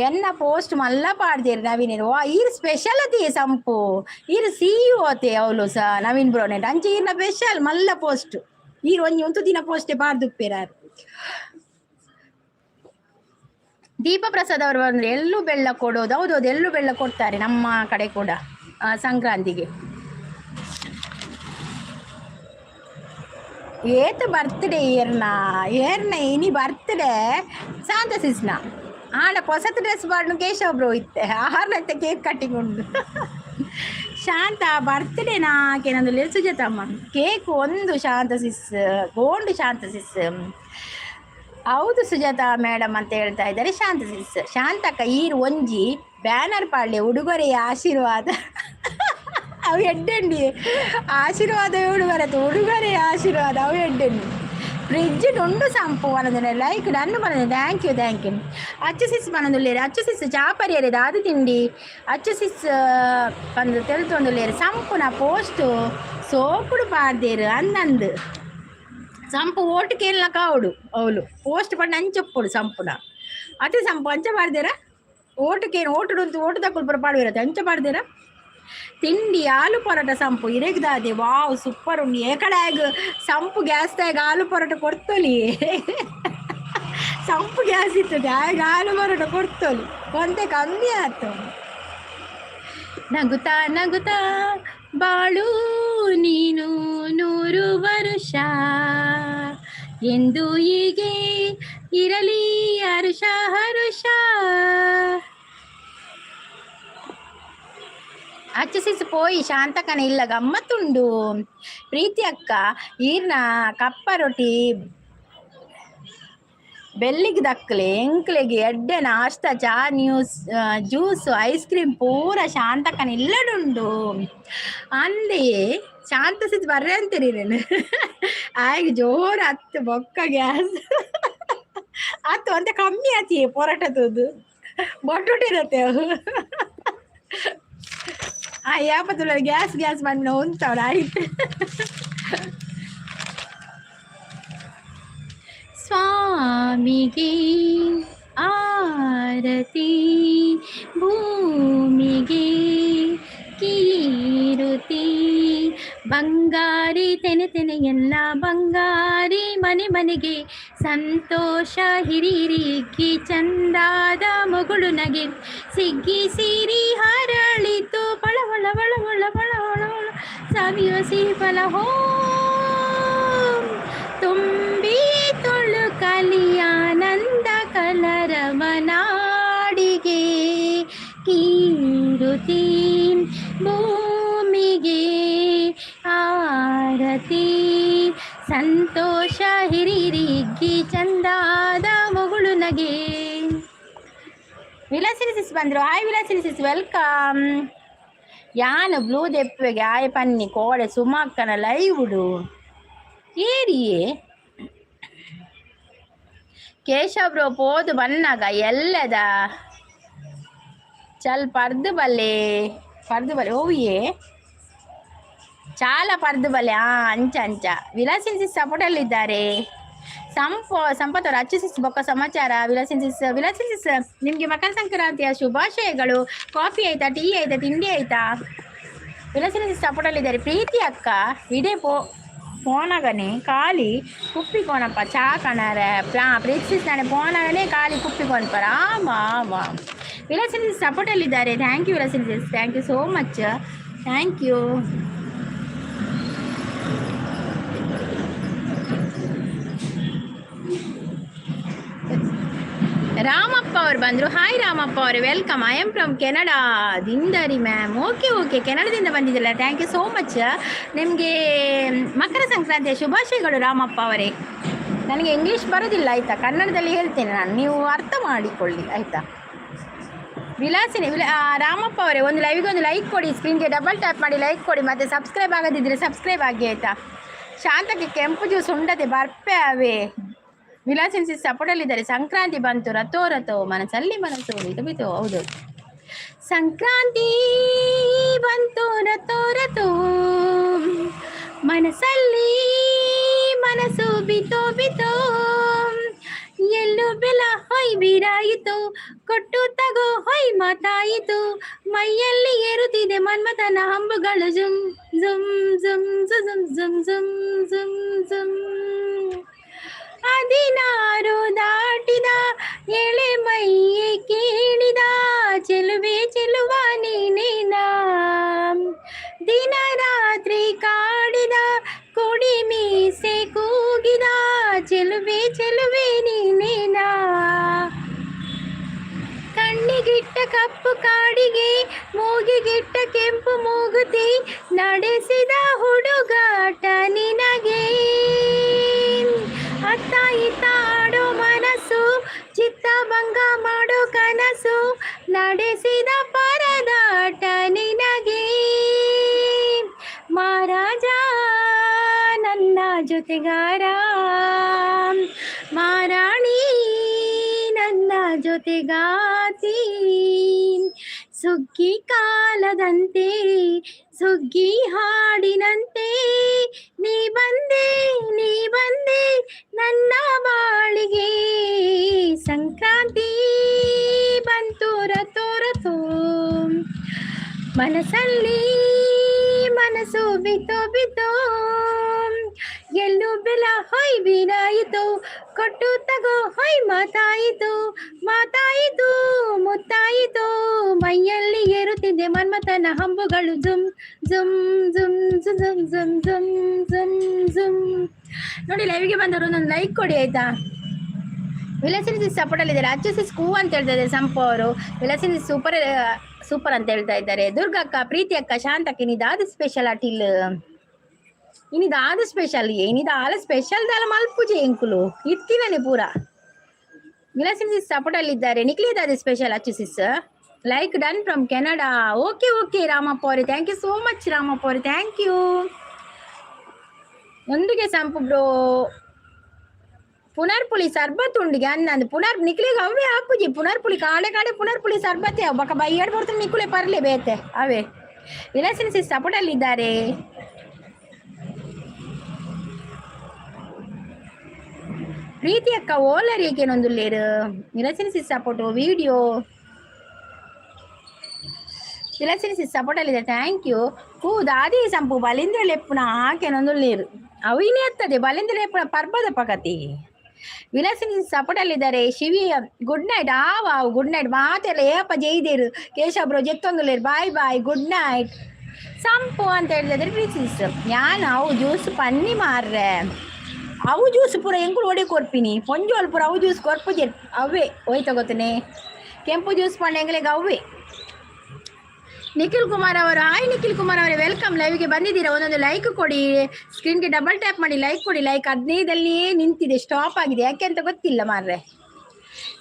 ಎನ್ನ ಪೋಸ್ಟ್ ಮಲ್ಲ ಪಾಡ್ದೇರು ನವೀನ್. ವಾ, ಈರ್ ಸ್ಪೆಷಲ್ ಅತಿ ಸಂಪು. ಈರ್ ಸಿ ಅತೆ ಅವಳು ಸ ನವೀನ್ ಬ್ರೋನೆಟ್. ಅಂಚೆ ಈರ್ನ ಸ್ಪೆಷಲ್ ಮಲ್ಲ ಪೋಸ್ಟ್. ಈರ್ ಒಂಜಿ ಉಂತು ದಿನ ಪೋಸ್ಟೆ ಪಾಡ್ದುಪ್ಪೇರಾರು. ದೀಪ ಪ್ರಸಾದ್ ಅವರು ಬಂದ್ರೆ ಎಳ್ಳು ಬೆಲ್ಲ ಕೊಡೋದು. ಹೌದೌದು, ಎಳ್ಳು ಬೆಲ್ಲ ಕೊಡ್ತಾರೆ ನಮ್ಮ ಕಡೆ ಕೂಡ ಸಂಕ್ರಾಂತಿಗೆ. ಏತ್ ಬರ್ತ್ಡೇ ಏರ್ನ ಏರ್ನ ಇನಿ ಬರ್ತ್ಡೇ ಶಾಂತ ಸಿಸ್ನ. ಆಂಡ ಪೊಸತ್ ಡ್ರೆಸ್ ಪಾಡ್ನು ಕೇಶವ ಬ್ರೋ ಇತ್ತೆ. ಆರ್ನತ್ತೆ ಕೇಕ್ ಕಟ್ಟಿಂಗ್ ಉಂಡು. ಶಾಂತ ಬರ್ತ್ಡೇ ನಾಕೇನಂದು ಸುಜಾತಮ್ಮ. ಕೇಕ್ ಒಂದು ಶಾಂತ ಸಿಸ್ ಗೋಂಡು ಶಾಂತ ಸಿಸ್. ಹೌದು ಸುಜಾತ ಮೇಡಮ್ ಅಂತ ಹೇಳ್ತಾ ಇದ್ದಾರೆ ಶಾಂತ ಸಿಸ್. ಶಾಂತಕ್ಕ, ಈರ್ ಒಂಜಿ ಬ್ಯಾನರ್ ಪಾಡ್ಲೆ, ಉಡುಗೊರೆಯ ಆಶೀರ್ವಾದ. ಅವು ಎಡ್ಡೆಂಡಿ ಆಶೀರ್ವಾದ ಉಡುಗೊರೆ, ಉಡುಗೊರೆಯ ಆಶೀರ್ವಾದ. ಅವು ಎಡ್ಡೆಂಡಿ. ಫ್ರಿಜ್ ಉಂಡು ಸಂಪು ಬನಂದಿನ. ಲೈಕ್ ಡನ್ ಬನಂದ. Thank you, thank you. ಅಚ್ಚು ಸಿಸ್ ಬನಂದುಲ್ಲೇರು. ಅಚ್ಚು ಸಿಸ್ ಚಾಪರಿಯರೆ ದಾದು ತಿಂಡಿ. ಅಚ್ಚು ಸಿಸ್ ಬಂದು ತೆಲ್ತೊಂದುಲ್ಲೇರು. ಸಂಪುನ ಪೋಸ್ಟು ಸೋಪುಡು ಪಾಡ್ದೇರು ಅಂದಂದು. ಸಂಪು ಓಟು ಕೇಳಲ ಕಾವಡು. ಅವಳು ಪೋಸ್ಟ್ ಪಂಡ ಅಂಚೊಪ್ಪುಡು ಸಂಪುನ ಅತಿ. ಸಂಪು ಅಂಚ ಪಾಡ್ದೇರ. ಓಟು ಕೇನ್ ಓಟು ಓಟು ತಕ್ಕುಲು ಪೂರ ಪಾಡುವಿರತ್ತೆ. ಅಂಚ ಪಾಡ್ದೇರ. ತಿಂಡಿ ಆಲು ಪರೋಟ ಸಂಪು ಇರೆಗ್ದಾದೆ. ವಾವ್, ಸೂಪರ್ ಉಂಡು. ಏಕಡೆ ಸಂಪು ಗ್ಯಾಸ್ ತಾಗ ಆಲು ಪರೋಟ ಕೊಡ್ತೊಲಿ. ಸಂಪು ಗ್ಯಾಸ್ ಇತ್ತು ಆಗ ಆಲು ಪರೋಟ ಕೊಡ್ತೊಲಿ. ಕೊಂತೆ ಕಮ್ಮಿ ಆಯ್ತು. ನಗುತ್ತಾ ನಗುತ್ತಾ ಬಾಳು ನೀನು 100 ವರುಷ ಎಂದು ಹೀಗೆ ಇರಲಿ ಹರುಷ ಹರುಷ. ಅಚ್ಚಸಿಸ್ ಪೋಯಿ ಶಾಂತಕನ ಇಲ್ಲ ಗಮ್ಮತ್ತುಂಡು. ಪ್ರೀತಿ ಅಕ್ಕ, ಈರ್ನ ಕಪ್ಪ ರೊಟ್ಟಿ ಬೆಲ್ಲಿಗೆ ದಕ್ಕಲೆ. ಎಂಕ್ಲೆಗೆ ಎಡ್ಡೆ ನಾಷ್ಟ, ಚಾ, ನ್ಯೂಸ್, ಜ್ಯೂಸ್, ಐಸ್ ಕ್ರೀಮ್ ಪೂರ ಶಾಂತಕ್ಕನ ಇಲ್ಲಡುಂಡು ಅಂದೆ. ಶಾಂತ ಸಿದ್ ಬರ್ರೆ ಅಂತೀರಿ ನಾನು. ಆಗ ಜೋರು ಹತ್ತು ಬೊಕ್ಕ ಗ್ಯಾಸ್ ಆತು ಅಂತ ಕಮ್ಮಿ ಆತಿ. ಪೊರಾಟ ತೂದು ಬೊಟ್ಟುಟ್ಟಿರತ್ತೆ ಅವು. ಆ ಯಾಪತ್ತುಲ್ಲ ಗ್ಯಾಸ್ ಗ್ಯಾಸ್ ಬಂದ ಉಂತವಳ ಆಯ್ತು. ಸ್ವಾಮಿಗೆ ಆರತಿ, ಭೂಮಿಗೆ ಕೀರುತಿ. ಬಂಗಾರಿ ತೆನೆ ತೆನೆ ಎಲ್ಲ ಬಂಗಾರಿ. ಮನೆ ಮನೆಗೆ ಸಂತೋಷ ಹಿರಿರಿಕ್ಕಿ ಚಂದಾದ ಮಗಳು ನಗೆ. ಸಿಗ್ಗಿ ಸಿರಿ ಹರಳಿತು ಪಳವಳ ಬಳವಳ ಬಳವಳ. ಸವಿಯುವ ಸಿಹಿ ಫಲ ಹೋ ತುಂಬಿ ತುಳುಕಲಿ ಆನಂದ ಕಲರವನಾಡಿಗೆ ಕೀರುತಿ, ಭೂಮಿಗೆ ಆರತಿ. ಸಂತೋಷ ಹಿರಿರಿಗ್ಗಿ ಚಂದಾದ ಮುಗುಳು ನಗೆ. ವಿಲಾಸಿನಿ ಸಿಸ್ ಬಂದ್ರು. Hi Vilasini sis, welcome. ಯಾನು ಬ್ಲೂ ದೆಪ್ಪುವೆಗೆ ಆಯ್ ಪನ್ನಿ ಕೋಡೆ ಸುಮಕ್ಕನ ಲೈವುಡು ಏರಿಯೇ. ಕೇಶವ್ರು ಪೋದು ಬನ್ನಾಗ ಎಲ್ಲದ ಚಲ್ ಪರ್ದು ಬಲ್ಲೆ, ಪರ್ದು ಬಲ್ಲೆ ಓವಿಯೇ ಚಾಲ ಪರ್ದು ಬಲ್ಲೆ. ಆ ಅಂಚ ಅಂಚ ವಿಲಾಸಿನ್ ಸಿಸ್ ಸಪೋರ್ಟಲ್ಲಿದ್ದಾರೆ. ಸಂಪತ್ ಅವರು, ಅಚ್ಚು ಸಿಸ್, ಬೊಕ್ಕ ಸಮಾಚಾರ? ವಿಲಾಸಿನ್ ಸಿಸ್, ವಿಲಾಸಿನ್ ಸಿಸ್, ನಿಮಗೆ ಮಕರ ಸಂಕ್ರಾಂತಿಯ ಶುಭಾಶಯಗಳು. ಕಾಫಿ ಆಯ್ತಾ? ಟೀ ಆಯ್ತಾ? ತಿಂಡಿ ಆಯ್ತಾ? ವಿಲಾಸಿನ್ ಸಿಸ್ ಸಪೋರ್ಟಲ್ಲಿದ್ದಾರೆ. ಪ್ರೀತಿ ಅಕ್ಕ, ಇಡೇ ಪೋ ಪೋನಾಗನೆ ಖಾಲಿ ಕುಪ್ಪಿ ಕೋನಪ್ಪ ಚಾ ಕಣರೆ. ಪ್ರೀತಿ ಸಿಸ್, ನಾಳೆ ಪೋನಾಗನೆ ಖಾಲಿ ಕುಪ್ಪಿ ಕೊನ್ಪರ. ಆಮ ಆಮ. ವಿಲಾಸಿನ್ ಸಿಸ್ ಸಪೋರ್ಟಲ್ಲಿದ್ದಾರೆ. Thank you ವಿಲಾಸಿನ್ sis, thank you so much, thank you. Ramappa ಅವರು ಬಂದರು. ಹಾಯ್ ರಾಮಪ್ಪ ಅವರು, welcome. I am from Canada ದಿಂದರಿ ma'am. Okay okay, ಕೆನಡಾದಿಂದ ಬಂದಿದ್ದಿಲ್ಲ. Thank you so much. ನಿಮಗೆ ಮಕರ ಸಂಕ್ರಾಂತಿಯ ಶುಭಾಶಯಗಳು ರಾಮಪ್ಪ ಅವರೇ. ನನಗೆ ಇಂಗ್ಲೀಷ್ ಬರೋದಿಲ್ಲ ಆಯಿತಾ, ಕನ್ನಡದಲ್ಲಿ ಹೇಳ್ತೇನೆ ನಾನು, ನೀವು ಅರ್ಥ ಮಾಡಿಕೊಳ್ಳಿ ಆಯಿತಾ. ವಿಲಾಸಿನಿ ರಾಮಪ್ಪ ಅವರೇ, ಒಂದು ಲೈವ್ಗೆ ಒಂದು ಲೈಕ್ ಕೊಡಿ. ಸ್ಕ್ರೀನ್ಗೆ ಡಬಲ್ ಟ್ಯಾಪ್ ಮಾಡಿ ಲೈಕ್ ಕೊಡಿ ಮತ್ತು ಸಬ್ಸ್ಕ್ರೈಬ್ ಆಗದಿದ್ದರೆ ಸಬ್ಸ್ಕ್ರೈಬ್ ಆಗಿ ಆಯಿತಾ. ಶಾಂತಕ್ಕೆ ಕೆಂಪು ಜ್ಯೂಸ್ ಉಂಡದೆ ಬರ್ಪೆ ಅವೇ. ವಿಲಾಸಿನ್ ಸಿಸ್ ಸಪೋರ್ಟಲ್ಲಿದ್ದಾರೆ. ಸಂಕ್ರಾಂತಿ ಬಂತು ರಥೋ ರಥೋ, ಮನಸ್ಸಲ್ಲಿ ಮನಸ್ಸು ಇದು ಬಿತ್ತು. ಹೌದು, ಸಂಕ್ರಾಂತಿ ಬಂತು ರಥೋ ರಥೋ, ಮನಸ್ಸಲ್ಲಿ ಮನಸ್ಸು ಬಿತೋ ಬಿತೋ, ಎಲ್ಲು ಬೆಲ ಹೊಯ್ ಬೀರಾಯಿತು, ಕೊಟ್ಟು ತಗೋ ಹೊಯ್ ಮಾತಾಯಿತು, ಮೈಯಲ್ಲಿ ಏರುತ್ತಿದೆ ಮನ್ಮಥನ ಹಂಬುಗಳು, ಜುಮ್ ಜುಮ್ ಜುಮ್ ಜುಮ್ ಜುಮ್ ಜುಮ್ ಜುಮ್ ಜುಮ್. 16 ದಾಟಿದ ಎಳೆ ಮೈಯೇ ಕೇಳಿದ, ಚೆಲುವೆ ಚೆಲುವ ನೀನೇನ, ದಿನ ರಾತ್ರಿ ಕಾಡಿದ ಕುಡಿ ಮೀಸೆ ಕೂಗಿದ, ಚೆಲುವೆ ಚೆಲುವೆ ನೀನೇನಾ, ಕಣ್ಣಿಗಿಟ್ಟ ಕಪ್ಪು ಕಾಡಿಗೆ, ಮೂಗಿಗಿಟ್ಟ ಕೆಂಪು ಮೂಗುತಿ, ನಡೆಸಿದ ಹುಡುಗಾಟ ನಿನಗೆ, ಅತ್ತ ಇತ್ತ ಆಡೋ ಮನಸ್ಸು, ಚಿತ್ತ ಭಂಗ ಮಾಡೋ ಕನಸು, ನಡೆಸಿದ ಪರದಾಟ ನಿನಗೆ, ಮಹಾರಾಜ ನನ್ನ ಜೊತೆಗಾರ, ಮಾರಾಣಿ ನನ್ನ ಜೊತೆಗಾತಿ, ಸುಗ್ಗಿ ಕಾಲದಂತೆ ಸುಗ್ಗಿ ಹಾಡಿನಂತೆ ನೀ ಬಂದೆ, ನೀ ಬಂದೆ ನನ್ನ ಬಾಳಿಗೆ. ಸಂಕ್ರಾಂತಿ ಬಂತು ರಥೋ ರಥೋ, ಮನಸ್ಸಲ್ಲಿ ಮನಸ್ಸು ಬಿತ್ತೋ ಬಿತ್ತೋ, ಎಲ್ಲು ಬೆಲ ಹೊಯ್ ಬೀರಾಯಿತು, ಕೊಟ್ಟು ತಗೋ ಹೊಯ್ ಮಾತಾಯಿತು, ಮಾತಾಯಿತು ಮುತ್ತಾಯಿತು, ಮೈಯಲ್ಲಿ ಏರುತ್ತಿದೆ ಮನ್ಮಥನ ಹಂಬುಗಳು, ಜುಮ್ ಜುಮ್ ಜುಮ್ ಜುಮ್ ಜುಮ್ ಜುಮ್ ಜುಮ್ ಜುಮ್. ನೋಡಿ, ಲೈವ್ಗೆ ಬಂದವರು ಒಂದೊಂದು ಲೈಕ್ ಕೊಡಿ ಆಯ್ತಾ. ವಿಲಾಸಿನಿ ಸಪೋರ್ಟ್ ಅಲ್ಲಿ ಇದ್ದಾರೆ. ಅಚ್ಚು ಸಿಸ್ ಕೂ ಅಂತ ಹೇಳ್ತಾ ಇದ್ದಾರೆ ಸಂಪು ಅವರು. ವಿಲಾಸಿನಿ ಸೂಪರ್ ಸೂಪರ್ ಅಂತ ಹೇಳ್ತಾ ಇದ್ದಾರೆ. ದುರ್ಗಕ್ಕ, ಪ್ರೀತಿ ಅಕ್ಕ, ಶಾಂತಕ್ಕ, ಇನಿದಾದ ಸ್ಪೆಷಲ್ ಅಟಿಲ್, ಇನಿದಾದ ಸ್ಪೆಷಲ್, ಏನಿದಾಲ ಸ್ಪೆಷಲ್ ದಾಲ ಮಲ್ಪುಜೆ ಎಂಕುಲು ಇತ್ತಿನನೆ ಪೂರ. ವಿಲಾಸಿನಿ ಸಿಸ್ ಸಪೋರ್ಟ್ ಅಲ್ಲಿ ಇದ್ದಾರೆ. ನಿಕ್ಲಿದಾದ ಸ್ಪೆಷಲ್ ಅಚ್ಚು sis? Like done from Canada. Okay okay Ramappa ಅವರೇ, thank you so much Ramappa ಅವರೇ, thank you. ಒಂದಿಗೆ ಸಂಪು ಬ್ರೋ, ಪುನರ್ಪುಳಿ ಸರ್ಬತ್ ಉಂಡಿಗೆ ಅನ್ನಂದು ಪುನರ್ ನಿಕ್ಲಿಗೆ ಅವೇ ಹಾಕುಜಿ. ಪುನರ್ಪುಳಿ ಕಾಡೆ ಕಾಡೆ ಪುನರ್ಪುಳಿ ಸರ್ಬತ್ತೆ ಅವು ಬಕ ಬೈಯಾಡ್ ಬರ್ತದೆ. ನಿಕ್ಕುಲೆ ಪರ್ಲೆ ಬೇತೆ ಅವೇ. ವಿಲಾಸಿನಿ ಸಿಸ್ ಸಪೋರ್ಟ್ ಅಲ್ಲಿ ಇದ್ದಾರೆ. ಪ್ರೀತಿ ಅಕ್ಕ, ಓಲರ್ ಏಕೇನೊಂದುಲ್ಲೇರು? ವಿಲಾಸಿನಿ ಸಿಸ್ ಸಪೋರ್ಟು ವಿಡಿಯೋ. ವಿಲಾಸಿನಿ ಸಿಸ್ ಸಪೋರ್ಟ್ ಅಲ್ಲಿದೆ, thank you. ಕೂ ದಾದಿ ಸಂಪು ಬಲಿಂದ್ರ ಲೆಪ್ಪುನ ಆಕೆನೊಂದುಲ್ಲೇರು ಅವು ಇನ್ನೇ ಎತ್ತದೆ ಬಲಿಂದ್ರ ಲೆಪ್ಪುನ ಪರ್ಬದ ಪಕತಿ. ವಿಲಾಸಿನಿ ಸಪೋರ್ಟ್ ಅಲ್ಲಿದ್ದಾರೆ. Shivi good night. ಆವ್ ಗುಡ್ ನೈಟ್ ಮಾತೆಲ್ಲ ಏಪ ಜೈದೇರು. ಕೇಶವ್ ಬ್ರೋ ಜೆತ್ತೊಂದುಲ್ಲೇರು. ಬಾಯ್ ಬಾಯ್, ಗುಡ್ ನೈಟ್ ಸಂಪು ಅಂತ ಹೇಳಿದ್ರೆ. ಪ್ರೀತಿಸ್ ಯಾನ್ ಅವು ಜ್ಯೂಸ್ ಪನ್ನಿ ಮಾರ್ರೆ. ಅವು ಜ್ಯೂಸ್ ಪೂರ ಎಂಕುಲು ಒಡೆ ಕೊರ್ಪಿನಿ ಪೊಂಜೋಲ್ ಪೂರ. ಅವು ಜ್ಯೂಸ್ ಕೊರ್ಪುಜೆರ್ ಅವೇ ಹೋಯ್ತ ಗೊತ್ತನೆ. ಕೆಂಪು ಜ್ಯೂಸ್ ಪಂಡ ಎಂಗ್ಲೆಗ್ ಅವೇ. ನಿಖಿಲ್ ಕುಮಾರ್ ಅವರು, ಹಾಯ್ ನಿಖಿಲ್ ಕುಮಾರ್ ಅವರೇ, welcome. ಲೈವ್ಗೆ ಬಂದಿದ್ದೀರಾ, ಒಂದೊಂದು ಲೈಕ್ ಕೊಡಿ. ಸ್ಕ್ರೀನ್ಗೆ ಡಬಲ್ ಟ್ಯಾಪ್ ಮಾಡಿ ಲೈಕ್ ಕೊಡಿ. ಲೈಕ್ 15ರಲ್ಲಿಯೇ ನಿಂತಿದೆ, ಸ್ಟಾಪ್ ಆಗಿದೆ, ಯಾಕೆ ಅಂತ ಗೊತ್ತಿಲ್ಲ ಮಾರ್ರೆ.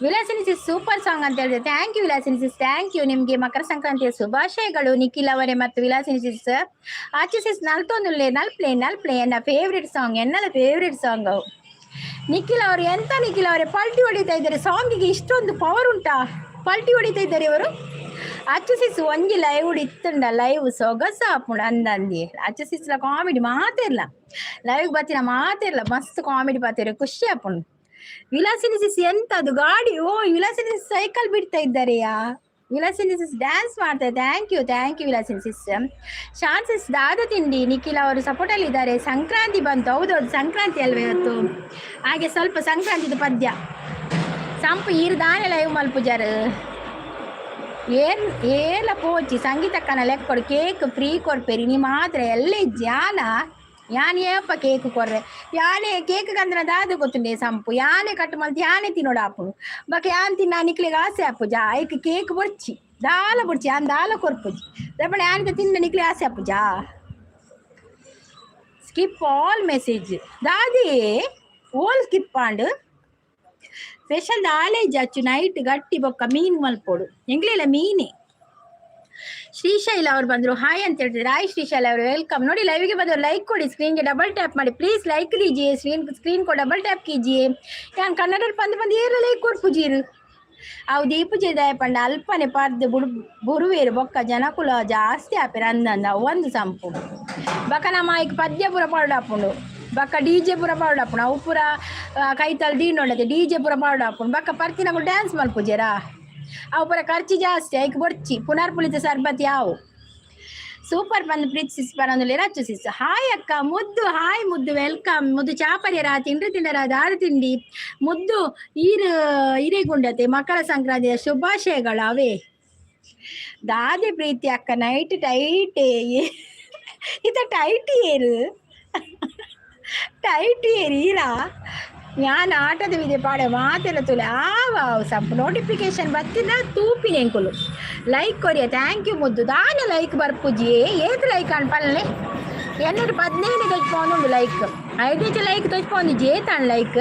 ವಿಲಾಸಿನಿ ಸಿಸ್, ಸೂಪರ್ ಸಾಂಗ್ ಅಂತ ಹೇಳಿದೆ. Thank you Vilasini sis, thank you. ನಿಮ್ಗೆ ಮಕರ ಸಂಕ್ರಾಂತಿಯ ಶುಭಾಶಯಗಳು ನಿಖಿಲ್ ಅವರೇ ಮತ್ತು ವಿಲಾಸಿನಿ ಸಿಸ್. ಆಚೆ ಸಿಸ್ ನಲ್ತೊಂದುಲ್ಲೆ, ನಲ್ಪ್ಲೆ ನಲ್ಪ್ಲೆ. ಎನ್ನ ಫೇವ್ರೆಟ್ ಸಾಂಗ್, ಎನ್ನಲ ಫೇವ್ರೆಟ್ ಸಾಂಗ್ ಅವು. ನಿಖಿಲ್ ಅವರು ಎಂತ ನಿಖಿಲ್ ಅವರೇ, ಪಲ್ಟಿ ಹೊಡಿತಾ ಇದ್ದಾರೆ. ಸಾಂಗಿಗೆ ಇಷ್ಟೊಂದು ಪವರ್ ಉಂಟಾ? ಪಲ್ಟಿ ಹೊಡಿತಾ ಇದ್ದಾರೆ ಇವರು. ಅಚ್ಚು ಸಿಸ್, ಒಂಜಿ ಲೈವ್ ಇತ್ತುಂಡ ಲೈವ್ ಸೊಗಸ ಆಪುಂಡು ಅಂದಂದಿ. ಅಚ್ಚು ಸಿಸ್ಲ ಕಾಮಿಡಿ ಮಾತಿರ್ಲ, ಲೈವ್ ಬತ್ತಿನ ಮಾತಿರ್ಲ, ಮಸ್ತ್ ಕಾಮಿಡಿ ಪಾತಿರ, ಖುಷಿ ಆಪುಂಡು. ವಿಲಾಸಿನಿ ಸಿಸ್, ಎಂತ ಅದು ಗಾಡಿ? ಓ, ವಿಲಾಸಿನಿ ಸಿಸ್ ಸೈಕಲ್ ಬಿಡ್ತಾ ಇದ್ದಾರೆಯಾ? ವಿಲಾಸಿನಿ ಸಿಸ್ ಡ್ಯಾನ್ಸ್ ಮಾಡ್ತಾರೆ. Thank you, thank you Vilasini sis. ಶಾನ್ ಸಿಸ್, ದಾದ ತಿಂಡಿ? ನಿಖಿಲ್ ಅವರು ಸಪೋರ್ಟ್ ಅಲ್ಲಿ ಇದ್ದಾರೆ. ಸಂಕ್ರಾಂತಿ ಬಂತು. ಹೌದೌದು, ಸಂಕ್ರಾಂತಿ ಅಲ್ವೇ ಇವತ್ತು? ಹಾಗೆ ಸ್ವಲ್ಪ ಸಂಕ್ರಾಂತಿದು ಪದ್ಯ. ಸಂಪು ಈರು ದಾನೆ ಲೈವ್ ಮಲ್ಪುಜಾರು? ಏನ್ ಏಲ ಪೋಚಿ ಸಂಗೀತಕ್ಕನ ಲೆಕ್ಕೊಡು, ಕೇಕ್ ಫ್ರೀ ಕೊಡ್ಪೇರಿ. ನೀ ಮಾತ್ರ ಎಲ್ಲ ಜಾನ ಯಾನ್ ಏಪ ಕೇಕ್ ಕೊರ್ರೆ? ಯಾನೆ ಕೇಕ್ ಕಂದ್ರ ದಾದ ಗೊತ್ತುಂಡೆ ಸಂಪು? ಯಾನೆ ಕಟ್ ಮಲ್ತ್ ಯಾನೆ ತಿನ್ನೋಡು ಆಪುಂಡು. ಬೊಕ ಯಾನ್ ತಿನ್ನ ನಿಕ್ಲೆಗ್ ಆಸೆ ಆಪುಜ. ಐಕ್ ಕೇಕ್ ಬೊರ್ಚಿ, ದಾಲ ಬೊರ್ಚಿ, ಯಾನ್ ದಾಲ ಕೊರ್ಪುಜಿ. ದಪಣ ಯಾನ್ ತಿನ್ನ ನಿಕ್ಲೆ ಆಸೆ ಆಪುಜ. ಸ್ಕಿಪ್ ಆಲ್ ಮೆಸೇಜ್ ದಾದಿ? ಓಲ್ ಸ್ಕಿಪ್ ಆಂಡ್? ಸ್ಪೆಷಲ್ ದಾಲೆ ಅಚ್ಚು? ನೈಟ್ ಗಟ್ಟಿ ಬೊಕ್ಕ ಮೀನ್ ಮಲ್ಪೊಡು. ಎಂಗ್ಲಿಲ್ಲ ಮೀನೆ. ಶ್ರೀಶೈಲ ಅವ್ರು ಬಂದ್ರು, ಹಾಯ್ ಅಂತ ಹೇಳ್ತಿದ್ರು. ಹಾಯ್ ಶ್ರೀಶೈಲ ಅವರು, welcome. ನೋಡಿ, ಲೈವ್ಗೆ ಬಂದವರು ಲೈಕ್ ಕೊಡಿ. ಸ್ಕ್ರೀನ್ಗೆ ಡಬಲ್ ಟ್ಯಾಪ್ ಮಾಡಿ ಪ್ಲೀಸ್. ಲೈಕ್ दीजिए, ಸ್ಕ್ರೀನ್ ಸ್ಕ್ರೀನ್ को ಡಬಲ್ ಟ್ಯಾಪ್ कीजिए. ಯಾನ್ ಕನ್ನಡ ಬಂದು ಬಂದು ಏರ ಲೈಕ್ ಕೊಡ್ಪುಜೀರು. ಅವು ದೀಪುಜಿ ಪಂಡ ಅಲ್ಪನೆ ಪರ್ದು ಬುಡು ಬುರುವೇರು. ಬೊಕ್ಕ ಜನಕುಲ ಜಾಸ್ತಿ ಆಪೆರ್ ಅಂದಂದ. ಅವು ಒಂದು ಸಂಪು. ಬೊಕ ನಮ್ಮ ಐಕ್ ಪದ್ಯ ಪೂರ ಪಾಡಾಪುಂಡು. ಬೊಕ್ಕ ಡಿಜೆ ಪೂರ ಪಾಡಾಪುಂಡು. ಅವು ಪೂರ ಕೈತಲ್ ದೀಂಡೊಂಡತೆ ಡಿಜೆ ಪೂರ ಪಾಡಾಪುಂಡು. ಬೊಕ್ಕ ಪರ್ತಿನಕುಲು ಡ್ಯಾನ್ಸ್ ಮಲ್ಪುಜೆರಾ? ಅವು ಪೂರ ಖರ್ಚು ಜಾಸ್ತಿ, ಐಕ್ ಬೊರ್ಚಿ. ಪುನರ್ಪುಳಿತ ಸರ್ಬತ್ ಯಾವು ಸೂಪರ್ ಬಂದು ಪ್ರೀತಿ ಸಿಸ್ ಬರೋದಿಲ್ಲ. ರಚ್ಚು ಸಿಸ್, ಹಾಯ್ ಅಕ್ಕ. ಮುದ್ದು, ಹಾಯ್ ಮುದ್ದು, welcome ಮುದ್ದು. ಚಾಪರ್ಯರ ತಿಂಡ್ರಿ ತಿಂಡರ? ದಾದ ತಿಂಡಿ ಮುದ್ದು? ಈರು ಹಿರೇಗುಂಡತೆ. ಮಕರ ಸಂಕ್ರಾಂತಿಯ ಶುಭಾಶಯಗಳು ಅವೇ. ದಾದೆ ಪ್ರೀತಿ ಅಕ್ಕ, ನೈಟ್ ಟೈಟ್ ಇತ? ಟೈಟ್ ಏರು, ಟೈಟ್ ಏರು ಈರಾ. ಯಾನ್ ಆಟದ ವಿದೆ ಪಾಡೆ ಮಾತೆಲ್ಲ ತುಲೆ ಆವ ಸಂಪ್ ನೋಟಿಫಿಕೇಶನ್ ಬತ್ತಿನ ತೂಪಿನ ಎಂಕುಲು. ಲೈಕ್ ಕೊರಿಯ, thank you ಮುದ್ದು. ದಾನೆ ಲೈಕ್ ಬರ್ಪುಜಿ? ಏತ್ ಲೈಕ್ ಅನ್ ಪಲ್ಲೆ? ಎನ್ನಡು 15 ತೋಚ್ಪೊಂದುಂಡು ಲೈಕ್. ಐದು ಲೈಕ್ ತೋಚ್ಪೊಂದು. ಜೇತಾನ್ ಲೈಕ್?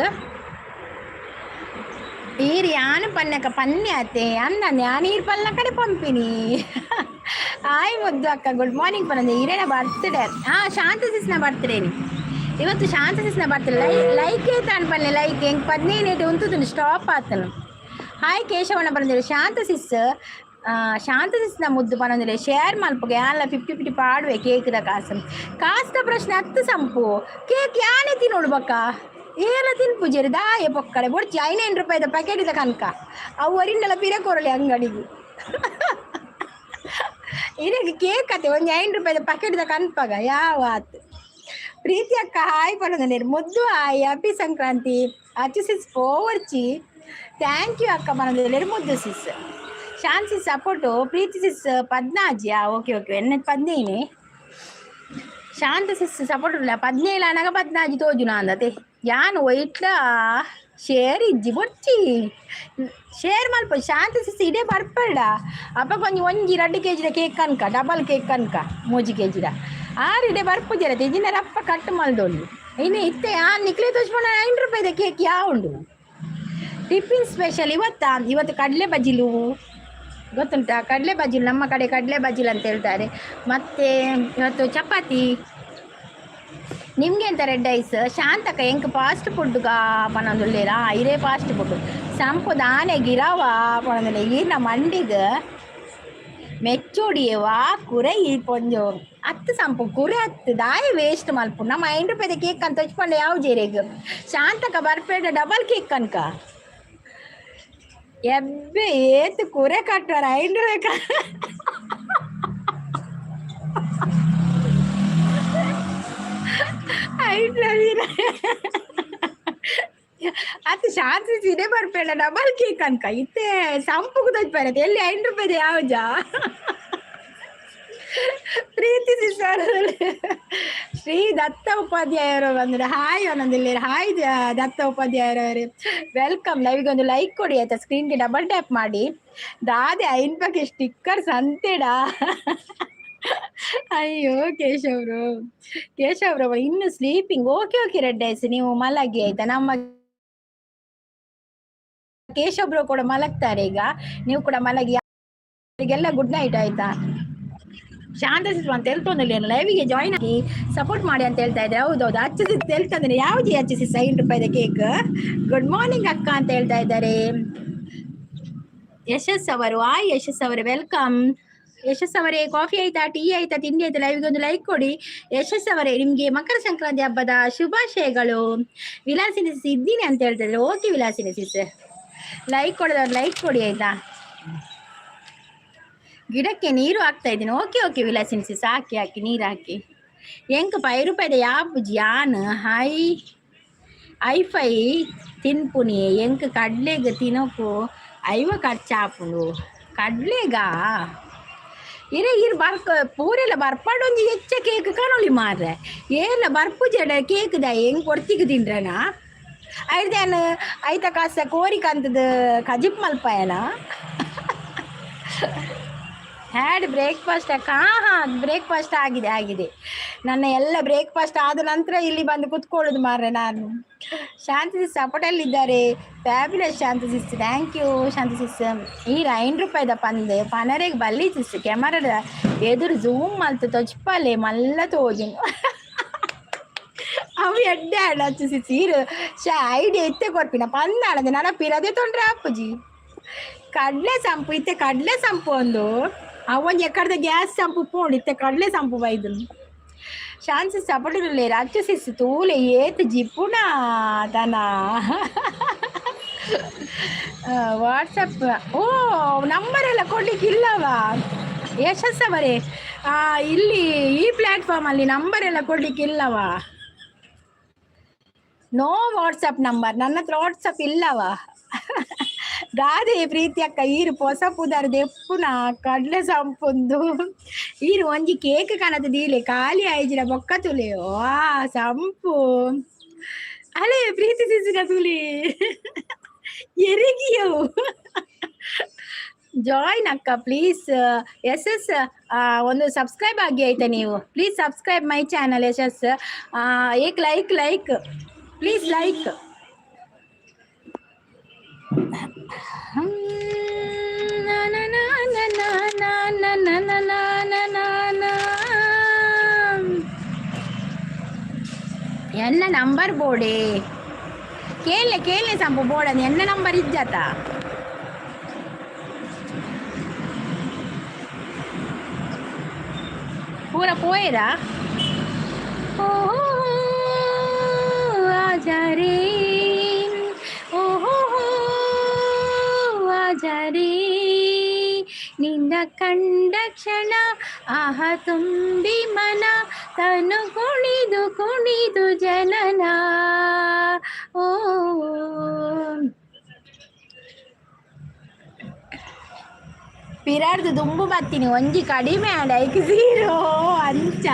ಈರ್ ಯಾನು ಪನ್ನಕ ಪನ್ನೆ ಆತೆ ಅನ್ನ ಯಾನ್ ಈರ್ ಪಲ್ಲ ಕಡೆ ಪಂಪಿನಿ. ಹಾಯ್ ಮುದ್ದು ಅಕ್ಕ, ಗುಡ್ ಮಾರ್ನಿಂಗ್ ಪನ್ನಂದೆ. ಈರೇನ ಬರ್ತ್ಡೇ? ಹಾ, ಶಾಂತ ಸಿಸ್ನ ಬರ್ತ್ಡೇ ಇವತ್ತು. ಶಾಂತ ಸಿಸ್ನ ಬರ್ತ್ಡೇ. ಲೈಕ್ ಏತಾನ್ ಪನ್ನೆ ಲೈಕ್? ಎಂಕ್ 15 ಏಟು ಉಂತುದುಂಡು, ಸ್ಟಾಪ್ ಆತನು. ಹಾಯ್ ಕೇಶವಣ್ಣ ಪನಂದಿರು. ಶಾಂತ ಸಿಸ್, ಶಾಂತ ಸಿಸ್ನ ಮುದ್ದು ಪನಂದಿರು, ಶೇರ್ ಮಲ್ಪುಗೆ. ಯಾನ್ಲ 50 50 ಪಾಡುವೆ ಕೇಕ್ದ ಕಾಸು. ಕಾಸ್ದ ಪ್ರಶ್ನೆ ಹತ್ತು ಸಂಪು. ಕೇಕ್ ಯಾನೆ ತಿನ್ನೋಡು ಬಕ್ಕ? ಏಲ ತಿನ್ಪುಜೇರಿ ದಾಯ ಪೊಕ್ಕಡೆ ಬೊಡ್ಚಿ. 500 ರೂಪಾಯಿದ ಪ್ಯಾಕೆಟ್ ಕನಕ ಅವು ಒರಿಂಡಲ ಪಿರ ಕೊರಲಿ ಅಂಗಡಿಗೆ. ಇರಗೆ ಕೇಕ್ ಅತ್ತೆ ಒಂಜಿ 5 ರೂಪಾಯಿದ ಪ್ಯಾಕೆಟ್ದ ಕನ್ಪಗ ಯಾವ ಆತು. ಪ್ರೀತಿ ಅಕ್ಕ ಹಾಯ್ ಪನೊಂದು. ಮುದ್ದು hi, happy Sankranti. Achchu Sis ಪೋವರ್ಚಿ. Thank you ಅಕ್ಕ ಪನೊಂದು ಮುದ್ದು ಸಿಸ್. ಶಾನ್ ಸಿಸ್ ಸಪೋರ್ಟು. ಪ್ರೀತಿ ಸಿಸ್ ಪದ್ನಾಜಿಯಾ? ಓಕೆ ಓಕೆ, ಎನ್ನ 15. ಶಾಂತ ಸಿಸ್ ಸಪೋರ್ಟ್ ಇಲ್ಲ. 17 ಅನಗ ಪದ್ನಾಜಿ ತೋಜುನ ಅಂದತೆ. ಯಾನ್ ಒಯ್ಟ್ಲ ಶೇರ್ ಇಜ್ಜಿ, ಬೊರ್ಚಿ, ಶೇರ್ ಮಲ್ಪ. ಶಾಂತ ಸಿಸ್ ಇಡೇ ಬರ್ಪೇಡ. ಅಪ್ಪ ಕೊಂಚ ಒಂಜಿ 2 ಕೆಜಿದ ಕೇಕ್ ಕನ್ಕ, ಡಬಲ್ ಕೇಕ್ ಕನ್ಕ, 3 ಕೆಜಿದ ಆರು ಇಡೆ ಬರ್ಪುಜರ ತಿಜಿನ ರಪ್ಪ ಕಟ್ ಮಲ್ದೊಲಿ. ಇನ್ನು ಇತ್ತೆ ಆ ನಿಕ್ಲೆ ತೋಚ್ಪೊಂಡ 5 ರೂಪಾಯಿದ ಕೇಕ್ ಯಾವ ಉಂಡು? ಟಿಫಿನ್ ಸ್ಪೆಷಲ್ ಇವತ್ತಾ? ಇವತ್ತು ಕಡಲೆ ಬಜಿಲು ಗೊತ್ತುಂಟಾ? ಕಡಲೆ ಬಜಿಲು, ನಮ್ಮ ಕಡೆ ಕಡಲೆ ಬಜಿಲು ಅಂತ ಹೇಳ್ತಾರೆ. ಮತ್ತೆ ಇವತ್ತು ಚಪಾತಿ. ನಿಮಗೆ ಎಂತ ರೆಡ್ ಐಸ್? ಶಾಂತಕ್ಕ, ಎಂಕ್ ಫಾಸ್ಟ್ ಫುಡ್ಗಾ ಪನೊಂದುಲ್ಲೇರಾ? ಇರೇ ಫಾಸ್ಟ್ ಫುಡ್ ಸಂಪು ದಾನೆ ಗಿರವ ಪನೊಂದುಲ್ಲೆ. ಈರ್ನ ಮಂಡಿಗ್ ಮೆಚ್ಚೋಡಿಯೇ ವಾ ಕುರೆ ಈ ಪೊಂಜೋ ಅತ್ತು ಸಂಪು ಕುರೆ ಅತ್ತು ದಾಯ ವೇಸ್ಟ್ ಮಲ್ಪು. ನಮ್ಮ 5 ರೂಪಾಯಿದ ಕೇಕ್ ಅಂತ ಹಚ್ಕೊಂಡೆ ಯಾವ ಜೇರೆಗ್? ಶಾಂತಕ ಬರ್ಪೇಡ, ಡಬಲ್ ಕೇಕ್ ಕನ್ಕ. ಎಬ್ಬೆ ಏತ್ ಕುರೆ ಕಟ್ಟುವರ 5 ರೂಪಾಯಿ? 5 ಅದು ಶಾಂತಿ ಸೀರೆ ಬರ್ಪೇಡ, ಡಬಲ್ ಕೇಕ್ ಅನ್ಕ. ಇತ್ತೆ ಸಂಪುಗು ತಜ್ಪಾರತ್ತೆ ಎಲ್ಲಿ 5 ರೂಪಾಯಿದ ಯಾವ್ಜ? ಪ್ರೀತಿ ಸರ್, ಶ್ರೀ ದತ್ತ ಉಪಾಧ್ಯಾಯರು ಬಂದ್ರೆ ಹಾಯ್ ಒಂದೊಂದಿಲ್ಲ. ಹಾಯ್ ದತ್ತ ಉಪಾಧ್ಯಾಯರವರೇ, welcome. ಲೈವ್ಗೆ ಒಂದು ಲೈಕ್ ಕೊಡಿ ಆಯ್ತಾ? ಸ್ಕ್ರೀನ್ಗೆ ಡಬಲ್ ಟ್ಯಾಪ್ ಮಾಡಿ. ದಾದೆ ಐನ್ ಬಗ್ಗೆ ಸ್ಟಿಕ್ಕರ್ಸ್ ಅಂತೇಡಾ? ಅಯ್ಯೋ ಕೇಶವ್ರು, ಕೇಶವ್ರು ಇನ್ನು sleeping. Okay okay, red ice, ನೀವು ಮಲಗಿ ಆಯ್ತಾ? ನಮ್ಮ ಕೇಶವ್ ಬ್ರೋ ಕೂಡ ಮಲಗ್ತಾರೆ ಈಗ, ನೀವು ಕೂಡ ಮಲಗಿ. ಅವರಿಗೆಲ್ಲ ಗುಡ್ ನೈಟ್ ಆಯ್ತಾ. ಶಾಂತ ಸಿಸ್ ಅಂತ ಹೇಳ್ತೊಂದಿಲ್ಲ, ಲೈವಿಗೆ ಜಾಯಿನ್ ಆಗಿ ಸಪೋರ್ಟ್ ಮಾಡಿ ಅಂತ ಹೇಳ್ತಾ ಇದ್ದಾರೆ. ಹೌದೌದು, ಅಚ್ಚು ಸಿಸ್ ಹೇಳ್ತಂದ್ರೆ ಯಾವ್ದು ಅಚ್ಚು ಸಿಸ್ 5 ರೂಪಾಯಿದ ಕೇಕ್. ಗುಡ್ ಮಾರ್ನಿಂಗ್ ಅಕ್ಕ ಅಂತ ಹೇಳ್ತಾ ಇದ್ದಾರೆ ಯಶಸ್ ಅವರು. ಆಯ್ ಯಶಸ್ ಅವರೇ, welcome. ಯಶಸ್ ಅವರೇ, ಕಾಫಿ ಆಯ್ತಾ, ಟೀ ಆಯ್ತಾ, ತಿಂಡಿ ಆಯ್ತಾ? ಲೈವ್ಗೆ ಒಂದು ಲೈಕ್ ಕೊಡಿ. ಯಶಸ್ ಅವರೇ, ನಿಮ್ಗೆ ಮಕರ ಸಂಕ್ರಾಂತಿ ಹಬ್ಬದ ಶುಭಾಶಯಗಳು. ವಿಲಾಸಿನಿ ಸಿಸ್ ಇದ್ದೀನಿ ಅಂತ ಹೇಳ್ತಾ ಇದ್ದಾರೆ. ಓಕೆ ವಿಲಾಸಿನಿ ಸಿಸ್, ಲೈಕ್ ಕೊಡೋದವ್ರು ಲೈಕ್ ಕೊಡಿ ಆಯ್ತಾ. ಗಿಡಕ್ಕೆ ನೀರು ಹಾಕ್ತಾ ಇದ್ದೀನಿ. ಓಕೆ ಓಕೆ ವಿಲಾಸಿನಿ ಸಿಸ್, ಹಾಕಿ ಹಾಕಿ, ನೀರು ಹಾಕಿ. ಎಂಕ್ 5 ರೂಪಾಯಿದ ಯಾಪುಜಿ ಯಾನ್ ಹೈ ಐಫೈ ತಿನ್ಪುನಿ. ಎಂಕ್ ಕಡ್ಲೆಗ್ ತಿನ್ನೋಕು 50 ಖರ್ಚಾಪುಂಡು ಕಡ್ಲೆಗ. ಇರೆ ಇರ್ ಬರ್ಕ ಪೂರೆಲ್ಲ ಬರ್ಪಾಡೊಂಜಿ ಹೆಚ್ಚ ಕೇಕ್ ಕಾಣೊಲಿ ಮಾರ್ರೆ. ಏಲ ಬರ್ಪು ಜಡ ಕೇಕ್ ದ ಹೆಂಗ್ ಕೊಡ್ತಿಗೆ ತಿಂಡ್ರನಾ? ಐರ್ದಾನ ಐತ ಕಾಸ ಕೋರಿ ಕಂತದ ಕಜಿಪ್ ಮಲ್ಪಾಯನ. ಹ್ಯಾಡ್ ಬ್ರೇಕ್ಫಾಸ್ಟ್ ಅಕ್ಕ? ಹಾಂ ಹಾಂ, ಬ್ರೇಕ್ಫಾಸ್ಟ್ ಆಗಿದೆ ಆಗಿದೆ. ನನ್ನ ಎಲ್ಲ ಬ್ರೇಕ್ಫಾಸ್ಟ್ ಆದ ನಂತರ ಇಲ್ಲಿ ಬಂದು ಕುತ್ಕೊಳ್ಳೋದು ಮಾರ್ರೆ ನಾನು. ಶಾಂತಿ ಸಿಸ್ ಸಪೋರ್ಟಲ್ಲಿದ್ದಾರೆ. Fabulous Shanti sis, thank you Shanti sis. ಈ 5 ರೂಪಾಯಿದ ಪಂದ್ ಪನರೆಗ್ ಬಲ್ಲಿ ಸಿಸ್. ಕ್ಯಾಮರಾದ ಎದುರು ಝೂಮ್ ಮಲ್ತು ತೊಚ್ಪಲೆ ಮಲ್ಲ ತೋಜುಂಡು. ಅವು ಎಡ್ಡೆ ಆಡ ಸಿಸ್. ಈರು ಶಾ ಐಡಿಯಾ ಇತ್ತೆ ಕೊರ್ಪಿನ ಪಂದಾಳದೆ ನನ್ನ ಪಿರದೆ ತೊಂದ್ರೆ ಅಪ್ಪುಜಿ. ಕಡಲೆ ಸಂಪು ಇತ್ತೆ, ಕಡಲೆ ಸಂಪು ಒಂದು ಅವೊಂಜಿ ಎಕ್ಕಡ್ದ ಗ್ಯಾಸ್ ಸಂಪು ಪೋಂಡು ಇತ್ತೆ ಕಡಲೆ ಸಂಪು ಬೈದು. ಶಾಂತಿ ಸಪೋರ್ಟ್ ಅಚ್ಚು ಸಿಸ್ ತೂಲೆ ಏತ್ ಜಿಪ್ಪುನ ತನ. ವಾಟ್ಸಪ್ ಓ ನಂಬರ್ ಎಲ್ಲ ಕೊಡ್ಲಿಕ್ಕೆ ಇಲ್ಲವಾ ಯಶಸ್ ಅವರೇ? ಇಲ್ಲಿ ಈ ಪ್ಲಾಟ್ಫಾರ್ಮ್ ಅಲ್ಲಿ ನಂಬರ್ ಎಲ್ಲ ಕೊಡ್ಲಿಕ್ಕೆ ಇಲ್ಲವಾ? ನೋ ವಾಟ್ಸಪ್ ನಂಬರ್, ನನ್ನ ಹತ್ರ ವಾಟ್ಸಪ್ ಇಲ್ಲವಾ. ಗಾದೆ ಪ್ರೀತಿ ಅಕ್ಕ, ಈರು ಪೊಸ ಪುದರ್ ದೆಪ್ಪುನ ಕಡ್ಲೆ ಸಂಪುಂದು. ಈರು ಒಂಜಿ ಕೇಕ್ ಕನತ ದೀಲೆ, ಖಾಲಿ ಆಯ್ಜಿರ ಬೊಕ್ಕ ತುಲೆ. ವಾ ಸಂಪು ಅಲೆ ಪ್ರೀತಿ ಸಿಸಿನ ತುಲಿ ಎರಿಗಿಯವು. ಜಾಯಿನ್ ಅಕ್ಕ ಪ್ಲೀಸ್. ಎಸ್ ಎಸ್, ಒಂದು ಸಬ್ಸ್ಕ್ರೈಬ್ ಆಗಿ ಆಯ್ತಾ ನೀವು. Please subscribe my channel Yashas. ಏಕ್ ಲೈಕ್, ಲೈಕ್ ಪ್ಲೀಸ್ ಲೈಕ್. ಎನ್ನ ನಂಬರ್ ಬೋಡೆ ಕೇಳಲೆ ಕೇಳಲೆ ಸಂಪು ಬೋಡ. ಎನ್ನ ನಂಬರ್ ಇಜ್ಜಾತ? ಪೂರ ಪೋಯರಾ? ಓ ಆಜಾ ರೇ, ಓಹೋ ಆಜಾ ರೇ. ನಿನ್ನ ಕಂಡ ಕ್ಷಣ ಆಹ ತುಂಬಿ ಮನ ತನು ಕುಣಿದು ಕುಣಿದು ಜನನ. ಓ ಪಿರಾಡ್ದು ದುಂಬು ಬತ್ತೀನಿ, ಒಂಜಿ ಕಡಿಮೆ ಆಂಡ ಐಕ್ ಝೀರೋ ಅಂಚ.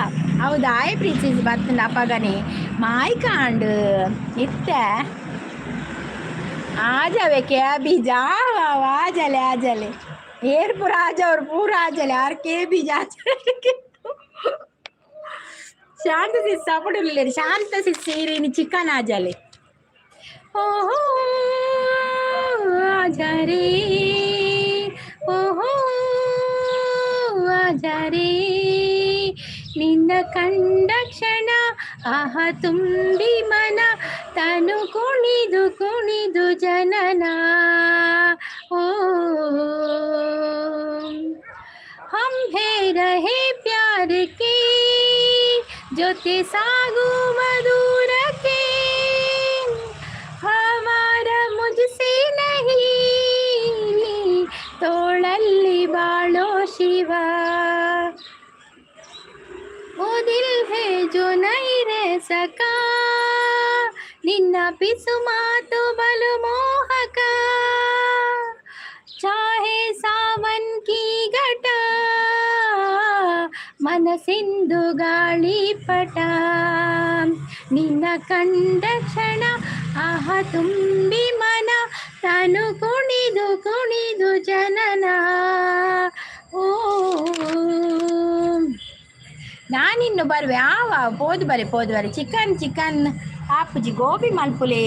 ಹೌದಾ? ಆಯ್ ಪ್ರೀತಿಸ್ ಬತ್ತಂಡ ಅಪಗನೆ ಮಾಯ್ಕಾಂಡ್ ಇತ್ತೆ. ಆಜವೆ ಕ್ಯಾಬೀಜ ಆಜಲೆ ಆಜಲೆ ಏರ್ ಪೂರ ಆಜ ಅವ್ರು ಪೂರ ಆಜಲೆ ಆರ್ ಕೇಬೀಜ ಆಜಲೆ. ಶಾಂತ ಸಿಸ್ ಸಪೋರ್ಟ್ ಇಲ್ಲ. ಶಾಂತ ಸಿಸ್ ಸೀರಿನಿ ಚಿಕನ್ ಆಜಲೆ. ಓಹೋ ಆಜಾ ರೇ, ಓಹೋ ಆಜಾ ರೇ. ನಿನ್ನ ಕಂಡ ಕ್ಷಣ ಆಹ ತುಂಬಿ ಮನ ತನು ಕುಣಿದು ಕುಣಿದು ಜನನ. ಓ हम है रहे प्यार के ಜೊತೆ ಸಾಗುವ ದೂರಕ್ಕೆ, हमारा मुझसे नहीं ತೋಳಲ್ಲಿ ಬಾಳೋ ಶಿವ. वो दिल है जो नहीं रह सका, ನಿನ್ನ ಪಿಸು ಮಾತು ಬಲು ಮೋಹಕ. ಚಾಹೆ ಸಾವನ್ ಕಿ ಘಟ, ಮನಸ್ಸಿಂದು ಗಾಳಿಪಟ. ನಿನ್ನ ಕಂಡ ಕ್ಷಣ ಆಹ ತುಂಬಿ ಮನ ತಾನು ಕುಣಿದು ಕುಣಿದು ಜನನ. ಓ ನಾನಿನ್ನು ಬರುವೆ. ಆವ ಪೋದು ಬರೆ ಪೋದು ಬರೆ. ಚಿಕನ್ ಚಿಕನ್ ಆಪುಜಿ, ಗೋಬಿ ಮಲ್ಪುಲೆ.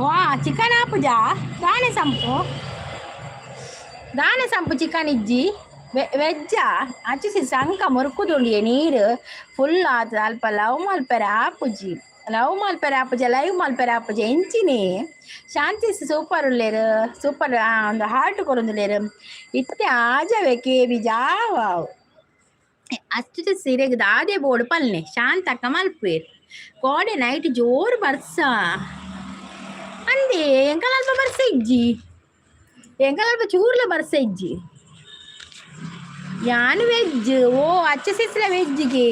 ವಾ ಚಿಕನ್ ಆಪುಜಾ ದಾನೆ ಸಂಪು ದಾನೆ ಸಂಪು ಚಿಕನ್ ಇಜ್ಜಿ ವೆಜ್ಜಾ ಅಚ್ಚಿಸಿ ಸಂಕ ಮುರುಕುದುಂಡಿಯೆ ನೀರು ಫುಲ್ ಆತ ಅಲ್ಪ ಲವ್ ಮಲ್ಪೆರೆ ಆಪುಜಿ ಲವ್ ಮಲ್ಪೆರೆ ಆಪುಜ ಲೈವ್ ಮಲ್ಪೆರೆ ಆಪುಜ ಎಂಚಿನಿ ಶಾಂತಿ ಸೂಪರ್ ಉಲ್ಲೇರು ಸೂಪರ್ ಒಂದು ಹಾರ್ಟ್ ಕೊರೊಂದುಲ್ಲೇರು ಇತ್ತೆ ಆಜವೆ ಕೇಬಿ ಜಾವ ಅಷ್ಟು ಸೀರೆಗೆ ದಾದೆ ಬೋಡು ಪಲ್ನೆ ಶಾಂತಕ್ಕ ಮಲ್ಪುವೆರ್ ಕೋಡೆ ನೈಟ್ ಜೋರು ಬರ್ಸ ಅಂದೆ ಎಂಕಲ್ ಅಲ್ಪ ಬರ್ಸ ಇಜ್ಜಿ ಎಂಕಲ್ ಅಲ್ಪ ಚೂರ್ಲ ಬರ್ಸ ಇಜ್ಜಿ ಯಾನ್ ವೆಜ್ ಓ ಅಚ್ಚ ಸಿಸ್ರ ವೆಜ್ಗೆ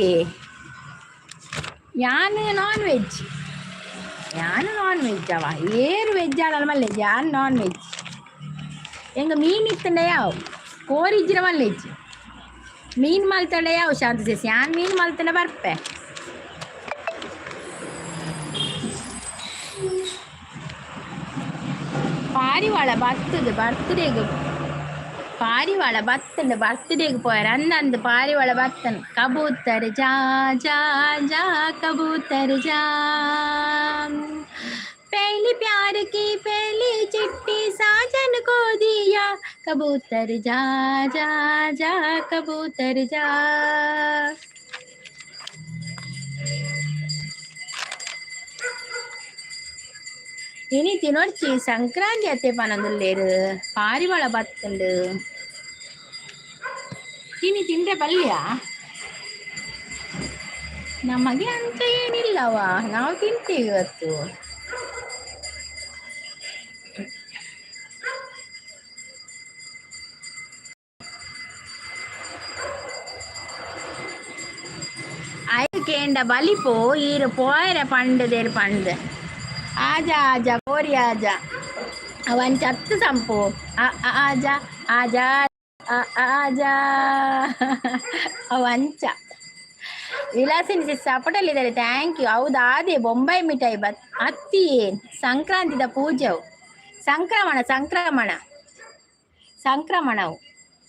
ಯಾನ್ ನಾನ್ ವೆಜ್ ಯಾನ್ ನಾನ್ ವೆಜ್ ಅವ ಏರು ವೆಜ್ ಆಡಲ ಮಲ್ಲೆಜ್ ಯಾನ್ ನಾನ್ ವೆಜ್ ಎಂಗ ಮೀನ್ ಇತ್ತಂಡ ಯಾವ ಕೋರಿ ಇಜ್ಜಿರ ಮಲ್ಲೆಜ್ ಮೀನ್ ಮಲ್ತಂಡ ಯಾವ ಶಾಂತ ಸೇಸಿ ಯಾನ್ ಮೀನ್ ಮಲ್ತಂಡ ಬರ್ಪೆ. ಪಾರಿವಾಳ ಬರ್ತದೆ ಬರ್ತ್ಡೇಗ್ ಪಾರಿವಾಳ ಬತ್ತಂಡ ಬರ್ತ್ಡೇಗ್ ಪೋಯರ್ ಅಂದಂದು ಪಾರಿವಾಳ ಬತ್ತನ್ ಕಬೂತರ್ ಜಾ ಜಾ ಜಾ ಕಬೂತರ್ ಜಾ पहली प्यार की पहली चिट्ठी साजन को दिया कबूतर जा जा जा कबूतर जा. ಇನಿ ತಿನೊರ್ಚಿ ಸಂಕ್ರಾಂತಿ ಅತ್ತೆ ಪನೊಂದುಲ್ಲೇರು ಪಾರಿವಾಳ ಬತ್ತುಂಡು ತಿನಿ ತಿಂದ್ರೆ ಪಲ್ಯ ನಮಗೆ ಅಂತ ಏನಿಲ್ಲವ ನಾವು ತಿಂತೀವಿ ಇವತ್ತು. ಐಕೇಂಡ ಬಲಿಪು ಈರು ಪೋಯರೆ ಪಂಡದೇರು ಪಂಡ್ ಆಜಾ ಆಜಾ ಕೋರಿ ಆಜಾ ಅವನ್ ಚತ್ತು ಸಂಪು ಆಜಾ ಆಜಾ ಆಜಾ ಅವಂಚ ವಿಲಾಸಿನಿ ಸಿಸ್ ಸಪೋರ್ಟಲ್ಲಿದ್ದಾರೆ thank you. ಹೌದಾ ಅದೇ ಬೊಂಬೈ ಮಿಠಾಯಿ ಬತ್ ಅತ್ತಿ ಸಂಕ್ರಾಂತಿದ ಪೂಜೆವು ಸಂಕ್ರಮಣ ಸಂಕ್ರಮಣ ಸಂಕ್ರಮಣವು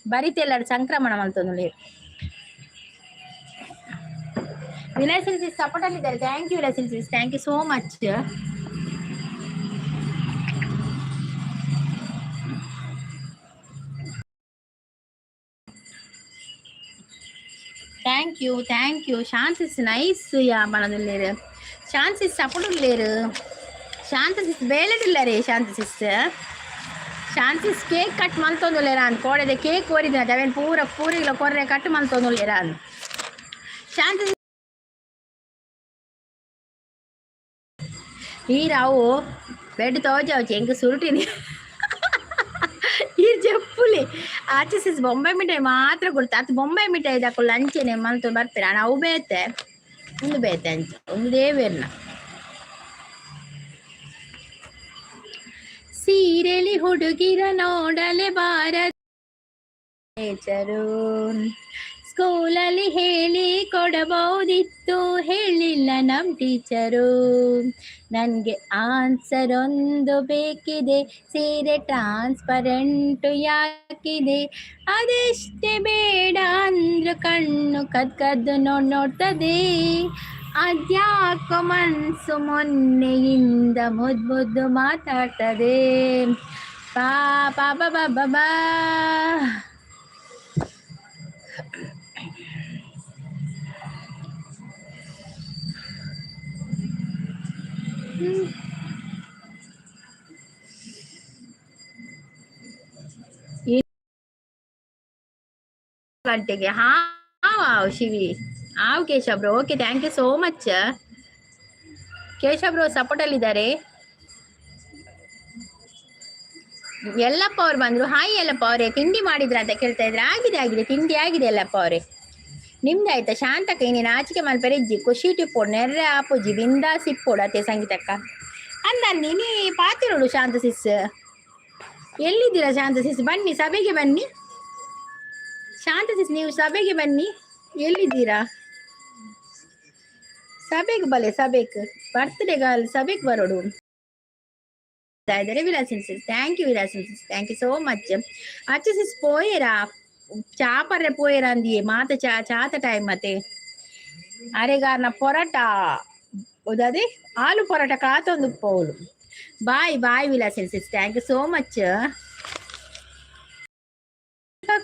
ಬರಿತೆಲ್ಲರೂ ಸಂಕ್ರಮಣ ಮಲ್ತೊಂದುಲ್ಲೆರ್. ವಿಲಾಸಿನಿ ಸಿಸ್ ಸಪೋರ್ಟಲ್ಲಿದ್ದಾರೆ thank you Vilasini sis, thank you so much. Thank you thank you. ಶಾಂತಿಸ್ nice yeah ಪನೊಂದುಲ್ಲೆರ್. ಶಾಂತಿಸ್ support ಉಲ್ಲೆರ್. ಶಾಂತ ಸಿಸ್ ಬೇಲೆಡುಲ್ಲೆರೆ. ಶಾಂತ ಸಿಸ್ ಶಾಂತಿಸ್ ಕೇಕ್ ಕಟ್ ಮಲ್ತೊಂದುಲ್ಲೆರ ಅಂದ್ ಕೋಡೆದ ಕೇಕ್ ಕೊರಿದಿನ ಅವೆನ್ ಪೂರ ಪೂರಿಗ್ಲ ಕೊರ್ರೆ ಕಟ್ ಮಲ್ತೊಂದುಲ್ಲೆರ ಅಂದ್ ಶಾಂತ ಈರ್ ಅವು ಬೆಡ್ ತೋಜಾವಚಿ ಎಂಕ್ ಸುರುಟಿನಿ ಈರ್ ಜಪ್ಪುಲಿ ಆಚೆ ಸಿಸ್ ಬೊಂಬೈ ಮಿಠಾಯಿ ಮಾತ್ರ ಕೊಡ್ತ ಅತ್ ಬೊಂಬೈ ಮಿಠಾಯಿ ದಕುಲು ಅಂಚೆನೆ ಮಲ್ತು ಬರ್ಪೆರ್ ಆಂಡ ಅವು ಬೇತೆ ಉಂದು ಬೇತೆ ಅಂಚ ಉಂದು ದೇವೆರ್ನ ಸೀರೆಲಿ ಹುಡುಗಿರ ನೋಡಲೆ ಬಾರ ನೇಚರು ಸ್ಕೂಲಲ್ಲಿ ಹೇಳಿ ಕೊಡಬಹುದಿತ್ತು ಹೇಳಿಲ್ಲ ನಮ್ ಟೀಚರು. ನನಗೆ ಆನ್ಸರ್ ಒಂದು ಬೇಕಿದೆ ಸೀರೆ ಟ್ರಾನ್ಸ್ಪರೆಂಟು ಯಾಕಿದೆ ಅದೆಷ್ಟೇ ಬೇಡ ಅಂದ್ರು ಕಣ್ಣು ಕದ್ ಕದ್ದು ನೋಡ್ ನೋಡ್ತದೆ ಅದ್ಯಾಕೋ ಮನ್ಸು ಮೊನ್ನೆಯಿಂದ ಮುದ್ದು ಮುದ್ದು ಮಾತಾಡ್ತದೆ ಪಾ ಪಾ ಬಾ ಬಾ ಬಾ ಬಾ. ಗಂಟೆಗೆ ಹಾ ಶಿವಿ ಆವ್ Keshav bro, okay thank you so much. Keshav bro support ಅಲ್ಲಿ ಇದ್ದಾರೆ. ಯಲ್ಲಪ್ಪ ಅವ್ರು ಬಂದ್ರು. ಹಾಯ್ ಯಲ್ಲಪ್ಪ ಅವರೇ, ತಿಂಡಿ ಮಾಡಿದ್ರ ಅಂತ ಕೇಳ್ತಾ ಇದ್ರೆ ಆಗಿದೆ ಆಗಿದೆ ತಿಂಡಿ ಆಗಿದೆ ಯಲ್ಲಪ್ಪ ಅವರೇ. ನಿಮ್ದಾಯ್ತಾ? ಶಾಂತಕ್ಕ ಇನ್ನೇನು ಆಚಿಕೆ ಮಲ್ಪೆರೆ ಇಜ್ಜಿ ಖುಷಿ ಟಿಪ್ಪೋಡು ನೆರ್ರೆ ಆಪುಜಿ ಬಿಂದಾಸ್ ಇಪ್ಪೋಡು ಅತ್ತೆ ಸಂಗೀತಕ್ಕ ಅಂದ ನೀ ಪಾತಿರೋಡು. ಶಾಂತ ಸಿಸ್ ಎಲ್ಲಿದ್ದೀರಾ? ಶಾಂತ ಸಿಸ್ ಬನ್ನಿ ಸಭೆಗೆ ಬನ್ನಿ. ಶಾಂತ ಸಿಸ್ ನೀವು ಸಭೆಗೆ ಬನ್ನಿ. ಎಲ್ಲಿದ್ದೀರಾ? ಸಭೆಗೆ ಬಲೆ ಸಭೆಗೆ ಬರ್ತ್ಡೇ ಸಭೆಗೆ ಬರೋಡು ಇದ್ದಾರೆ Vilasini sis. Thank you Vilasini sis, thank you so much. ಅಚ್ಚ ಸಿಸ್ ಪೋಯೆರಾ ಚಾಪರ್ರೆ ಪೋಯೆರಾ ಅಂದಿಯೇ ಮಾತ ಚಾ ಚಾತ ಟೈಮ್ ಮತ್ತೆ ಅರೆಗಾರ್ನ ಪೊರಾಟ ಉದದೆ ಆಲು ಪೊರಾಟ ಕಾತೊಂದು ಪೋಲು. Bye bye Vilasini sis, thank you so much.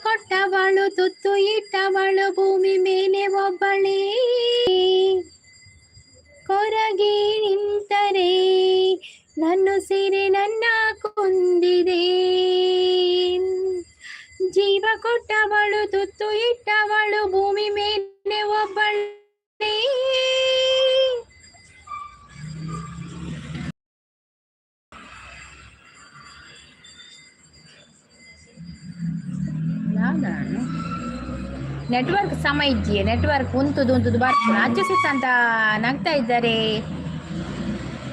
ಕೊಟ್ಟವಳು ತುತ್ತು ಇಟ್ಟವಳು ಭೂಮಿ ಮೇಲೆ ಒಬ್ಬಳೇ. ಕೊರಗಿ ನಿಂತರೆ ನನ್ನ ಸಿರೆ ನನ್ನ ಕೊಂದಿದೆ. ಜೀವ ಕೊಟ್ಟವಳು ತುತ್ತು ಇಟ್ಟವಳು ಭೂಮಿ ಮೇಲೆ ಒಬ್ಬಳೇ. ಯಾವ್ದಾನು ನೆಟ್ವರ್ಕ್ ಸಮ ಇಜ್ಜಿ, ನೆಟ್ವರ್ಕ್ ಉಂತುದು ಉಂತುದು ಬರ್ಪುನ. ಅಜ್ಜು ಸಿಸ್ ಅಂತ ನಗ್ತಾ ಇದ್ದಾರೆ.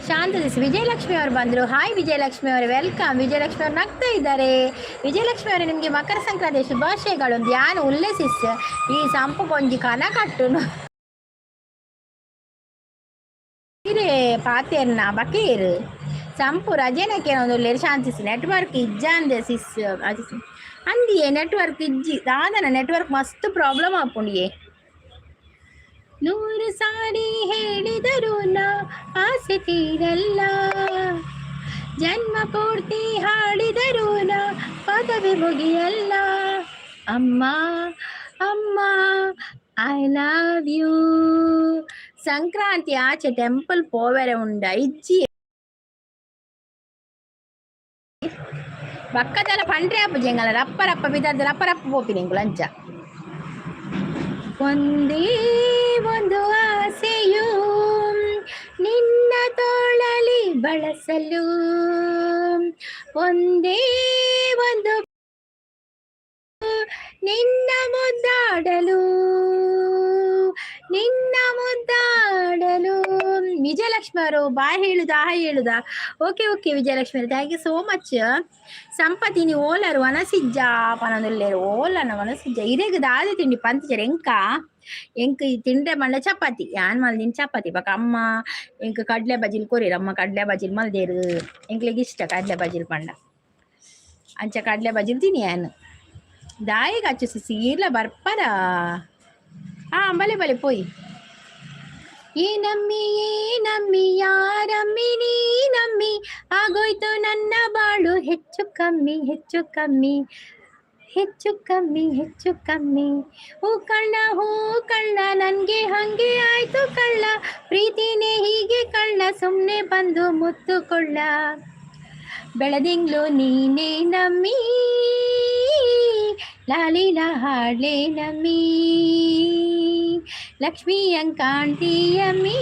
ಶಾಂತ ಸಿಸ್, ವಿಜಯಲಕ್ಷ್ಮಿ ಅವರು ಬಂದರು. ಹಾಯ್ ವಿಜಯಲಕ್ಷ್ಮಿ ಅವರು, welcome. Vijayalakshmi ಅವರು ನಗ್ತಾ ಇದ್ದಾರೆ. ವಿಜಯಲಕ್ಷ್ಮಿ ಅವರು, ನಿಮಗೆ ಮಕರ ಸಂಕ್ರಾಂತಿಯ ಶುಭಾಶಯಗಳು. ಒಂದು ಯಾನು ಉಲ್ಲೆ ಸಿಸ್, ಈ ಸಂಪು ಕೊಂಜಿ ಕನ ಕಟ್ಟುನು ಇರೇ ಪಾತೇರ್ನ ಬಕೀರ್ ಸಂಪು ರಜೆನಕ್ಕೆ ಒಂದು. ಶಾಂತಿಸ್, ನೆಟ್ವರ್ಕ್ ಇಜ್ಜಾಂದೆ ಸಿಸ್. ಅಂದಿಯೇ ನೆಟ್ವರ್ಕ್ ಇಜ್ಜಿ ದಾದನ, ನೆಟ್ವರ್ಕ್ ಮಸ್ತ್ ಪ್ರಾಬ್ಲಮ್ ಆಪುಂಡಿಯೇ. ನೂರು ಸಾರಿ ಹೇಳಿದರು ನಾ ಆಸೆ ತೀರಲ್ಲ. ಜನ್ಮ ಪೂರ್ತಿ ಹಾಡಿದರು ನಾ ಪದವಿ ಮುಗಿಯಲ್ಲ. ಅಮ್ಮ ಅಮ್ಮ, I love you. Sankranti ಆಚೆ ಟೆಂಪಲ್ ಪೋವೆರೆ ಉಂಡ? ಇಜ್ಜಿ. ಬಕ್ಕದಲ್ಲ ಪಂಡ್ರೆ ಆಪುಜಿ ಎಂಗಲ. ರಪ್ಪ ರಪ್ಪ ಬಿದ್ದದ್ದು ರಪ್ಪ ರಪ್ಪ ಪೋಪಿನಿ ಎಂಕುಲು ಅಂಚ. ಒಂದೇ ಒಂದು ಆಸೆಯು ನಿನ್ನ ತೋಳಲಿ ಬಳಸಲು. ಒಂದೇ ಒಂದು ನಿನ್ನ ಮುದ್ದಾಡಲು, ನಿನ್ನ ಮುದ್ದಾಡಲು. ವಿಜಯಲಕ್ಷ್ಮಿ ಅವರು ಬಾಯ್ ಹೇಳುದಾ, ಹಾಯ್ ಹೇಳುದಾ? ಓಕೆ ಓಕೆ ವಿಜಯಲಕ್ಷ್ಮಿ ಅವರು, thank you so much. ಸಂಪತಿ ನೀವು ಓಲರು ವನಸಿಜ್ಜ ಪನೊಂದುಲ್ಲೇರು. ಓಲನ ವನಸಿಜ್ಜ ಇರೆಗ್ ದಾದೆ ತಿಂಡಿ ಪಂತಿಜರ್ ಎಂಕ? ಎಂಕ್ ಈ ತಿಂಡೆ ಮಂಡ ಚಪಾತಿ ಯಾನ್ ಮಲ್ದಿನ ಚಪಾತಿ. ಬೊಕ ಅಮ್ಮ ಎಂಕ್ ಕಡ್ಲೆ ಬಜಿಲ್ ಕೊರಿಯರ್. ಅಮ್ಮ ಕಡ್ಲೆ ಬಜಿಲ್ ಮಲ್ದೇರು. ಎಂಕ್ಲೆಗ್ ಇಷ್ಟ ಕಡ್ಲೆ ಬಜಿಲ್ ಪಂಡ. ಅಂಚ ಕಡ್ಲೆ ಬಜಿಲ್ ತಿನಿ ಯಾನ್. ದಾಯಿಗ್ ಅಚ್ಚು ಸೀರ್ಲ ಬರ್ಪರ? ಹಾ, ಬಲೆ ಬಲೆ ಪೋಯಿ. ಏನಮ್ಮಿ ಏನಮ್ಮಿ, ಯಾರಮ್ಮಿ ನೀನಮ್ಮಿ? ಆಗೋಯ್ತು ನನ್ನ ಬಾಳು ಹೆಚ್ಚು ಕಮ್ಮಿ, ಹೆಚ್ಚು ಕಮ್ಮಿ, ಹೆಚ್ಚು ಕಮ್ಮಿ, ಹೆಚ್ಚು ಕಮ್ಮಿ. ಹೂ ಕಳ್ಳ, ಹೂ ಕಳ್ಳ, ನನ್ಗೆ ಹಂಗೆ ಆಯ್ತು ಕಳ್ಳ. ಪ್ರೀತಿನೇ ಹೀಗೆ ಕಳ್ಳ, ಸುಮ್ನೆ ಬಂದು ಮುತ್ತುಕೊಳ್ಳ. ಬೆಳದಿಂಗ್ಳು ನೀನೇ ನಮ್ಮಿ, ಲಾಲಿಲ ಹಾಡ್ಲೆ ನಮ್ಮಿ, ಲಕ್ಷ್ಮೀ ಅಂಕಾಣ್ತೀಯಮ್ಮಿ,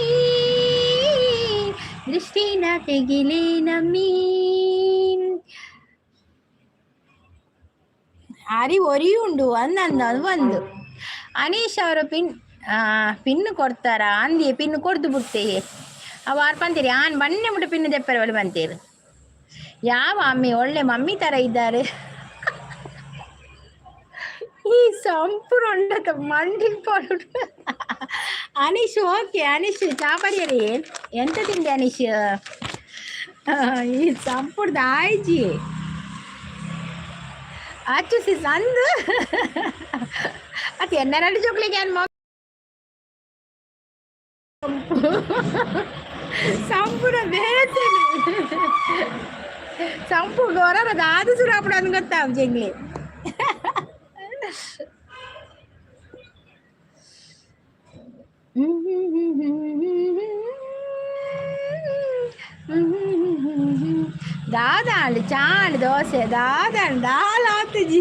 ದೃಷ್ಟಿನ ತೆಗಿಲೇ ನಮ್ಮಿ. ಅರಿ ಒರಿ ಉಂಡು ಅಂದಂದು ಅದು ಒಂದು. ಅನೀಶ್ ಅವರು ಪಿನ್ ಪಿನ್ ಕೊಡ್ತಾರ ಅಂದಿಯೇ. ಪಿನ್ ಕೊಡ್ದು ಬಿಡ್ತೇವೆ. ಅವ ಆರ್ ಪಂತೀರಿ ಆನ್ ಬನ್ನೆ ಮುಟ್ಟ ಪಿನ್ ದೆಪ್ಪರೆ ಒಳ್ಳೆ ಬಂತೀರಿ. ಯಾವ ಅಮ್ಮಿ ಒಳ್ಳೆ ಮಮ್ಮಿ ತರ ಇದ್ದಾರೆ. ಈ ಸಂಪೂರ್ಣ ಮಂಡಿ ಪಡು. ಅನೀಶ್, ಓಕೆ ಅನೀಶ್, ಚಾಪಡಿಯರಿ ಎಂತ ತಿಂಡಿ ಅನೀಶ್? ಈ ಸಂಪೂರ್ಣ ಆಯ್ಜಿ ಅಚ್ಚು ಸಿಸ್ ಅಂದು ಅದು ಎಣ್ಣೆ ಜೋಕ್ಲಿಗೆ ಏನ್ ಸಂಪೂರ್ಣ ಬೇರೆ ಸಂಪು ಗೊರರ ದಾದ ಸುರಾಪುಡು ಅಂದ್ ಗೊತ್ತಾವ್ ಜಂಗ್ಲಿ. ದಾದಾಂಡ್ ಚಾಂಡ್ ದೋಸೆ ದಾದಾಂಡ್ ದಾಲ್ ಆತುಜಿ,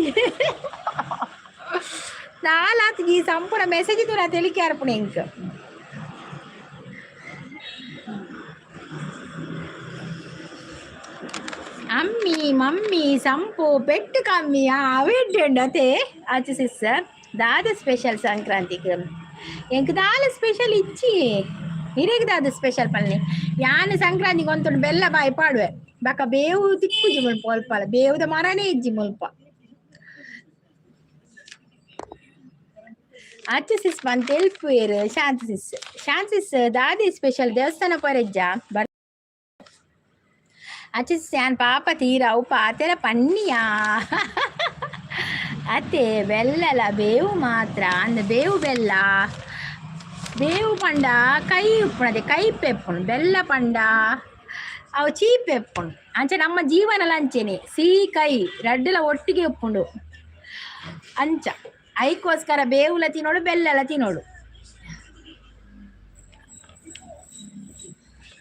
ದಾಲ್ ಆತುಜಿ. ಸಂಪೂರ್ಣ ಮೆಸೇಜ್ ತೂರ ತೆಲಿಕೆ ಅರ್ಪಣೆ ಎಂಕ್. ಅಮ್ಮಿ ಮಮ್ಮಿ ಸಂಪು ಪೆಟ್ಟು ಕಮ್ಮಿ ಅವೆಡ್ಡು ಅತೆ. ಆಚೆ ಸಿಸ್ ದಾದ ಸ್ಪೆಷಲ್ ಸಂಕ್ರಾಂತಿಗೆ? ಎಂಕ್ ದಾಲ ಸ್ಪೆಷಲ್ ಇಚ್ಚಿ. ಇರೆಗ್ ದಾದ ಸ್ಪೆಷಲ್ ಪಲ್ನಿ? ಯಾನ್ ಸಂಕ್ರಾಂತಿಗೆ ಒಂತುಂಡು ಬೆಲ್ಲ ಬಾಯಿ ಪಾಡುವೆ. ಬಕ ಬೇವು ತಿಕ್ಕುಜಿ ಮುಲ್ಪ. ಅಲ್ಪಲ ಬೇವುದ ಮರನೇ ಇಜ್ಜಿ ಮುಲ್ಪ. ಅಚ್ಚ ಸಿಸ್ ಪಂತ ಎಲ್ಪುಯೆರ್. ಶಾಂತ ಸಿಸ್, ಶಾಂತ ಸಿಸ್, ದಾದಿ ಸ್ಪೆಷಲ್? ದೇವಸ್ಥಾನ ಪೋರೆಜ್ಜ? ಅಚ್ಚ ಸಿಸ್, ಯಾನ್ ಪಾಪ ತೀರ ಅವು ಪಾತೆರ ಪನ್ನಿಯಾ ಅತ್ತೆ. ಬೆಲ್ಲಲ ಬೇವು ಮಾತ್ರ ಅಂದ್. ಬೇವು ಬೆಲ್ಲ, ಬೇವು ಪಂಡ ಕೈ ಉಪ್ಪುನದೆ, ಕೈಪೆ ಉಪ್ಪುಂಡು. ಬೆಲ್ಲ ಪಂಡ ಅವು ಚೀಪ್ ಎಪ್ಪುಂಡು. ಅಂಚೆ ನಮ್ಮ ಜೀವನಲ ಅಂಚೆನೆ, ಸಿಹಿ ಕೈ ರಡ್ಡುಲ ಒಟ್ಟಿಗೆ ಉಪ್ಪುಂಡು. ಅಂಚ ಐಕೋಸ್ಕರ ಬೇವುಲ ತಿನ್ನೋಡು, ಬೆಲ್ಲಲ ತಿನ್ನೋಡು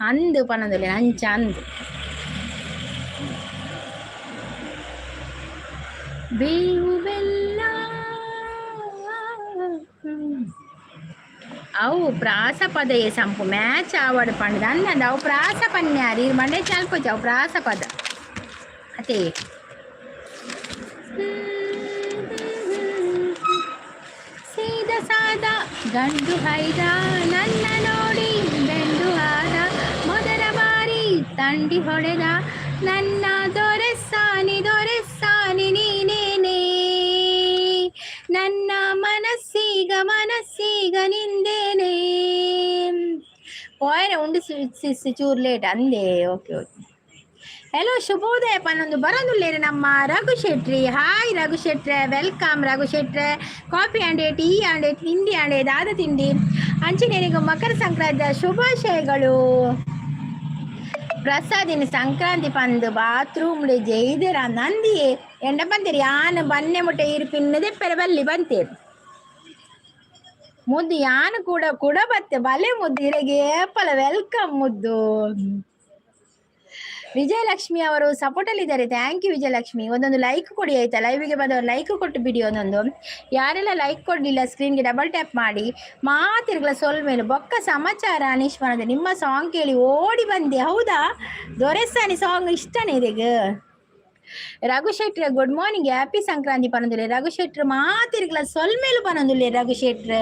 ಅಂದು ಪನೊಂದುಲ್ಲೆ ಅಂಚ ಅಂದು. ಬೇವು ಬೆಲ್ಲ ಅವು ಪ್ರಾಸ ಪದಯೇ ಸಂಪು ಮ್ಯಾಚ್ ಆವಡ್ ಪಂಡ್ದ್ ಅಂದಂದ. ಅವು ಪ್ರಾಸ ಪನ್ಯಾರ್ ಈರ್ ಮಂಡೆ ಚಾಲ್ಪೊಚಿ. ಅವು ಪ್ರಾಸ ಪದ ಅತೇ. ಸೀದ ಸಾದ ಗಂಡು ಹೈದ, ನನ್ನ ನೋಡಿ ಬೆಂಡು ಆದ, ಮೊದಲ ಬಾರಿ ತಂಡಿ ಹೊಡೆದ, ನನ್ನ ದೊರೆಸಾನಿ ದೊರೆಸಾನಿ ನೀನೇನೆ, ನನ್ನ ಮನಸ್ಸೀಗ ಮನಸ್ಸೀಗ ನಿಂದೇನೆ. ಪೋಯರೆ ಉಂಡು ಸಿಸ್ ಚೂರು ಲೇಟ್ ಅಂದೆ. Okay okay. ಹಲೋ, ಶುಭೋದಯ ಪನ್ನೊಂದು ಬರೋದುಲ್ಲೇರು ನಮ್ಮ ರಘು ಶೆಟ್ರಿ. ಹಾಯ್ ರಘು ಶೆಟ್ರೆ, welcome Raghu ಶೆಟ್ರೆ. ಕಾಫಿ ಆಂಡೆ, ಟೀ ಆಂಡೆ, ತಿಂಡಿ ಆಂಡೆ, ದಾದ ತಿಂಡಿ? ಅಂಚಿನೇನಿಗೆ ಮಕರ ಸಂಕ್ರಾಂತಿಯ ಶುಭಾಶಯಗಳು. ಪ್ರಸಾದಿನ ಸಂಕ್ರಾಂತಿ ಪಂದು ಬಾತ್ರೂಮ್ ಜೈದರ ನಂದಿಯೇ ಎಂಡ ಬಂದಿರಿ. ಯಾನ್ ಬನ್ನೆ ಮುಟ್ಟೆ ಇರು ಪಿನ್ನದೆ ಪೆರ ಬಲ್ಲಿ ಬಂತೇರು ಮುದ್ದು. ಯಾನು ಕೂಡ ಕೂಡ ಬತ್ತೆ ಬಲೆ ಮುದ್ದು ಇರೆಗೆ ಏಪಲ welcome ಮುದ್ದು. ವಿಜಯಲಕ್ಷ್ಮಿ ಅವರು ಸಪೋರ್ಟ್ ಅಲ್ಲಿ ಇದ್ದಾರೆ. Thank you Vijayalakshmi. ಒಂದೊಂದು ಲೈಕ್ ಕೊಡಿ ಆಯ್ತಾ? ಲೈವಿಗೆ ಬಂದವರು ಲೈಕ್ ಕೊಟ್ಟು ಬಿಡಿ ಒಂದೊಂದು. ಯಾರೆಲ್ಲ ಲೈಕ್ ಕೊಡಲಿಲ್ಲ, ಸ್ಕ್ರೀನ್ಗೆ ಡಬಲ್ ಟ್ಯಾಪ್ ಮಾಡಿ. ಮಾತಿರ್ಗಳ ಸೊಲ್ಮೇಲು. ಬೊಕ್ಕ ಸಮಾಚಾರ ಅನೀಶ್ ಮನದ ನಿಮ್ಮ ಸಾಂಗ್ ಕೇಳಿ ಓಡಿ ಬಂದೆ. ಹೌದಾ? ದೊರೆಸಾನಿ ಸಾಂಗ್ ಇಷ್ಟನೇ ಇದೀಗ. ರಘು ಶೆಟ್ರೆ ಗುಡ್ ಮಾರ್ನಿಂಗ್, ಹ್ಯಾಪಿ ಸಂಕ್ರಾಂತಿ ಪನೊಂದುಲ್ಲೆ ರಘು ಶೆಟ್ರ್. ಮಾತಿರ್ಗಳ ಸೊಲ್ಮೇಲು ಪನೊಂದುಲ್ಲೆ ರಘು ಶೆಟ್ರ್.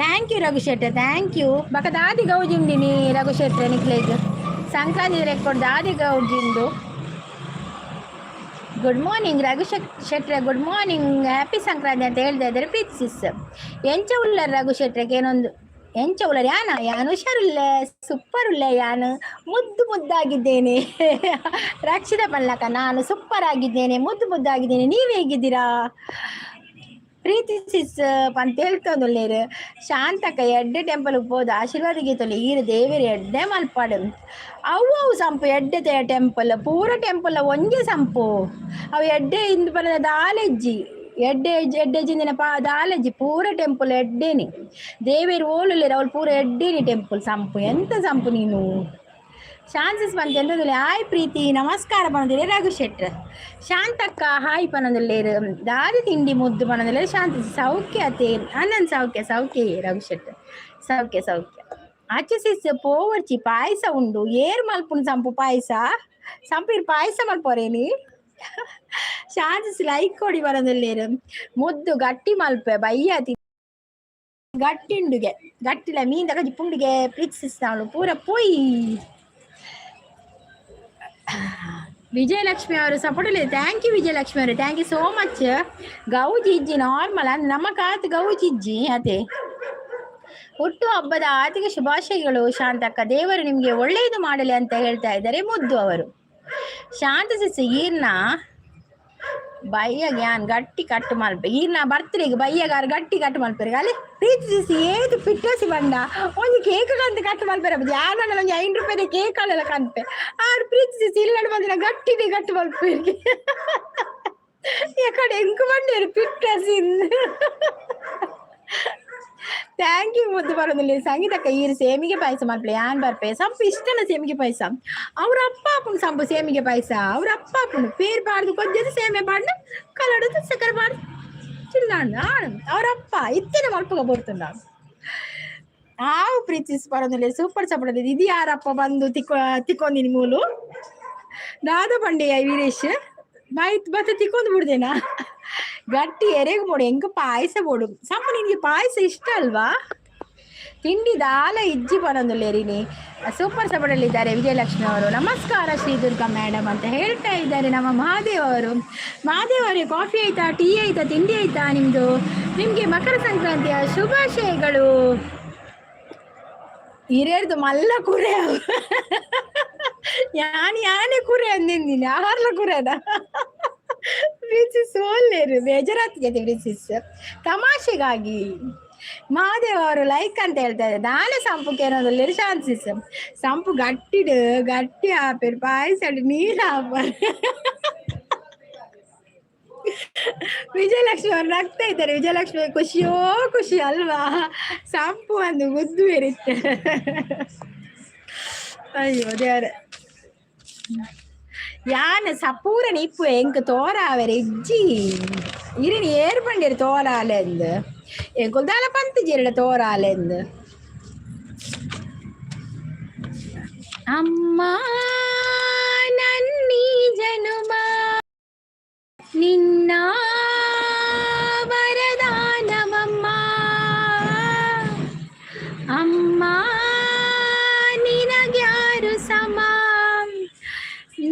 Thank you Raghu ಶೆಟ್ರೆ, thank you. ಬಕ ದಾದಿ ಗೌಜಿಂಡಿನಿ ರಘು ಶೆಟ್ರೆ? ನಿಕ್ಲೇಗ್ ಸಂಕ್ರಾಂತಿ ರೆಕಾರ್ಡ್ ದಾದಿ ಗೌಜಿಂಡು. ಗುಡ್ ಮಾರ್ನಿಂಗ್ ರಘು ಶೆಟ್ರೆ, ಗುಡ್ ಮಾರ್ನಿಂಗ್, ಹ್ಯಾಪಿ ಸಂಕ್ರಾಂತಿ ಅಂತ ಹೇಳ್ತಾ ಇದ್ದಾರೆ ಪ್ರೀತಿ ಸಿಸ್. ಎಂಚ ಉಲ್ಲರ್ ರಘು ಶೆಟ್ರೆಗೆ? ಏನೊಂದು ಎಂಚ ಉಲ್ಲರ್? ಯಾನ ಯಾನ್ ಹುಷಾರುಲ್ಲೆ, ಸೂಪರ್ ಉಲ್ಲೆ. ಯಾನು ಮುದ್ದು ಮುದ್ದಾಗಿದ್ದೇನೆ. ರಕ್ಷಿತ ಪಲ್ಲಕ, ನಾನು ಸೂಪರ್ ಆಗಿದ್ದೇನೆ, ಮುದ್ದು ಮುದ್ದಾಗಿದ್ದೇನೆ. ನೀವು ಹೇಗಿದ್ದೀರಾ? ಪ್ರೀತಿ ಸಿಸ್ ಅಂತ ಹೇಳ್ತೊಂದುಲ್ಲೇರು. ಶಾಂತಕ್ಕ ಎಡ್ಡೆ ಟೆಂಪಲ್ ಪೋದು ಆಶೀರ್ವಾದ ಗೀತೊಲಿ. ಈರು ದೇವೆರ್ ಎಡ್ಡೆ ಮಲ್ಪಡು. ಅವು ಅವು ಸಂಪು ಎಡ್ಡೆ ಟೆಂಪಲ್ ಪೂರ ಟೆಂಪಲ್ ಒಂಜೆ ಸಂಪು. ಅವು ಎಡ್ಡೆ ಇಂದು ಪನದ ದಾಲೆಜ್ಜಿ ಎಡ್ಡೆ ಎಡ್ಡೆ ಜಿಂದಿನ ಪಾ ದಾಲೆಜ್ಜಿ. ಪೂರ ಟೆಂಪಲ್ ಎಡ್ಡೇನಿ. ದೇವೆರ್ ಓಲುಲ್ಲೇರು ಅವಳು ಪೂರ ಎಡ್ಡೇನಿ ಟೆಂಪಲ್ ಸಂಪು. ಎಂತ ಸಂಪು ನೀನು? ಶಾನ್ಸಸ್ ಬಂತ ಎಂತದಿಲ್ಲ. ಹಾಯ್ ಪ್ರೀತಿ, ನಮಸ್ಕಾರ ಪನೊಂದುಲ್ಲೇರು ರಘು ಶೆಟ್ರ್. ಶಾಂತಕ್ಕ ಹಾಯ್ ಪನೊಂದುಲ್ಲೇರು. ದಾದಿ ತಿಂಡಿ ಮುದ್ದು ಪನೊಂದುಲ್ಲೇರು ಶಾಂತ. ಸೌಖ್ಯ ಅತೆ ಅಣ್ಣನ್? ಸೌಖ್ಯ ಸೌಖ್ಯ ರಘು ಶೆಟ್ರ್, ಸೌಖ್ಯ ಸೌಖ್ಯ. ಅಚ್ಚು ಸಿಸ್ ಪೋವರ್ಚಿ, ಪಾಯಸ ಉಂಡು. ಏರ್ ಮಲ್ಪುನ್ ಸಂಪು ಪಾಯಸ? ಸಂಪು ಪಾಯಸ ಮಲ್ಪೊರೇನಿ? ಶಾಂತಿಸ್ ಲೈಕ್ ಕೊಡಿ ಬರೋದಿಲ್ಲೇರು. ಮುದ್ದು ಗಟ್ಟಿ ಮಲ್ಪೆ ಬಯ್ಯಾತಿ ಗಟ್ಟಿಂಡುಗೆ ಗಟ್ಟಿಲ ಮೀನ್ ಕಜಿ ಪುಂಡಿಗೆ ಪ್ರೀತಿಸಿಸ್ತಾವಳು ಪೂರ ಪೋಯಿ. ವಿಜಯಲಕ್ಷ್ಮಿ ಅವರು ಸಪೋರ್ಟ್ ಅಲ್ಲಿ. Thank you Vijayalakshmi ಅವರು, thank you so much. ಗೌಜಿ ಇಜ್ಜಿ ನಾರ್ಮಲ್ ಅಂದ್ರೆ ನಮ್ಮ ಕಾತ್ ಗೌಜಿ ಇಜ್ಜಿ ಅದೇ. ಹುಟ್ಟು ಹಬ್ಬದ ಆರ್ಥಿಕ ಶುಭಾಶಯಗಳು ಶಾಂತಕ್ಕ, ದೇವರು ನಿಮಗೆ ಒಳ್ಳೆಯದು ಮಾಡಲಿ ಅಂತ ಹೇಳ್ತಾ ಇದ್ದಾರೆ ಮುದ್ದು ಅವರು. ಶಾಂತ ಸಿಸ್ ಈರ್ನ ಬಯ್ಯಗ್ ಯಾನ್ ಗಟ್ಟಿ ಕಟ್ಟು ಮಲ್ಪೆ. ಈರ್ನ ಬರ್ತ್ಡೇಗ್ ಬಯ್ಯಗಾರ ಗಟ್ಟಿ ಕಟ್ಟು ಮಲ್ಪೆರ್. ಅಲ್ಲಿ ಪ್ರೀತಿ ಸಿಸ್ ಏತ್ ಪಿಟ್ಟಸಿ ಬಂಡ ಒಂಜಿ ಕೇಕ್ ಕಂತ ಕಟ್ಟು ಮಲ್ಪೆರ. ಯಾನ್ ಒಂಜಿ 5 ರೂಪಾಯಿದ ಕೇಕ್ ಅಲ್ಲ ಕನ್ಪೆ. ಆರ್ ಪ್ರೀತಿ ಸಿಸ್ ಇಲ್ಲಡ್ ಬಂದಿನ ಗಟ್ಟಿದೆ ಕಟ್ಟು ಮಲ್ಪೆರ್. ಎಕಡೆ ಎಂಕ್ ಬಂಡೇರು ಪಿಟ್ಟಸಿ. Thank you ಮುದ್ದು ಬರೋದಿಲ್ಲ. ಸಂಗೀತಕ್ಕ ಈರು ಸೇಮಿಗೆ ಪಾಯಸ ಮಲ್ಪಲೆ, ಯಾನ್ ಬರ್ಪೆ. ಸಂಪು ಇಷ್ಟನ ಸೇಮಿಗೆ ಪಾಯಸ. ಅವ್ರ ಅಪ್ಪ ಅಪ್ಪನ ಸಂಪು ಸೇಮಿಗೆ ಪಾಯಸ. ಅವ್ರ ಅಪ್ಪ ಅಪ್ಪನು ಪೇರ್ ಪಾಡ್ದು ಕೊಜ್ಜದು ಸೇಮೆ ಪಾಡ್ದು ಕಲಡದು ಸಕ್ಕರೆ ಪಾಡ್ದು ಚಿಲ್ಲಾಂಡು ಆಣ್ ಅವ್ರ ಅಪ್ಪ ಇತ್ತೇನೆ ಮಲ್ಪಗ ಬರ್ತುಂಡ. ಆವು ಪ್ರೀತಿಸ್ ಬರೋದಿಲ್ಲ. Super support. ಇದು ಯಾರಪ್ಪ ಬಂದು ತಿಕ್ಕೊ ತಿಕ್ಕೊಂದಿನಿ ಮೂಲು? ದಾದ ಬಂಡೆಯ ವೀರೇಶ್ ಬಾಯ್ತ್ ಬತ್ತ ತಿಕ್ಕೊಂದು ಬಿಡ್ದೇನಾ? ಗಟ್ಟಿ ಎರೆಗ್ ಬೋಡು, ಎಂಕ್ ಪಾಯಸ ಬೋಡು. ಸಂಪು ನಿನ್ಗೆ ಪಾಯಸ ಇಷ್ಟ ಅಲ್ವಾ? ತಿಂಡಿ ದಾಲ ಇಜ್ಜಿ ಬರೋದಿಲ್ಲೇರಿನಿ. ಸೂಪರ್ ಸಪೋರ್ಟಲ್ಲಿದ್ದಾರೆ ವಿಜಯಲಕ್ಷ್ಮಿ ಅವರು. ನಮಸ್ಕಾರ ಶ್ರೀ ದುರ್ಗಾ ಮೇಡಮ್ ಅಂತ ಹೇಳ್ತಾ ಇದ್ದಾರೆ ನಮ್ಮ ಮಹಾದೇವ್ ಅವರು. ಮಹಾದೇವ್ ಅವರೇ, ಕಾಫಿ ಆಯ್ತಾ, ಟೀ ಆಯ್ತಾ, ತಿಂಡಿ ಆಯ್ತಾ ನಿಮ್ಮದು? ನಿಮಗೆ ಮಕರ ಸಂಕ್ರಾಂತಿಯ ಶುಭಾಶಯಗಳು. ಹಿರಿಯರ್ದು ಮಲ್ಲ ಕುರೆ. ಯಾನ್ ಯಾನೆ ಕುರೆ ಅಂದಿದ್ದೀನಿ, ಆರ್ಲ ಕುರೆದ ಪ್ರೀತಿಸ್ ಸೋಲ್ಲೇರು ಬೇಜಾರಾಗ್ತದೆ ಪ್ರೀತಿಸ್ ತಮಾಷೆಗಾಗಿ. ಮಹಾದೇವ್ ಅವರು ಲೈಕ್ ಅಂತ ಹೇಳ್ತಾ ಇದ್ದಾರೆ. ದಾನೆ ಸಂಪು ಕೇನೋದಲ್ಲಿ ಶಾನ್ಸಿಸ್ ಸಂಪು ಗಟ್ಟಿಡು ಗಟ್ಟಿ ಆಪೇರು ಪಾಯಸ ನೀರು ಆಪರ್. ವಿಜಯಲಕ್ಷ್ಮಿ ಅವ್ರು ನಗ್ತಾ ಇದ್ದಾರೆ. ವಿಜಯಲಕ್ಷ್ಮಿ ಖುಷಿಯೋ ಖುಷಿ ಅಲ್ವಾ, ಸಂಪು ಒಂದು ಗುದ್ದು ಇರುತ್ತೆ. ಅಯ್ಯೋ ದೇವ್ರೆ, ಯಾನ ಸಪೂರನ ಇಪ್ಪು ಎಂಕ್ ತೋರಾವೆರೆ ಇಜ್ಜಿ ಇರಿನಿ ಏರ್ ಬಂಡಿರು ತೋರಾಲೆಂದು ಎಂಕುಲ್ ದಾಲ ಪಂತ್ ಜಿರಡ ತೋರಾಲೆಂದು. ಅಮ್ಮ ನನ್ನೀ ಜನುಮ ನಿನ್ನ ವರದಾನವಮ್ಮ, ಅಮ್ಮ ನಿನಗ್ಯಾರು ಸಮ,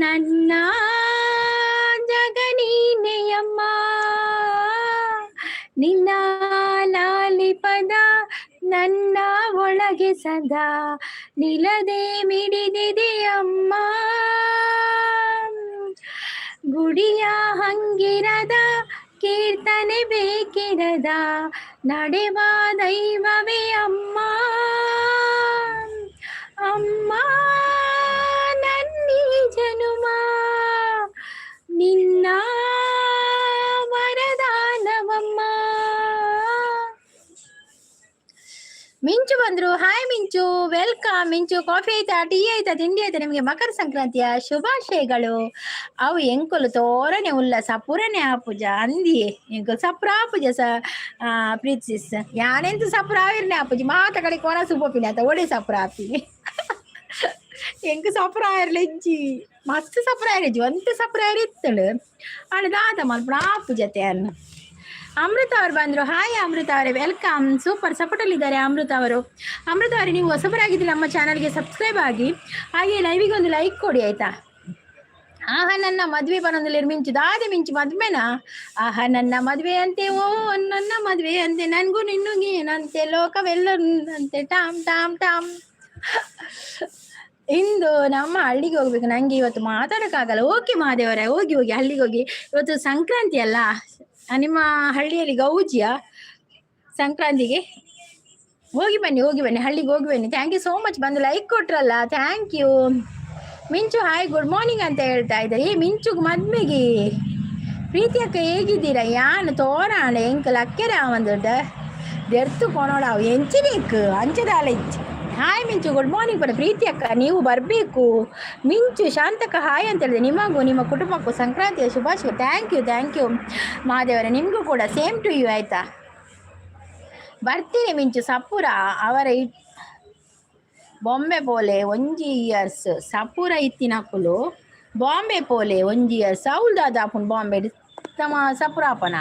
ನನ್ನ ಜಗನೀನೆಯಮ್ಮ, ನಿನ್ನ ಲಾಲಿ ಪದ ನನ್ನ ಒಳಗೆ ಸದಾ ನಿಲದೆ ಮಿಡಿದಿದೆ ಅಮ್ಮ. ಗುಡಿಯ ಹಂಗಿರದ ಕೀರ್ತನೆ ಬೇಕಿರದ ನಡೆವ ದೈವವೇ ಅಮ್ಮ. ಅಮ್ಮ ನನ್ನೀ ಜನುಮ ನಿನ್ನ ವರದಾನವಮ್ಮ. ಮಿಂಚು ಬಂದ್ರು. ಹಾಯ್ ಮಿಂಚು, welcome ಮಿಂಚು. ಕಾಫಿ ಆಯ್ತಾ, ಟೀ ಆಯ್ತಾ, ತಿಂಡಿ ಆಯ್ತಾ? ನಿಮಗೆ ಮಕರ ಸಂಕ್ರಾಂತಿಯ ಶುಭಾಶಯಗಳು. ಅವು ಎಂಕುಲು ತೋರನೆ ಉಲ್ಲ ಸಪುರನೆ ಆಪುಜ ಅಂದಿಯೇ ಎಂಕುಲು ಸಪುರ ಆಪುಜ ಸ ಪ್ರೀತಿಸ್ ಯಾನೆಂತ ಸಪುರ ಆವಿರ್ನೆ ಆಪುಜಿ ಮಾತ ಕಡೆ ಕೋನ ಸುಪೋಪಿನ ಆತ ಒಡೆ ಸಪುರ ಆಪಿನಿ. ಎಂಕ್ ಸಪುರ ಆಯಿರ್ಲ ಇಜ್ಜಿ, ಮಸ್ತ್ ಸಪುರ ಆಯಿರಿಜ್ಜಿ ಒಂತೆ ಸಪುರ ಆಯಿರ್ ಇತ್ತಳು ಆಂಡ ದಾದ ಮಲ್ಪುಣ ಆಪುಜತೆ ಅನ್ನ. ಅಮೃತ ಅವರು ಬಂದರು. ಹಾಯ್ ಅಮೃತ ಅವರೇ, welcome. Super ಸಪೋರ್ಟಲ್ಲಿದ್ದಾರೆ ಅಮೃತ ಅವರು. ಅಮೃತ ಅವರೇ, ನೀವು ಹೊಸಬರಾಗಿದ್ದರೆ ನಮ್ಮ ಚಾನಲ್ಗೆ ಸಬ್ಸ್ಕ್ರೈಬ್ ಆಗಿ, ಹಾಗೆ ಲೈವಿಗೆ ಒಂದು ಲೈಕ್ ಕೊಡಿ ಆಯ್ತಾ. ಆಹಾ ನನ್ನ ಮದುವೆ ಬರೋದಿಲ್ಲ ಮಿಂಚು ದಾದೆ ಮಿಂಚು ಮದ್ವೆನಾ? ಆಹಾ ನನ್ನ ಮದುವೆ ಅಂತೆ, ಓ ನನ್ನ ಮದುವೆ ಅಂತೆ, ನನಗೂ ನಿನ್ನಗೇನಂತೆ, ಲೋಕವೆಲ್ಲ ಅಂತೆ, ಟಾಮ್ ಟಾಮ್ ಟಾಮ್. ಇಂದು ನಮ್ಮ ಹಳ್ಳಿಗೆ ಹೋಗ್ಬೇಕು, ನಂಗೆ ಇವತ್ತು ಮಾತಾಡೋಕ್ಕಾಗಲ್ಲ. ಓಕೆ ಮಹಾದೇವರೇ, ಹೋಗಿ ಹೋಗಿ ಹಳ್ಳಿಗೆ ಹೋಗಿ. ಇವತ್ತು ಸಂಕ್ರಾಂತಿ ಅಲ್ಲ, ನಿಮ್ಮ ಹಳ್ಳಿಯಲ್ಲಿ ಗೌಜಿಯ ಸಂಕ್ರಾಂತಿಗೆ? ಹೋಗಿ ಬನ್ನಿ, ಹೋಗಿ ಬನ್ನಿ, ಹಳ್ಳಿಗೆ ಹೋಗಿ ಬನ್ನಿ. Thank you so much, ಬಂದು like ಕೊಟ್ರಲ್ಲ, thank you. Minchu hi good morning ಅಂತ ಹೇಳ್ತಾ ಇದ್ದಾರೆ. ಏ ಮಿಂಚು ಮದ್ಮೆಗೆ. ಪ್ರೀತಿ ಅಕ್ಕ ಹೇಗಿದ್ದೀರಾ? ಯಾನ್ ತೋರಾಣ ಎಂಕಲ್ ಅಕ್ಕೆರ ಒಂದು ದೆರ್ತು ಕೊನೋಡ ಎಂಚಿನೇಕ್ ಅಂಚದಾಲ ಇಚ್ಚಿ. ಹಾಯ್ ಮಿಂಚು, ಗುಡ್ ಮಾರ್ನಿಂಗ್ ಬರ. ಪ್ರೀತಿ ಅಕ್ಕ ನೀವು ಬರಬೇಕು. ಮಿಂಚು ಶಾಂತಕ್ಕ ಹಾಯ್ ಅಂತ ಹೇಳಿದೆ. ನಿಮಗೂ ನಿಮ್ಮ ಕುಟುಂಬಕ್ಕೂ ಸಂಕ್ರಾಂತಿಯ ಶುಭಾಶಯ. Thank you, thank you ಮಹಾದೇವರೇ, ನಿಮಗೂ ಕೂಡ ಸೇಮ್ ಟು you ಆಯಿತಾ. ಬರ್ತೀನಿ ಮಿಂಚು. ಸಪುರ ಅವರ ಬೊಂಬೆ ಪೋಲೆ ಒಂಜಿ ಇಯರ್ಸ್ ಸಪುರ ಇತ್ತಿನಕುಲು ಬಾಂಬೆ ಪೋಲೆ ಒಂಜಿ ಇಯರ್ಸ್ ಅವ್ಲು ದಾಪುಂಡು ಬಾಂಬೆ ತಮ್ಮ ಸಪುರಾಪನ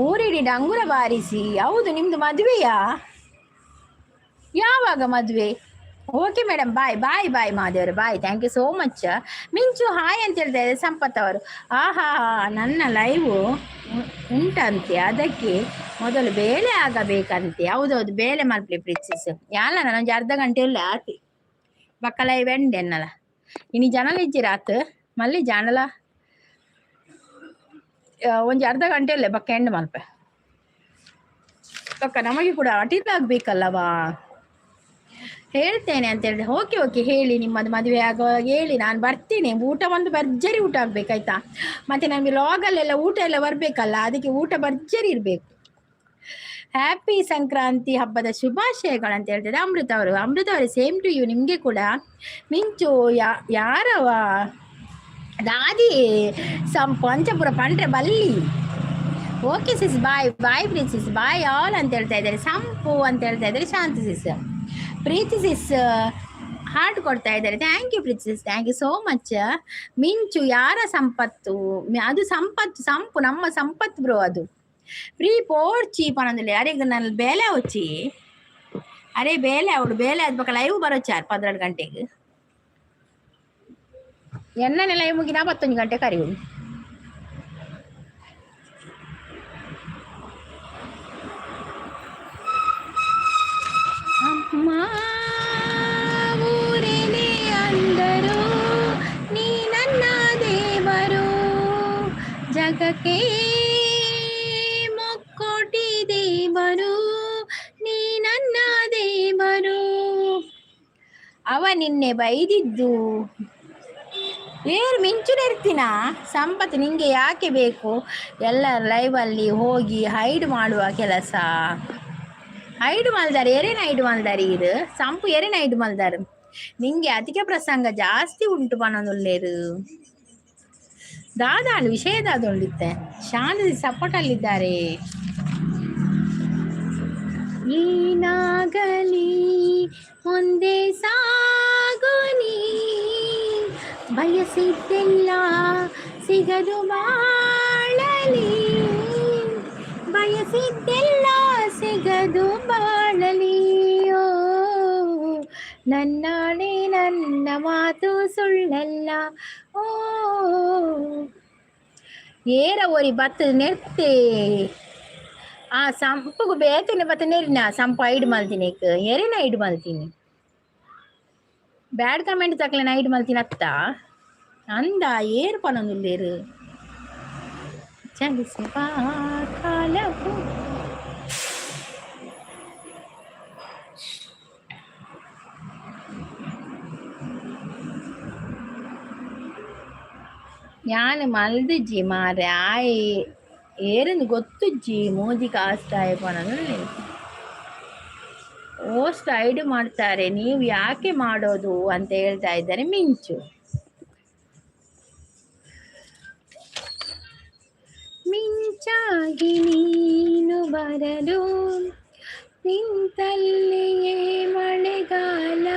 ಊರಿಡಿ ಡಂಗುರ ಬಾರಿಸಿ. ಹೌದು, ನಿಮ್ಮದು ಮದುವೆಯಾ? ಯಾವಾಗ ಮದುವೆ? Okay madam, bye bye bye ಮಹಾದೇವರು, bye, thank you so much. Minchu hi ಅಂತ ಹೇಳ್ತಾ ಇದ್ದಾರೆ ಸಂಪತ್ ಅವರು. ಆಹಾ ನನ್ನ ಲೈವು ಉಂಟಂತೆ, ಅದಕ್ಕೆ ಮೊದಲು ಬೇಲೆ ಆಗಬೇಕಂತೆ. ಹೌದೌದು, ಬೇಲೆ ಮಲ್ಪಲಿ ಪ್ರಿನ್ಸಸ್. ಯಾಲ ನಾನೊಂದು ಅರ್ಧ ಗಂಟೆ ಇಲ್ಲ ಆತಿ ಬಕ್ಕ ಲೈವ್ ಎಂಡ್ ಎನ್ನಲ. ಇನಿ ಜನಲ ಇಜ್ಜಿರಾತ್ ಮಲ್ಲಿ ಜಾನಲ ಒಂಜಿ ಅರ್ಧ ಗಂಟೆ ಇಲ್ಲ ಬಕ್ಕ ಎಂಡ್ ಮಲ್ಪೆ. ಬಕ್ಕ ನಮಗೆ ಕೂಡ ಅಟಿಲ್ ಆಗ್ಬೇಕಲ್ಲವಾ. ಹೇಳ್ತೇನೆ ಅಂತ ಹೇಳಿದೆ. ಓಕೆ ಓಕೆ, ಹೇಳಿ, ನಿಮ್ಮದು ಮದುವೆ ಆಗುವಾಗ ಹೇಳಿ, ನಾನು ಬರ್ತೀನಿ. ಊಟ ಒಂದು ಭರ್ಜರಿ ಊಟ ಆಗಬೇಕಾಯ್ತಾ. ಮತ್ತು ನನಗೆ ಲಾಗಲ್ಲೆಲ್ಲ ಊಟ ಎಲ್ಲ ಬರಬೇಕಲ್ಲ, ಅದಕ್ಕೆ ಊಟ ಭರ್ಜರಿ ಇರಬೇಕು. ಹ್ಯಾಪಿ ಸಂಕ್ರಾಂತಿ ಹಬ್ಬದ ಶುಭಾಶಯಗಳು ಅಂತ ಹೇಳ್ತಿದ್ದೆ ಅಮೃತ ಅವರು. ಅಮೃತ ಅವರೇ, ಸೇಮ್ ಟು you, ನಿಮಗೆ ಕೂಡ. ಮಿಂಚು ಯಾರವ ದಾದಿ ಪಂಚಪುರ ಪಂಡ್ರೆ ಬಲ್ಲಿ. ಓಕೆ ಸಿಸ್, ಬಾಯ್ ಬಾಯ್ ಪ್ರೀತಿಸ್, ಬಾಯ್ ಆಲ್ ಅಂತ ಹೇಳ್ತಾ ಇದ್ದಾರೆ. ಸಂಪು ಅಂತ ಹೇಳ್ತಾ ಇದ್ದಾರೆ ಶಾಂತಿ ಸಿಸ್. ಪ್ರೀತಿ ಸಿಸ್ ಹಾರ್ಟ್ ಕೊಡ್ತಾ ಇದ್ದಾರೆ. Thank you Preethi sis, thank you so much. ಮಿಂಚು ಯಾರ ಸಂಪತ್ತು? ಅದು ಸಂಪತ್ತು, ಸಂಪು ನಮ್ಮ ಸಂಪತ್ತು ಬ್ರೋ ಅದು. ಫ್ರೀ ಪೋರ್ಚಿ ಪನೊಂದಿಲ್ಲ ಅರೆಗ್ ನನ್ನ ಬೇಲೆ వచ్చಿ ಅರೆ ಬೇಲೆ ಅವಳು ಬೇಲೆ ಅದ್ ಲೈವ್ ಬರೋಚಾರ್ 12 ಗಂಟೆಗೆ ಎನ್ನನೆ ಲೈವ್ ಮುಗಿನ 11 ಗಂಟೆ ಕರಿವು. ಅಮ್ಮ ಊರಿನೇ ಅಂದರು ನೀ ನನ್ನ ದೇವರು, ಜಗಕ್ಕೆ ಮುಕ್ಕೋಟಿ ದೇವರು. ಅವ ನಿನ್ನೆ ಬೈದಿದ್ದು. ಏರು ಮಿಂಚು ನೆರ್ತಿನ ಸಂಪತ್ತು ನಿಂಗೆ ಯಾಕೆ ಬೇಕು? ಎಲ್ಲ ಲೈವಲ್ಲಿ ಹೋಗಿ ಹೈಡ್ ಮಾಡುವ ಕೆಲಸ. ಹೈಡ್ ಮಲ್ದಾರೆ, ಎರೇನ ಹೈಡ್ ಮಲ್ದಾರೆ? ಇದು ಸಂಪು ಎರೇನ ಹೈಡ್ ಮಲ್ದಾರು? ನಿಂಗೆ ಅಧಿಕ ಪ್ರಸಂಗ ಜಾಸ್ತಿ ಉಂಟು ಪನೊಂದುಲ್ಲೇರು. ದಾದಾಂಡ್ ವಿಷಯ ದಾದೊಂಡಿತ್ತೆ. ಶಾಂತಿ ಸಪೋರ್ಟ್ ಅಲ್ಲಿದ್ದಾರೆ. ಏನಾಗಲಿ ಮುಂದೆ ಸಾಗು ನೀ, ಬಯಸಿದ್ದೆಲ್ಲ ಸಿಗದು ಬಾಳಲಿ, ಬಯಸಿದ್ದೆಲ್ಲ ಸಿಗದು ಬಾಳಲಿ. ಓ ನನ್ನಾಣೆ ನನ್ನ ಮಾತು ಸುಳ್ಳಲ್ಲ. ಓ ಏರ ಒರಿ ಬತ್ತದ ನೆರ್ತೆ. ಆ ಸಂಪುಗು ಬೇತನೆ ಬತ್ತ ನೆರಿನ ಸಂಪು ಐಡ್ ಮಲ್ತೀನಿ. ಎರೆನ ಐಡ್ ಮಲ್ತೀನಿ? ಬ್ಯಾಡ್ ಕಮೆಂಟ್ ತಕ್ಲೆ ಐಡ್ ಮಲ್ತೀನಿ ಅತ್ತ ಅಂದ. ಏರು ಪನೊಂದುಲ್ಲೇರು? ಚಲಿಸುವ ಕಾಲವು. ಯಾನ್ ಮಲ್ದಿಜ್ಜಿ ಮಾರೆ, ಆಯೆ ಏರೆಂದು ಗೊತ್ತುಜ್ಜಿ. ಮೋದಿ ಕಾಸ್ತಾಯ ಪನೊಂದುಲ್ಲೆ. ಪೋಸ್ಟ್ ಐಡ್ ಮಾಡ್ತಾರೆ, ನೀವು ಯಾಕೆ ಮಾಡೋದು ಅಂತ ಹೇಳ್ತಾ ಇದ್ದಾರೆ ಮಿಂಚು. ಮಿಂಚಾಗಿ ನೀನು ಬರಲು ನಿಂತಲ್ಲಿಯೇ ಮಳೆಗಾಲ.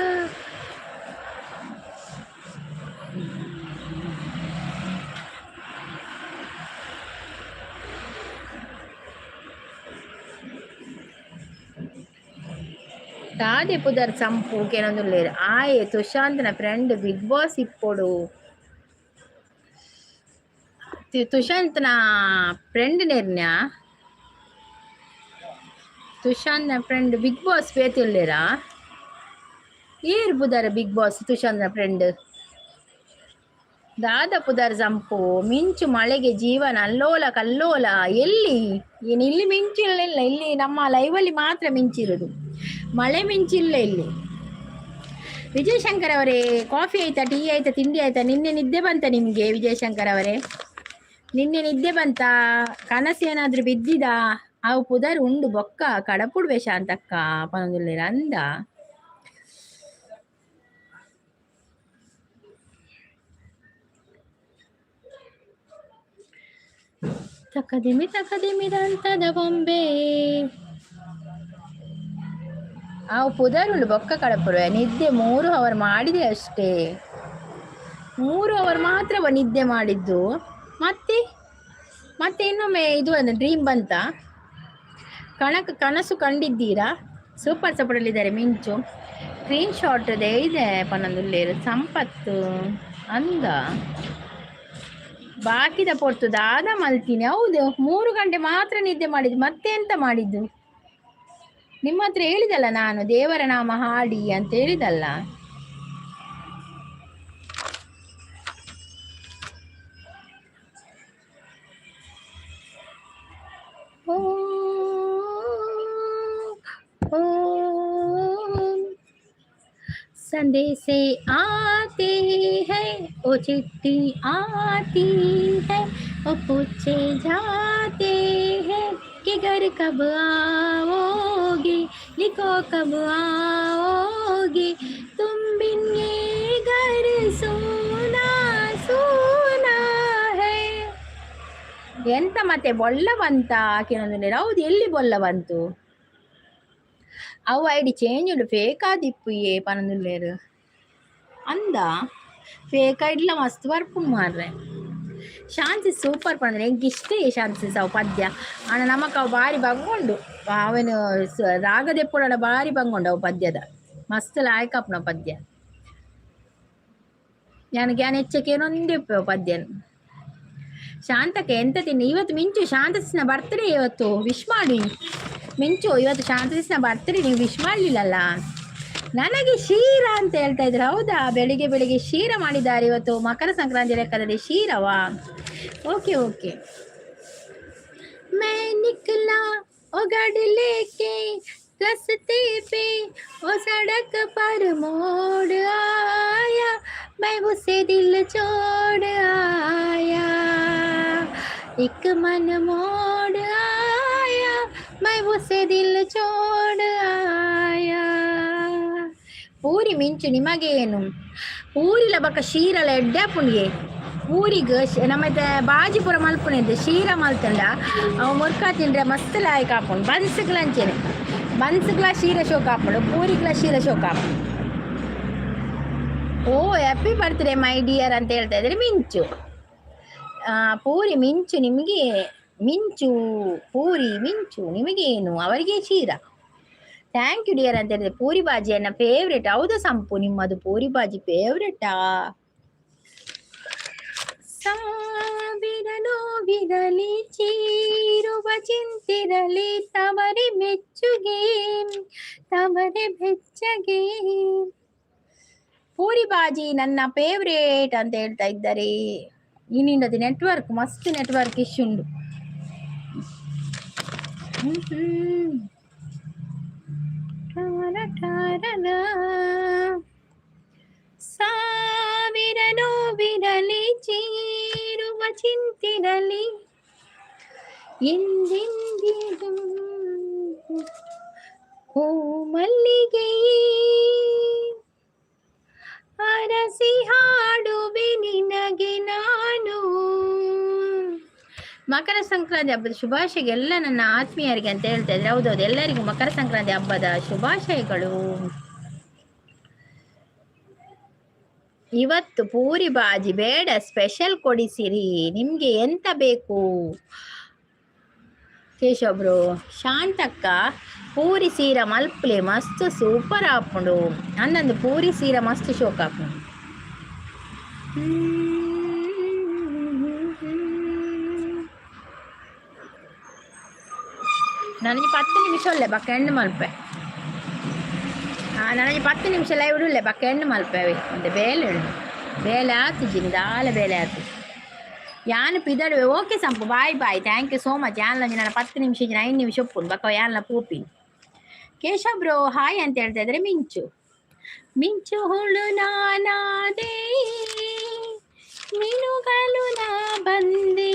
ದಾದೆ ಪುದರ್ ಸಂಪು ಕೇನೊಂದುಲ್ಲೇರು? ಆಯೆ ತುಶಾಂತ್ನ ಫ್ರೆಂಡ್ ಬಿಗ್ ಬಾಸ್ ಇಪ್ಪೊಡು. ತುಶಾಂತ್ನ ಫ್ರೆಂಡ್ ನೆರ್ನ? ತುಶಾಂತ್ನ ಫ್ರೆಂಡ್ ಬಿಗ್ ಬಾಸ್ ಬೇತಿಲ್ಲೇರಾ? ಏರ್ ಪುದರ್ ಬಿಗ್ ಬಾಸ್ ತುಶಾಂತ್ನ ಫ್ರೆಂಡ್? ದಾದ ಪುದರ್ ಸಂಪು? ಮಿಂಚು ಮಳೆಗೆ ಜೀವನ ಅಲ್ಲೋಲ ಕಲ್ಲೋಲ. ಎಲ್ಲಿ? ಏನು ಇಲ್ಲಿ ಮಿಂಚು ಇಲ್ಲ. ಇಲ್ಲಿ ನಮ್ಮ ಲೈವಲ್ಲಿ ಮಾತ್ರ ಮಿಂಚಿರುದು, ಮಳೆ ಮಿಂಚಿಲ್ಲ ಇಲ್ಲಿ. ವಿಜಯಶಂಕರ್ ಅವರೇ, ಕಾಫಿ ಆಯ್ತಾ? ಟೀ ಆಯ್ತಾ? ತಿಂಡಿ ಆಯ್ತಾ? ನಿನ್ನೆ ನಿದ್ದೆ ಬಂತ ನಿಮಗೆ? ವಿಜಯಶಂಕರ್ ಅವರೇ, ನಿನ್ನೆ ನಿದ್ದೆ ಬಂತ? ಕನಸು ಏನಾದ್ರೂ ಬಿದ್ದಿದಾ? ಅವು ಪುದರ್ ಉಂಡು ಬೊಕ್ಕ ಕಡಪುಡ್ವೆ ಶಾಂತಕ್ಕ ಪನೊಂದುಲ್ಲೆರ್ ಅಂದ. ತಕದಿಮಿ ತಕದಿಮಿ ದಂತದ ಬೊಂಬೆ. ಅವು ಪುದರುಂಡು ಬೊಕ್ಕ ಕಡಪುಡುವೆ. ನಿದ್ದೆ 3 ಅವರ್ ಮಾಡಿದೆ ಅಷ್ಟೇ. 3 ಅವರ್ ಮಾತ್ರ ನಿದ್ದೆ ಮಾಡಿದ್ದು. ಮತ್ತೆ ಮತ್ತೆ ಇನ್ನೊಮ್ಮೆ ಇದು ಒಂದು ಡ್ರೀಮ್ ಬಂತ? ಕನಸು ಕಂಡಿದ್ದೀರಾ? ಸೂಪರ್ ಸಪೋರ್ಟಲ್ಲಿದ್ದಾರೆ ಮಿಂಚು. ಸ್ಕ್ರೀನ್ ಶಾಟ್ ಇದೆ ಪನೊಂದುಲ್ಲೇರು ಸಂಪತ್ತು ಅಂದ. ಬಾಕಿದ ಪೊರ್ತು ದಾದ ಮಲ್ತೀನಿ. ಹೌದು, 3 ಗಂಟೆ ಮಾತ್ರ ನಿದ್ದೆ ಮಾಡಿದ್ದು. ಮತ್ತೆ ಎಂತ ಮಾಡಿದ್ದು? ನಿಮ್ಮ ಹತ್ರ ಹೇಳಿದಲ್ಲ ನಾನು, ದೇವರ ನಾಮ ಹಾಡಿ ಅಂತ ಹೇಳಿದಲ್ಲ. ಓ ओ संदेशे आते हैं, ओ चिट्ठी आती है, ओ पूछे जाते हैं कि घर कब आओगे, लिखो कब आओगे, तुम बिन ये घर सूना सूना है. ಎಂತ ಮತ್ತೆ ಬೊಲ್ಲ ಬಂತ ಕೇನೊಂದುಲ್ಲೆರ್. ಹೌದು, ಎಲ್ಲಿ ಬೊಲ್ಲ ಬಂತು? ಅವು ಐಡಿ ಚೇಂಜ್ ಉಂಡು, ಫೇಕ್ ಆದಿಪ್ಪುಯೆ ಪನೊಂದುಲ್ಲೆರ್ ಅಂದ. ಫೇಕ್ ಐಡ್ಲ ಮಸ್ತ್ ಬರ್ಪುಂಡು ಮಾರ್ರೆ. ಶಾಂತಿ ಸೂಪರ್ ಪಂದ್ರೆ ಎಂಕ್ ಇಷ್ಟ ಶಾಂತಿ ಅವು ಪದ್ಯ. ಆಂಡ ನಮಕ್ ಅವು ಬಾರಿ ಬಂಗುಂಡು. ಅವನು ರಾಗ ದೆಪ್ಪುಡಡ ಬಾರಿ ಬಂಗುಂಡು ಅವು ಪದ್ಯದ. ಮಸ್ತ್ ಲಾಯ್ಕ್ ಆಪುಂಡು ಪದ್ಯ. ಯಾನ್ ಯಾನ್ ಹೆಚ್ಚ ಕೇನೊಂದೇ ಪದ್ಯನ್. ಶಾಂತಕ್ಕೆ ಎಂತ ತಿನ್ನಿ ಇವತ್ತು? ಮಿಂಚು, ಶಾಂತಸಿನ ಬರ್ತ್ಡೇ ಇವತ್ತು, ವಿಶ್ ಮಾಡಿ. ಮಿಂಚು, ಇವತ್ತು ಶಾಂತಸಿನ ಬರ್ತ್ಡೇ, ನೀವು ವಿಶ್ ಮಾಡಲಿಲ್ಲಲ್ಲ. ನನಗೆ ಶೀರ ಅಂತ ಹೇಳ್ತಾ ಇದ್ರು. ಹೌದಾ? ಬೆಳಿಗ್ಗೆ ಬೆಳಿಗ್ಗೆ ಶೀರ ಮಾಡಿದ್ದಾರೆ. ಇವತ್ತು ಮಕರ ಸಂಕ್ರಾಂತಿ ಲೆಕ್ಕದಲ್ಲಿ ಶೀರವಾ? Okay okay. मैं निकला ओ गाड़ी लेके रास्ते पे, ओ सड़क पर मोड़. उसे दिल छोड़ आया, एक मन मोड़ आया, मैं उसे दिल छोड़ आया. ಪೂರಿ ಮಿಂಚು ನಿಮಗೇನು? ಪೂರಿಲ ಬಕ್ಕ ಶೀರಲ ಎಡ್ಡೆ ಆಪುಂಡಿಗೆ. ಪೂರಿಗ್ ನಮ್ಮತ್ತೆ ಬಾಜಿ ಪೂರ ಮಲ್ಪುನಿದ್ದೆ. ಶೀರ ಮಲ್ತಂಡ ಅವು ಮುರ್ಕ ತಿಂದ್ರೆ ಮಸ್ತ್ ಲಾಯ್ಕ್ ಆಪುಂಡು. ಬನ್ಸ್ಗ್ಲ ಅಂಚೆನೆ, ಬನ್ಸ್ಗ್ಲ ಶೀರ ಶೋಕ್ ಆಪುಂಡು, ಪೂರಿಗ್ಲ ಶೀರ ಶೋಕ್ ಆಪುಂಡು. ಓ, "ಹ್ಯಾಪಿ ಬರ್ತ್ಡೇ my dear" ಅಂತ ಹೇಳ್ತಾ ಇದ್ದಾರೆ ಮಿಂಚು. ಪೂರಿ ಮಿಂಚು ನಿಮಗೆ, ಮಿಂಚು, ಪೂರಿ ಮಿಂಚು ನಿಮಗೇನು? ಅವರಿಗೆ ಶೀರ. "Thank you dear" ಅಂತ ಹೇಳಿದ್ರೆ. ಪೂರಿ ಬಾಜಿಯನ್ನ ಫೇವ್ರೇಟ್. ಹೌದಾ ಸಂಪು, ನಿಮ್ಮದು ಪೂರಿ ಬಾಜಿ ಫೇವ್ರೇಟಾ? ಸಾವಿರ ನೋವಿರಲಿ, ಚೀರುವ ಚಿಂತಿರಲಿ, ತವರೆ ಮೆಚ್ಚುಗೆ, ತವರೆ ಬೆಚ್ಚಗೆ. ಪೂರಿ ಬಾಜಿ ನನ್ನ ಫೇವ್ರೇಟ್ ಅಂತ ಹೇಳ್ತಾ ಇದ್ದಾರೆ. ಇನ್ನಿಂದದು ನೆಟ್ವರ್ಕ್, ಮಸ್ತ್ ನೆಟ್ವರ್ಕ್ ಇಶ್ಯೂ ಉಂಡು. ಹ್ಮ್ ಹ್ಮ್. ಟಾರ ಟಾರನ. ಸಾವಿರ ನೋವಿರಲಿ, ಚೀರುವ ಚಿಂತಿರಲಿ, ಎಂದೆಂದಿಗೂ ಓ ಮಲ್ಲಿಗೆ, ಅರಸಿ ಹಾಡುವೆ ನಿನಗೆ ನಾನು. ಮಕರ ಸಂಕ್ರಾಂತಿ ಹಬ್ಬದ ಶುಭಾಶಯ ಎಲ್ಲ ನನ್ನ ಆತ್ಮೀಯರಿಗೆ ಅಂತ ಹೇಳ್ತಾ ಇದ್ರೆ. ಹೌದೌದು, ಎಲ್ಲರಿಗೂ ಮಕರ ಸಂಕ್ರಾಂತಿ ಹಬ್ಬದ ಶುಭಾಶಯಗಳು. ಇವತ್ತು ಪೂರಿ ಬಾಜಿ ಬೇಡ, ಸ್ಪೆಷಲ್ ಕೊಡಿಸಿರಿ. ನಿಮ್ಗೆ ಎಂತ ಬೇಕು ಕೇಶವ್ರು? ಶಾಂತಕ್ಕ, ಪೂರಿ ಸೀರ ಮಲ್ಪಲೆ, ಮಸ್ತ್ ಸೂಪರ್ ಆಪುಂಡು. ಅಂದಂದು ಪೂರಿ ಸೀರ ಮಸ್ತ್ ಶೋಕ್ ಆಪುಂಡು. ನನಗೆ 10 ನಿಮಿಷ ಉಲ್ಲೆ, ಬಕ್ಕ ಎಂಡ್ ಮಲ್ಪೆ. ಹಾಂ, ನನಗೆ 10 ನಿಮಿಷ ಲೈವ್ ಉಲ್ಲೆ, ಬಕ್ಕ ಎಂಡ್ ಮಲ್ಪೆ. ಅವೆ ಒಂದು ಬೇಲೆ ಉಂಡು, ಬೇಲೆ ಆತುಜಿ, ದಾಲ ಬೇಲೆ ಆತು. ಯಾನ್ ಪಿದಡುವೆ. Okay Sampu, bye bye, thank you so much. ಯಾನ್ಲ ನನ್ನ 10 ನಿಮಿಷ, 5 ನಿಮಿಷ ಉಪ್ಪುಂಡು, ಬಕ್ಕ ಯಾನ್ಲ ಪೋಪಿನ್. ಕೇಶವ್ ಬ್ರೋ, ಹಾಯ್ ಅಂತ ಹೇಳ್ತಾ ಇದ್ದಾರೆ ಮಿಂಚು. ಮಿಂಚು ಹುಳು ನಾನಾದೆ, ಮಿನುಗಲು ನಾ ಬಂದೆ,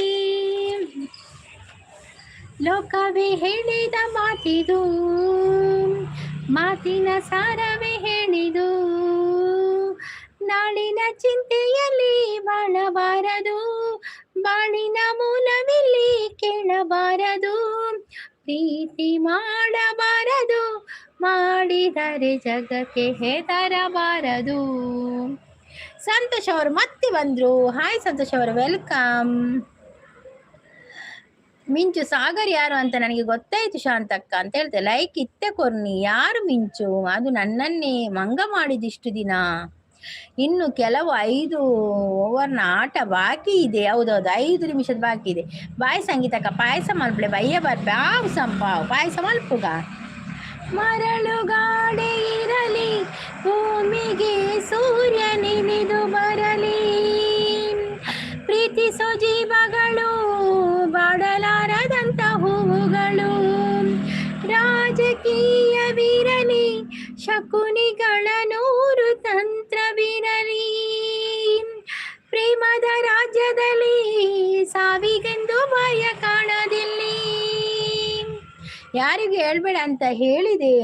ಲೋಕವೇ ಹೇಳಿದ ಮಾತಿದು, ಮಾತಿನ ಸಾರವೇ ಹೇಳಿದು. ನಾಳಿನ ಚಿಂತೆಯಲ್ಲಿ ಬಾಳಬಾರದು, ಬಾಳಿನ ಮೂಲವಿಲ್ಲಿ ಕೇಳಬಾರದು, ಪ್ರೀತಿ ಮಾಡಬಾರದು, ಮಾಡಿದರೆ ಜಗಕ್ಕೆ ಹೆದರಬಾರದು. ಸಂತೋಷ್ ಅವರು ಮತ್ತೆ ಬಂದ್ರು. ಹಾಯ್ ಸಂತೋಷ್ ಅವರು, welcome. ಮಿಂಚು ಸಾಗರ್ ಯಾರು ಅಂತ ನನಗೆ ಗೊತ್ತಾಯ್ತು ಶಾಂತಕ್ಕ ಅಂತ ಹೇಳ್ತೆ. ಲೈಕ್ ಇತ್ತೆ ಕೊರ್ನಿ. ಯಾರು ಮಿಂಚು? ಅದು ನನ್ನನ್ನೇ ಮಂಗ ಮಾಡಿದಿಷ್ಟು ದಿನ. ಇನ್ನು ಕೆಲವು 5 ಓವರ್ನ ಆಟ ಬಾಕಿ ಇದೆ. ಹೌದೌದು, 5 ನಿಮಿಷದ ಬಾಕಿ ಇದೆ. ಬಾಯ್ ಸಂಗೀತಕ್ಕ, ಪಾಯಸ ಮಲ್ಪಲೆ, ಬಯ್ಯ ಬರ್ಪೆ. ಆವು ಸಂಪಾವು, ಪಾಯಸ ಮಲ್ಪುಗ. ಮರಳುಗಾಡೆ ಇರಲಿ, ಭೂಮಿಗೆ ಸೂರ್ಯ ನೆನೆದು ಬರಲಿ, ಪ್ರೀತಿಸೋ ಜೀವಗಳು ಬಾಡಲಾರದಂತ ಹೂವುಗಳು, ರಾಜಕೀಯವಿರಲಿ, ಶಕುನಿಗಳ ನೂರು ತಂತ್ರವಿರಲಿ, ಪ್ರೇಮದ ರಾಜ್ಯದಲ್ಲಿ ಸಾವಿಗೆಂದು ಭಯ ಕಾಣದಿಲ್ಲಿ. ಯಾರಿಗೂ ಹೇಳ್ಬೇಡ ಅಂತ ಹೇಳಿದೆ.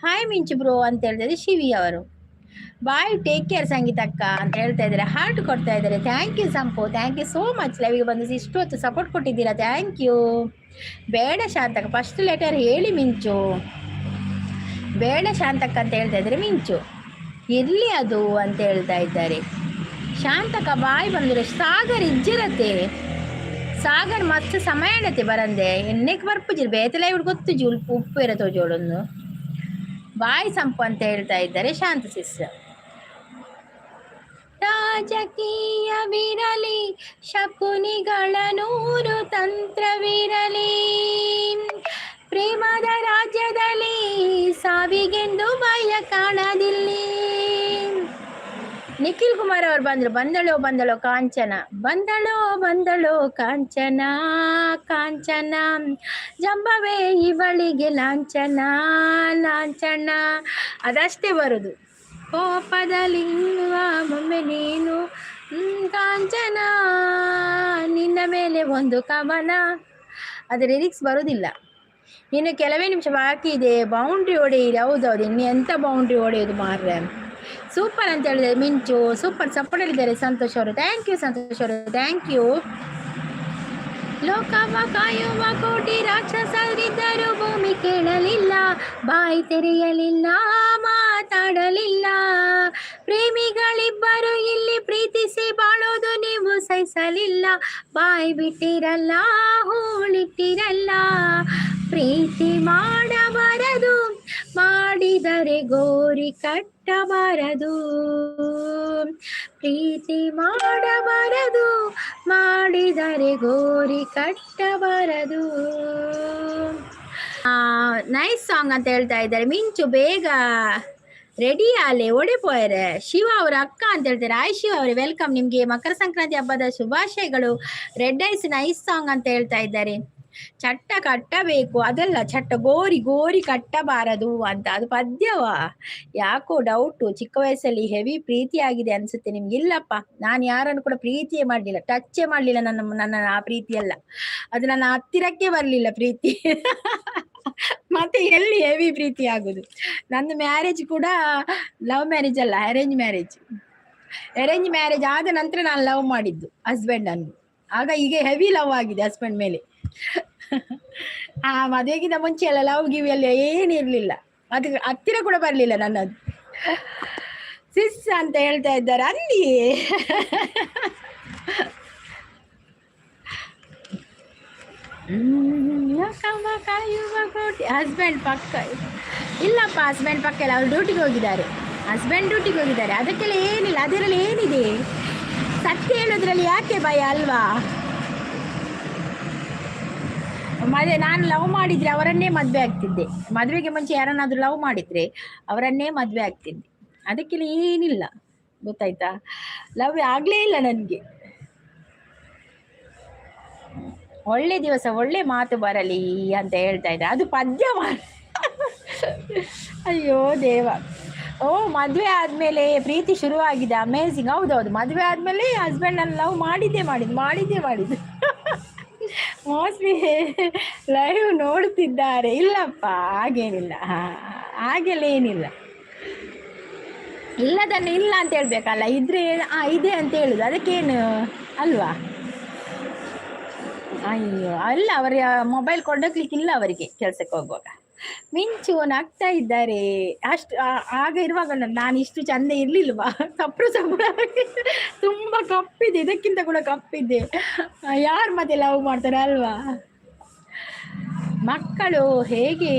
ಹಾಯ್ ಮಿಂಚು ಬ್ರೋ ಅಂತ ಹೇಳ್ತಿದ್ದಾರೆ ಶಿವಿ ಅವರು. ಬಾಯ್, ಟೇಕ್ ಕೇರ್ ಸಂಗೀತಕ್ಕ ಅಂತ ಹೇಳ್ತಾ ಇದ್ದಾರೆ. ಹಾರ್ಟ್ ಕೊಡ್ತಾ ಇದ್ದಾರೆ. Thank you Sampu, thank you so much. ಲೈವಿಗೆ ಬಂದು ಇಷ್ಟು ಹೊತ್ತು ಸಪೋರ್ಟ್ ಕೊಟ್ಟಿದ್ದೀರಾ, thank you. ಬೇಡ ಶಾಂತಕ್ಕ, ಫಸ್ಟ್ ಲೆಟರ್ ಹೇಳಿ ಮಿಂಚು. ಬೇಡ ಶಾಂತಕ್ಕ ಅಂತ ಹೇಳ್ತಾ ಇದ್ದಾರೆ ಮಿಂಚು. ಇರಲಿ ಅದು ಅಂತ ಹೇಳ್ತಾ ಇದ್ದಾರೆ. ಶಾಂತಕ್ಕ ಬಾಯ್ ಬಂದರೆ. ಸಾಗರ್ ಇಜ್ಜಿರತ್ತೆ. ಸಾಗರ್ ಮಸ್ತ್ ಸಮಯ ಆಂಡತೆ ಬರಂದೆ. ಎನ್ನೆಕ್ ಬರ್ಪುಜಿ ಬೇತೆ ಲೈವ್ ಗೊತ್ತುಜಿ. ಉಪ್ಪು ಉಪ್ಪು ಇರ ತೋಜೋಡೊಂದು. ಬಾಯ್ ಸಂಪು ಅಂತ ಹೇಳ್ತಾ ಇದ್ದಾರೆ ಶಾಂತ ಸಿಸ್. ರಾಜಕೀಯವಿರಲಿ, ಶಕುನಿಗಳ ನೂರು ತಂತ್ರವಿರಲಿ, ಪ್ರೇಮದ ರಾಜ್ಯದಲ್ಲಿ ಸಾವಿಗೆಂದು ಭಯ ಕಾಣದಿಲ್ಲಿ. ನಿಖಿಲ್ ಕುಮಾರ್ ಅವರು ಬಂದ್ರು. ಬಂದಳೋ ಬಂದಳೋ ಕಾಂಚನ, ಬಂದಳೋ ಬಂದಳೋ ಕಾಂಚನ, ಕಾಂಚನ, ಜಂಬವೇ ಇವಳಿಗೆ ಲಾಂಛನ, ಲಾಂಛನ. ಅದಷ್ಟೇ ಬರುದು. ಕೋಪದಲ್ಲಿರುವ ಒಮ್ಮೆ ನೀನು ಕಾಂಚನ, ನಿನ್ನ ಮೇಲೆ ಒಂದು ಕವನ. ಅದು ಲಿರಿಕ್ಸ್ ಬರೋದಿಲ್ಲ. ಇನ್ನು ಕೆಲವೇ ನಿಮಿಷ ಬಾಕಿ ಇದೆ. ಬೌಂಡ್ರಿ ಹೊಡೆಯಿರಿ. ಹೌದೌದು, ಇನ್ನು ಎಂಥ ಬೌಂಡ್ರಿ ಹೊಡೆಯೋದು ಮಾರ್ರೆ. ಸೂಪರ್ ಅಂತ ಹೇಳಿದ್ದಾರೆ ಮಿಂಚು. ಸೂಪರ್ ಸಪೋರ್ಟ್ ಹೇಳಿದ್ದಾರೆ ಸಂತೋಷ್ ಅವರು. Thank you Santosh ಅವರು, thank you. ಲೋಕವ ಕಾಯುವ ಕೋಟಿ ರಾಕ್ಷಸರಿದ್ದರು ಭೂಮಿ ಕೇಳಲಿಲ್ಲ, ಬಾಯಿ ತೆರೆಯಲಿಲ್ಲ, ಮಾತಾಡಲಿಲ್ಲ. ಪ್ರೇಮಿಗಳಿಬ್ಬರು ಇಲ್ಲಿ ಪ್ರೀತಿಸಿ ಬಾಳೋದು ನೀವು ಸಹಿಸಲಿಲ್ಲ, ಬಾಯಿ ಬಿಟ್ಟಿರಲ್ಲ, ಹೂಳಿಟ್ಟಿರಲ್ಲ. ಪ್ರೀತಿ ಮಾಡಬಾರದು, ಮಾಡಿದರೆ ಗೋರಿ ಕಟ್ಟಬಾರದು. ಪ್ರೀತಿ ಮಾಡಬಾರದು, ಮಾಡಿದರೆ ಗೋರಿ ಕಟ್ಟಬಾರದು. ನೈಸ್ ಸಾಂಗ್ ಅಂತ ಹೇಳ್ತಾ ಇದ್ದಾರೆ ಮಿಂಚು. ಬೇಗ ರೆಡಿ ಆಲೆ, ಓಡೆ ಶಿವ ಅವರ ಅಕ್ಕ ಅಂತ ಹೇಳ್ತಾರೆ. ಆಯ್ ಶಿವ ಅವರೇ, welcome. ನಿಮ್ಗೆ ಮಕರ ಸಂಕ್ರಾಂತಿ ಹಬ್ಬದ ಶುಭಾಶಯಗಳು. ರೆಡ್ ಐಸ್ ನೈಸ್ ಸಾಂಗ್ ಅಂತ ಹೇಳ್ತಾ ಇದ್ದಾರೆ. ಚಟ್ಟ ಕಟ್ಟಬೇಕು, ಅದಲ್ಲ, ಚಟ್ಟ ಗೋರಿ ಗೋರಿ ಕಟ್ಟಬಾರದು ಅಂತ ಅದು ಪದ್ಯವಾ? ಯಾಕೋ ಡೌಟು. ಚಿಕ್ಕ ವಯಸ್ಸಲ್ಲಿ ಹೆವಿ ಪ್ರೀತಿ ಆಗಿದೆ ಅನ್ಸುತ್ತೆ ನಿಮ್ಗೆ. ಇಲ್ಲಪ್ಪ, ನಾನು ಯಾರನ್ನು ಕೂಡ ಪ್ರೀತಿಯೇ ಮಾಡ್ಲಿಲ್ಲ, ಟಚ್ಚೇ ಮಾಡ್ಲಿಲ್ಲ. ನನ್ನ ನನ್ನ ಆ ಪ್ರೀತಿಯಲ್ಲ, ಅದು ನನ್ನ ಹತ್ತಿರಕ್ಕೆ ಬರ್ಲಿಲ್ಲ ಪ್ರೀತಿ. ಮತ್ತೆ ಎಲ್ಲಿ ಹೆವಿ ಪ್ರೀತಿ ಆಗುದು? ನಂದು ಮ್ಯಾರೇಜ್ ಕೂಡ ಲವ್ ಮ್ಯಾರೇಜ್ ಅಲ್ಲ, ಅರೇಂಜ್ ಮ್ಯಾರೇಜ್. ಅರೇಂಜ್ ಮ್ಯಾರೇಜ್ ಆದ ನಂತರ ನಾನು ಲವ್ ಮಾಡಿದ್ದು ಹಸ್ಬೆಂಡ್ ಅನ್ನು. ಆಗ ಈಗ ಹೆವಿ ಲವ್ ಆಗಿದೆ ಹಸ್ಬೆಂಡ್ ಮೇಲೆ. ಆ ಮದುವೆಗಿಂತ ಮುಂಚೆ ಎಲ್ಲ ಲವ್ ಗಿವ್ ಎಲ್ಲ ಏನಿರ್ಲಿಲ್ಲ, ಅದು ಹತ್ತಿರ ಕೂಡ ಬರ್ಲಿಲ್ಲ ನನ್ನದು. ಸಿಸ್ ಅಂತ ಹೇಳ್ತಾ ಇದ್ದಾರೆ ಅಲ್ಲಿ. ಕಾಯುವ ಕೋಟಿ ಹಸ್ಬೆಂಡ್ ಪಕ್ಕ ಇಲ್ಲಪ್ಪ, ಹಸ್ಬೆಂಡ್ ಪಕ್ಕ ಇಲ್ಲ, ಅವ್ರು ಡ್ಯೂಟಿಗೆ ಹೋಗಿದ್ದಾರೆ. ಹಸ್ಬೆಂಡ್ ಡ್ಯೂಟಿಗೆ ಹೋಗಿದ್ದಾರೆ. ಅದಕ್ಕೆಲ್ಲ ಏನಿಲ್ಲ, ಅದರಲ್ಲಿ ಏನಿದೆ? ಸತ್ಯ ಹೇಳೋದ್ರಲ್ಲಿ ಯಾಕೆ ಭಯ ಅಲ್ವಾ? ಮದುವೆ ನಾನು ಲವ್ ಮಾಡಿದ್ರೆ ಅವರನ್ನೇ ಮದುವೆ ಆಗ್ತಿದ್ದೆ. ಮದುವೆಗೆ ಮುಂಚೆ ಯಾರನ್ನಾದ್ರೂ ಲವ್ ಮಾಡಿದ್ರೆ ಅವರನ್ನೇ ಮದುವೆ ಆಗ್ತಿದ್ದೆ. ಅದಕ್ಕೆಲ್ಲ ಏನಿಲ್ಲ, ಗೊತ್ತಾಯ್ತಾ? ಲವ್ ಆಗಲೇ ಇಲ್ಲ ನನಗೆ. ಒಳ್ಳೆ ದಿವಸ ಒಳ್ಳೆ ಮಾತು ಬರಲಿ ಅಂತ ಹೇಳ್ತಾ ಇದ್ದೆ. ಅದು ಪದ್ಯ. ಅಯ್ಯೋ ದೇವ. ಓ, ಮದುವೆ ಆದಮೇಲೆ ಪ್ರೀತಿ ಶುರುವಾಗಿದೆ, ಅಮೇಝಿಂಗ್. ಹೌದೌದು, ಮದುವೆ ಆದಮೇಲೆ ಹಸ್ಬೆಂಡ್ ನಾನು ಲವ್ ಮಾಡಿದ್ದೇ ಮಾಡಿದ್ದು, ಮಾಡಿದ್ದೇ ಮಾಡಿದ್ದು. ಮೋಸ್ಟ್ಲಿ ಲೈವ್ ನೋಡ್ತಿದ್ದಾರೆ. ಇಲ್ಲಪ್ಪ, ಹಾಗೇನಿಲ್ಲ, ಹಾಗೆಲ್ಲ ಏನಿಲ್ಲ. ಇಲ್ಲದನ್ನು ಇಲ್ಲ ಅಂತ ಹೇಳ್ಬೇಕಲ್ಲ, ಇದ್ರೆ ಇದೆ ಅಂತ ಹೇಳುದು, ಅದಕ್ಕೇನು ಅಲ್ವಾ? ಅಯ್ಯೋ ಅಲ್ಲ, ಅವರ ಮೊಬೈಲ್ ಕೊಂಡೋಗ್ಲಿಕ್ಕಿಲ್ಲ ಅವರಿಗೆ ಕೆಲಸಕ್ಕೆ ಹೋಗುವಾಗ. ಮಿಂಚು ನಗ್ತಾ ಇದ್ದಾರೆ. ಅಷ್ಟು ಆಗ ಇರುವಾಗ ನಾನು ಇಷ್ಟು ಚಂದ ಇರ್ಲಿಲ್ವಾ? ಸಪ್ರು ಸಪ್ರ, ತುಂಬಾ ಕಪ್ಪಿದೆ, ಇದಕ್ಕಿಂತ ಕೂಡ ಕಪ್ಪಿದೆ. ಯಾರು ಮತ್ತೆ ಲವ್ ಮಾಡ್ತಾರೆ ಅಲ್ವಾ? ಮಕ್ಕಳು ಹೇಗೆ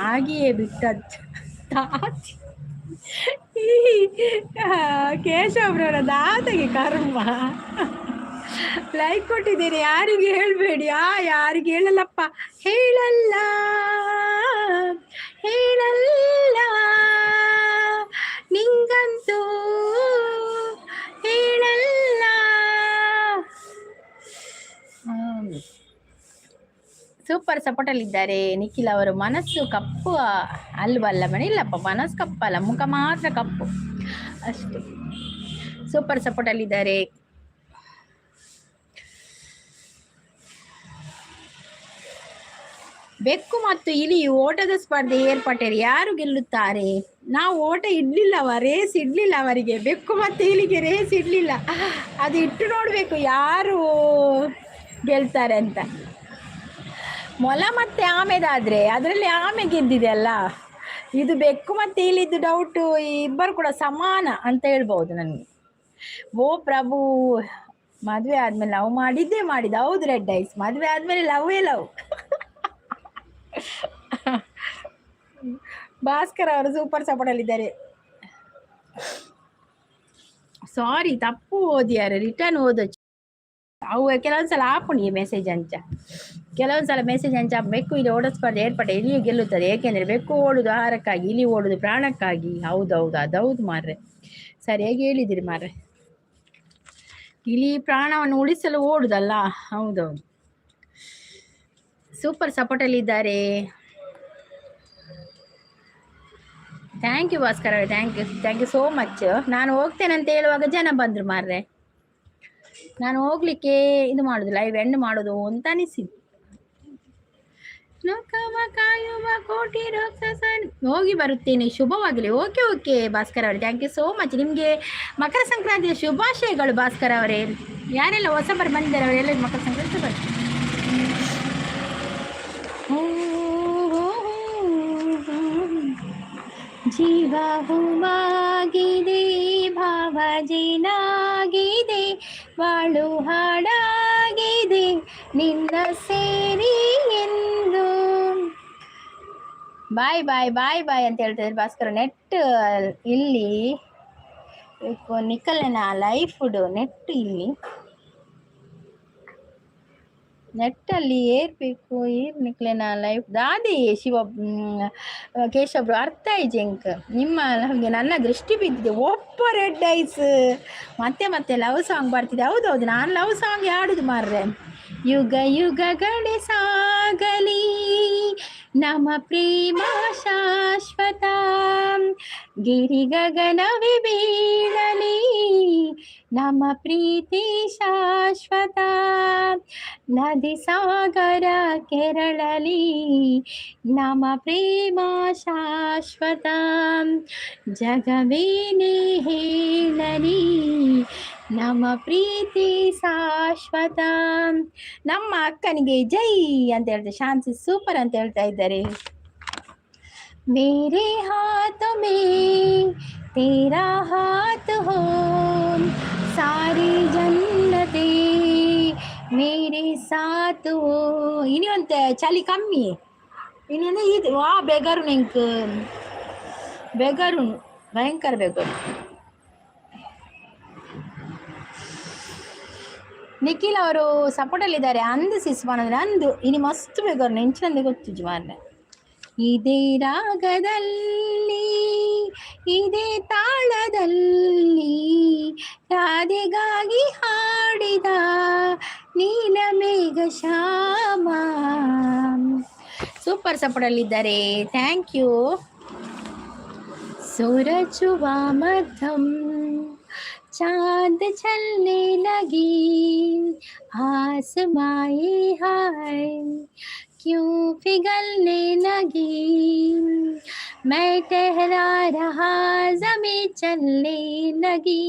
ಹಾಗೆಯೇ ಬಿಟ್ಟದ್ದು ತಾತಿ ಕೇಶವ್ರವರ ದಾತಗೆ ಕರ್ಮ. ಲೈಕ್ ಕೊಟ್ಟಿದ್ದೇನೆ, ಯಾರಿಗೆ ಹೇಳಬೇಡಿ. ಯಾರಿಗೆ ಹೇಳಲ್ಲಪ್ಪ, ಹೇಳಲ್ಲ ಹೇಳಲ್ಲ, ನಿಂಗಂತೂ ಹೇಳಲ್ಲ. ಸೂಪರ್ ಸಪೋರ್ಟಲ್ಲಿದ್ದಾರೆ ನಿಖಿಲ್ ಅವರು. ಮನಸ್ಸು ಕಪ್ಪು ಅಲ್ವಲ್ಲ ಮನೆ? ಇಲ್ಲಪ್ಪ, ಮನಸ್ಸು ಕಪ್ಪಲ್ಲ, ಮುಖ ಮಾತ್ರ ಕಪ್ಪು ಅಷ್ಟು. ಸೂಪರ್ ಸಪೋರ್ಟಲ್ಲಿದ್ದಾರೆ. ಬೆಕ್ಕು ಮತ್ತು ಇಲಿಯು ಓಟದ ಸ್ಪರ್ಧೆ ಏರ್ಪಟ್ಟರೆ ಯಾರು ಗೆಲ್ಲುತ್ತಾರೆ? ನಾವು ಓಟ ಇಡ್ಲಿಲ್ಲವ, ರೇಸ್ ಇಡ್ಲಿಲ್ಲ ಅವರಿಗೆ. ಬೆಕ್ಕು ಮತ್ತು ಇಲಿಗೆ ರೇಸ್ ಇಡ್ಲಿಲ್ಲ. ಅದು ಇಟ್ಟು ನೋಡಬೇಕು ಯಾರು ಗೆಲ್ತಾರೆ ಅಂತ. ಮೊಲ ಮತ್ತೆ ಆಮೆದಾದ್ರೆ ಅದರಲ್ಲಿ ಆಮೆ ಗೆದ್ದಿದೆ ಅಲ್ಲ. ಇದು ಬೆಕ್ಕು ಮತ್ತು ಇಲಿದ್ದು ಡೌಟು. ಇಬ್ಬರು ಕೂಡ ಸಮಾನ ಅಂತ ಹೇಳ್ಬೋದು ನನಗೆ. ಓ ಪ್ರಭು, ಮದುವೆ ಆದ್ಮೇಲೆ ಲವ್ ಮಾಡಿದ್ದೇ ಮಾಡಿದ್ದು. ಹೌದು ರೆಡ್ ಐಸ್, ಮದುವೆ ಆದ್ಮೇಲೆ ಲವ್ವೇ ಲವ್. ಭಾಸ್ಕರ್ ಅವರು ಸೂಪರ್ ಸಪೋರ್ಟ್ ಅಲ್ಲಿದ್ದಾರೆ. ಸಾರಿ, ತಪ್ಪು ಓದಿಯಾರ, ರಿಟರ್ನ್ ಓದೊಚ್ಚು. ಅವು ಕೆಲವೊಂದ್ಸಲ ಆಪುಂಡು ಈ ಮೆಸೇಜ್ ಅಂಚ. ಕೆಲವೊಂದ್ಸಲ ಮೆಸೇಜ್ ಅಂಚ. ಬೆಕ್ಕು ಇಲ್ಲಿ ಓಡಿಸ್ಬಾರ್ದು ಏರ್ಪಟ್ಟೆ ಇಲಿಯು ಗೆಲ್ಲುತ್ತದೆ. ಏಕೆಂದರೆ ಬೆಕ್ಕು ಓಡುದು ಆಹಾರಕ್ಕಾಗಿ, ಇಲಿ ಓಡುದು ಪ್ರಾಣಕ್ಕಾಗಿ. ಹೌದೌದು, ಅದೌದು ಮಾರ್ರೆ, ಸರಿಯಾಗಿ ಹೇಳಿದಿರಿ ಮಾರ್ರೆ. ಇಲಿ ಪ್ರಾಣವನ್ನು ಉಳಿಸಲು ಓಡುದಲ್ಲ. ಹೌದೌದು. ಸೂಪರ್ ಸಪೋರ್ಟ್ ಅಲ್ಲಿ ಇದ್ದಾರೆ. Thank you Bhaskar ಅವರೇ, thank you, thank you so much. ನಾನು ಹೋಗ್ತೇನೆ ಅಂತ ಹೇಳುವಾಗ ಜನ ಬಂದರು ಮಾರ್ರೆ. ನಾನು ಹೋಗ್ಲಿಕ್ಕೆ ಇದು ಮಾಡುದು, ಲೈವ್ ಎಂಡ್ ಮಾಡೋದು ಅಂತ ಅನಿಸಿತು. ಲೋಕವ ಕಾಯುವ ಕೋಟಿ ರಾಕ್ಷಸನ್. ಹೋಗಿ ಬರುತ್ತೇನೆ, ಶುಭವಾಗಲಿ. ಓಕೆ ಓಕೆ ಭಾಸ್ಕರ್ ಅವರೇ, thank you so much. ನಿಮಗೆ ಮಕರ ಸಂಕ್ರಾಂತಿಯ ಶುಭಾಶಯಗಳು ಭಾಸ್ಕರ್ ಅವರೇ. ಯಾರೆಲ್ಲ ಹೊಸಬರು ಬಂದಿದ್ದಾರೆ ಅವರೆಲ್ಲ ಮಕರ ಸಂಕ್ರಾಂತಿ ಶುಭಾಶಯ. ಹೋ, ಹೋ, ಹೋ. ಜೀವ ಹೂವಾಗಿದೆ, ಭಾವ ಜೇನಾಗಿದೆ, ಬಾಳು ಹಾಡಾಗಿದೆ ನಿನ್ನ ಸೇರಿ ಎಂದು. ಬಾಯ್ ಬಾಯ್ ಬಾಯ್ ಬಾಯ್ ಅಂತ ಹೇಳ್ತಿದ್ದಾರೆ ಭಾಸ್ಕರ್. ನೆಟ್ ಇಲ್ಲಿ ನಿಕಲೆನ ಲೈಫ್ ನೆಟ್ ಇಲ್ಲಿ ನೆಟ್ಟಲ್ಲಿ ಏರ್ಬೇಕು ಏರ್ ನಿಕ್ಲೆನ ಲೈಫ್ ದಾದಿ ಶಿವ ಕೇಶವ್ರು ಅರ್ಥ ಎಂಕ್ ನಿಮ್ಮ ನಮಗೆ ನನ್ನ ದೃಷ್ಟಿ ಬಿದ್ದಿದೆ. ಒಪ್ಪ ರೆಡ್ ಐಸ್. ಮತ್ತೆ ಮತ್ತೆ ಲವ್ ಸಾಂಗ್ ಬರ್ತಿದೆ. ಹೌದೌದು, ನಾನು ಲವ್ ಸಾಂಗ್ ಹಾಡುದು ಮಾರ್ರೆ. ಯುಗ ಯುಗಗಳೇ ಸಾಗಲಿ, ನಮ್ಮ ಪ್ರೇಮ ಶಾಶ್ವತ. ಗಿರಿ ಗಗನವೇ ಬೀಳಲಿ, ನಮ್ಮ ಪ್ರೀತಿ ಶಾಶ್ವತ. ನದಿ ಸಾಗರ ಕೆರಳಲಿ, ನಮ್ಮ ಪ್ರೇಮ ಶಾಶ್ವತ. ಜಗವೇನೇ ಹೇಳಲಿ, ನಮ್ಮ ಪ್ರೀತಿ ಶಾಶ್ವತ. ನಮ್ಮ ಅಕ್ಕನಿಗೆ ಜೈ ಅಂತ ಹೇಳ್ತಾರೆ. ಶಾಂತಿ ಸೂಪರ್ ಅಂತ ಹೇಳ್ತಾ ಇದ್ದಾರೆ. मेरे हाथ में तेरा हाथ हो, सारी जन्नतें मेरे साथ हो. ಇನಿ ಒಂತೆ ಚಳಿ ಕಮ್ಮಿ ಇನ್ನು. ಇದು ವಾ ಬೆಗರು ನಿಂಕ್ ಬೆಗರುನು, ಭಯಂಕರ ಬೆಗರು. ನಿಖಿಲ್ ಅವರು ಸಪೋರ್ಟಲ್ಲಿದ್ದಾರೆ. ಅಂದು ಸಿಸ್ವಾನ್ ಅಂದ್ರೆ ಅಂದು ಇನಿ ಮಸ್ತ್ ಬೆಗರು ನೆಂಚಿನಂದೆ ಗೊತ್ತುಜಿ ಮಾರ್ರೆ. ಇದೇ ರಾಗದಲ್ಲಿ, ಇದೇ ತಾಳದಲ್ಲಿ ರಾಧೆಗಾಗಿ ಹಾಡಿದ ನೀಲಮೇಘ ಶ್ಯಾಮ. ಸೂಪರ್ ಸಪೋರ್ಟಲ್ಲಿದ್ದಾರೆ, thank you. सूरज हुआ मध्यम, चांद चलने लगी, आसमाए हाय क्यों पिघलने लगी, मैं ठहरा रहा, जमी चलने लगी,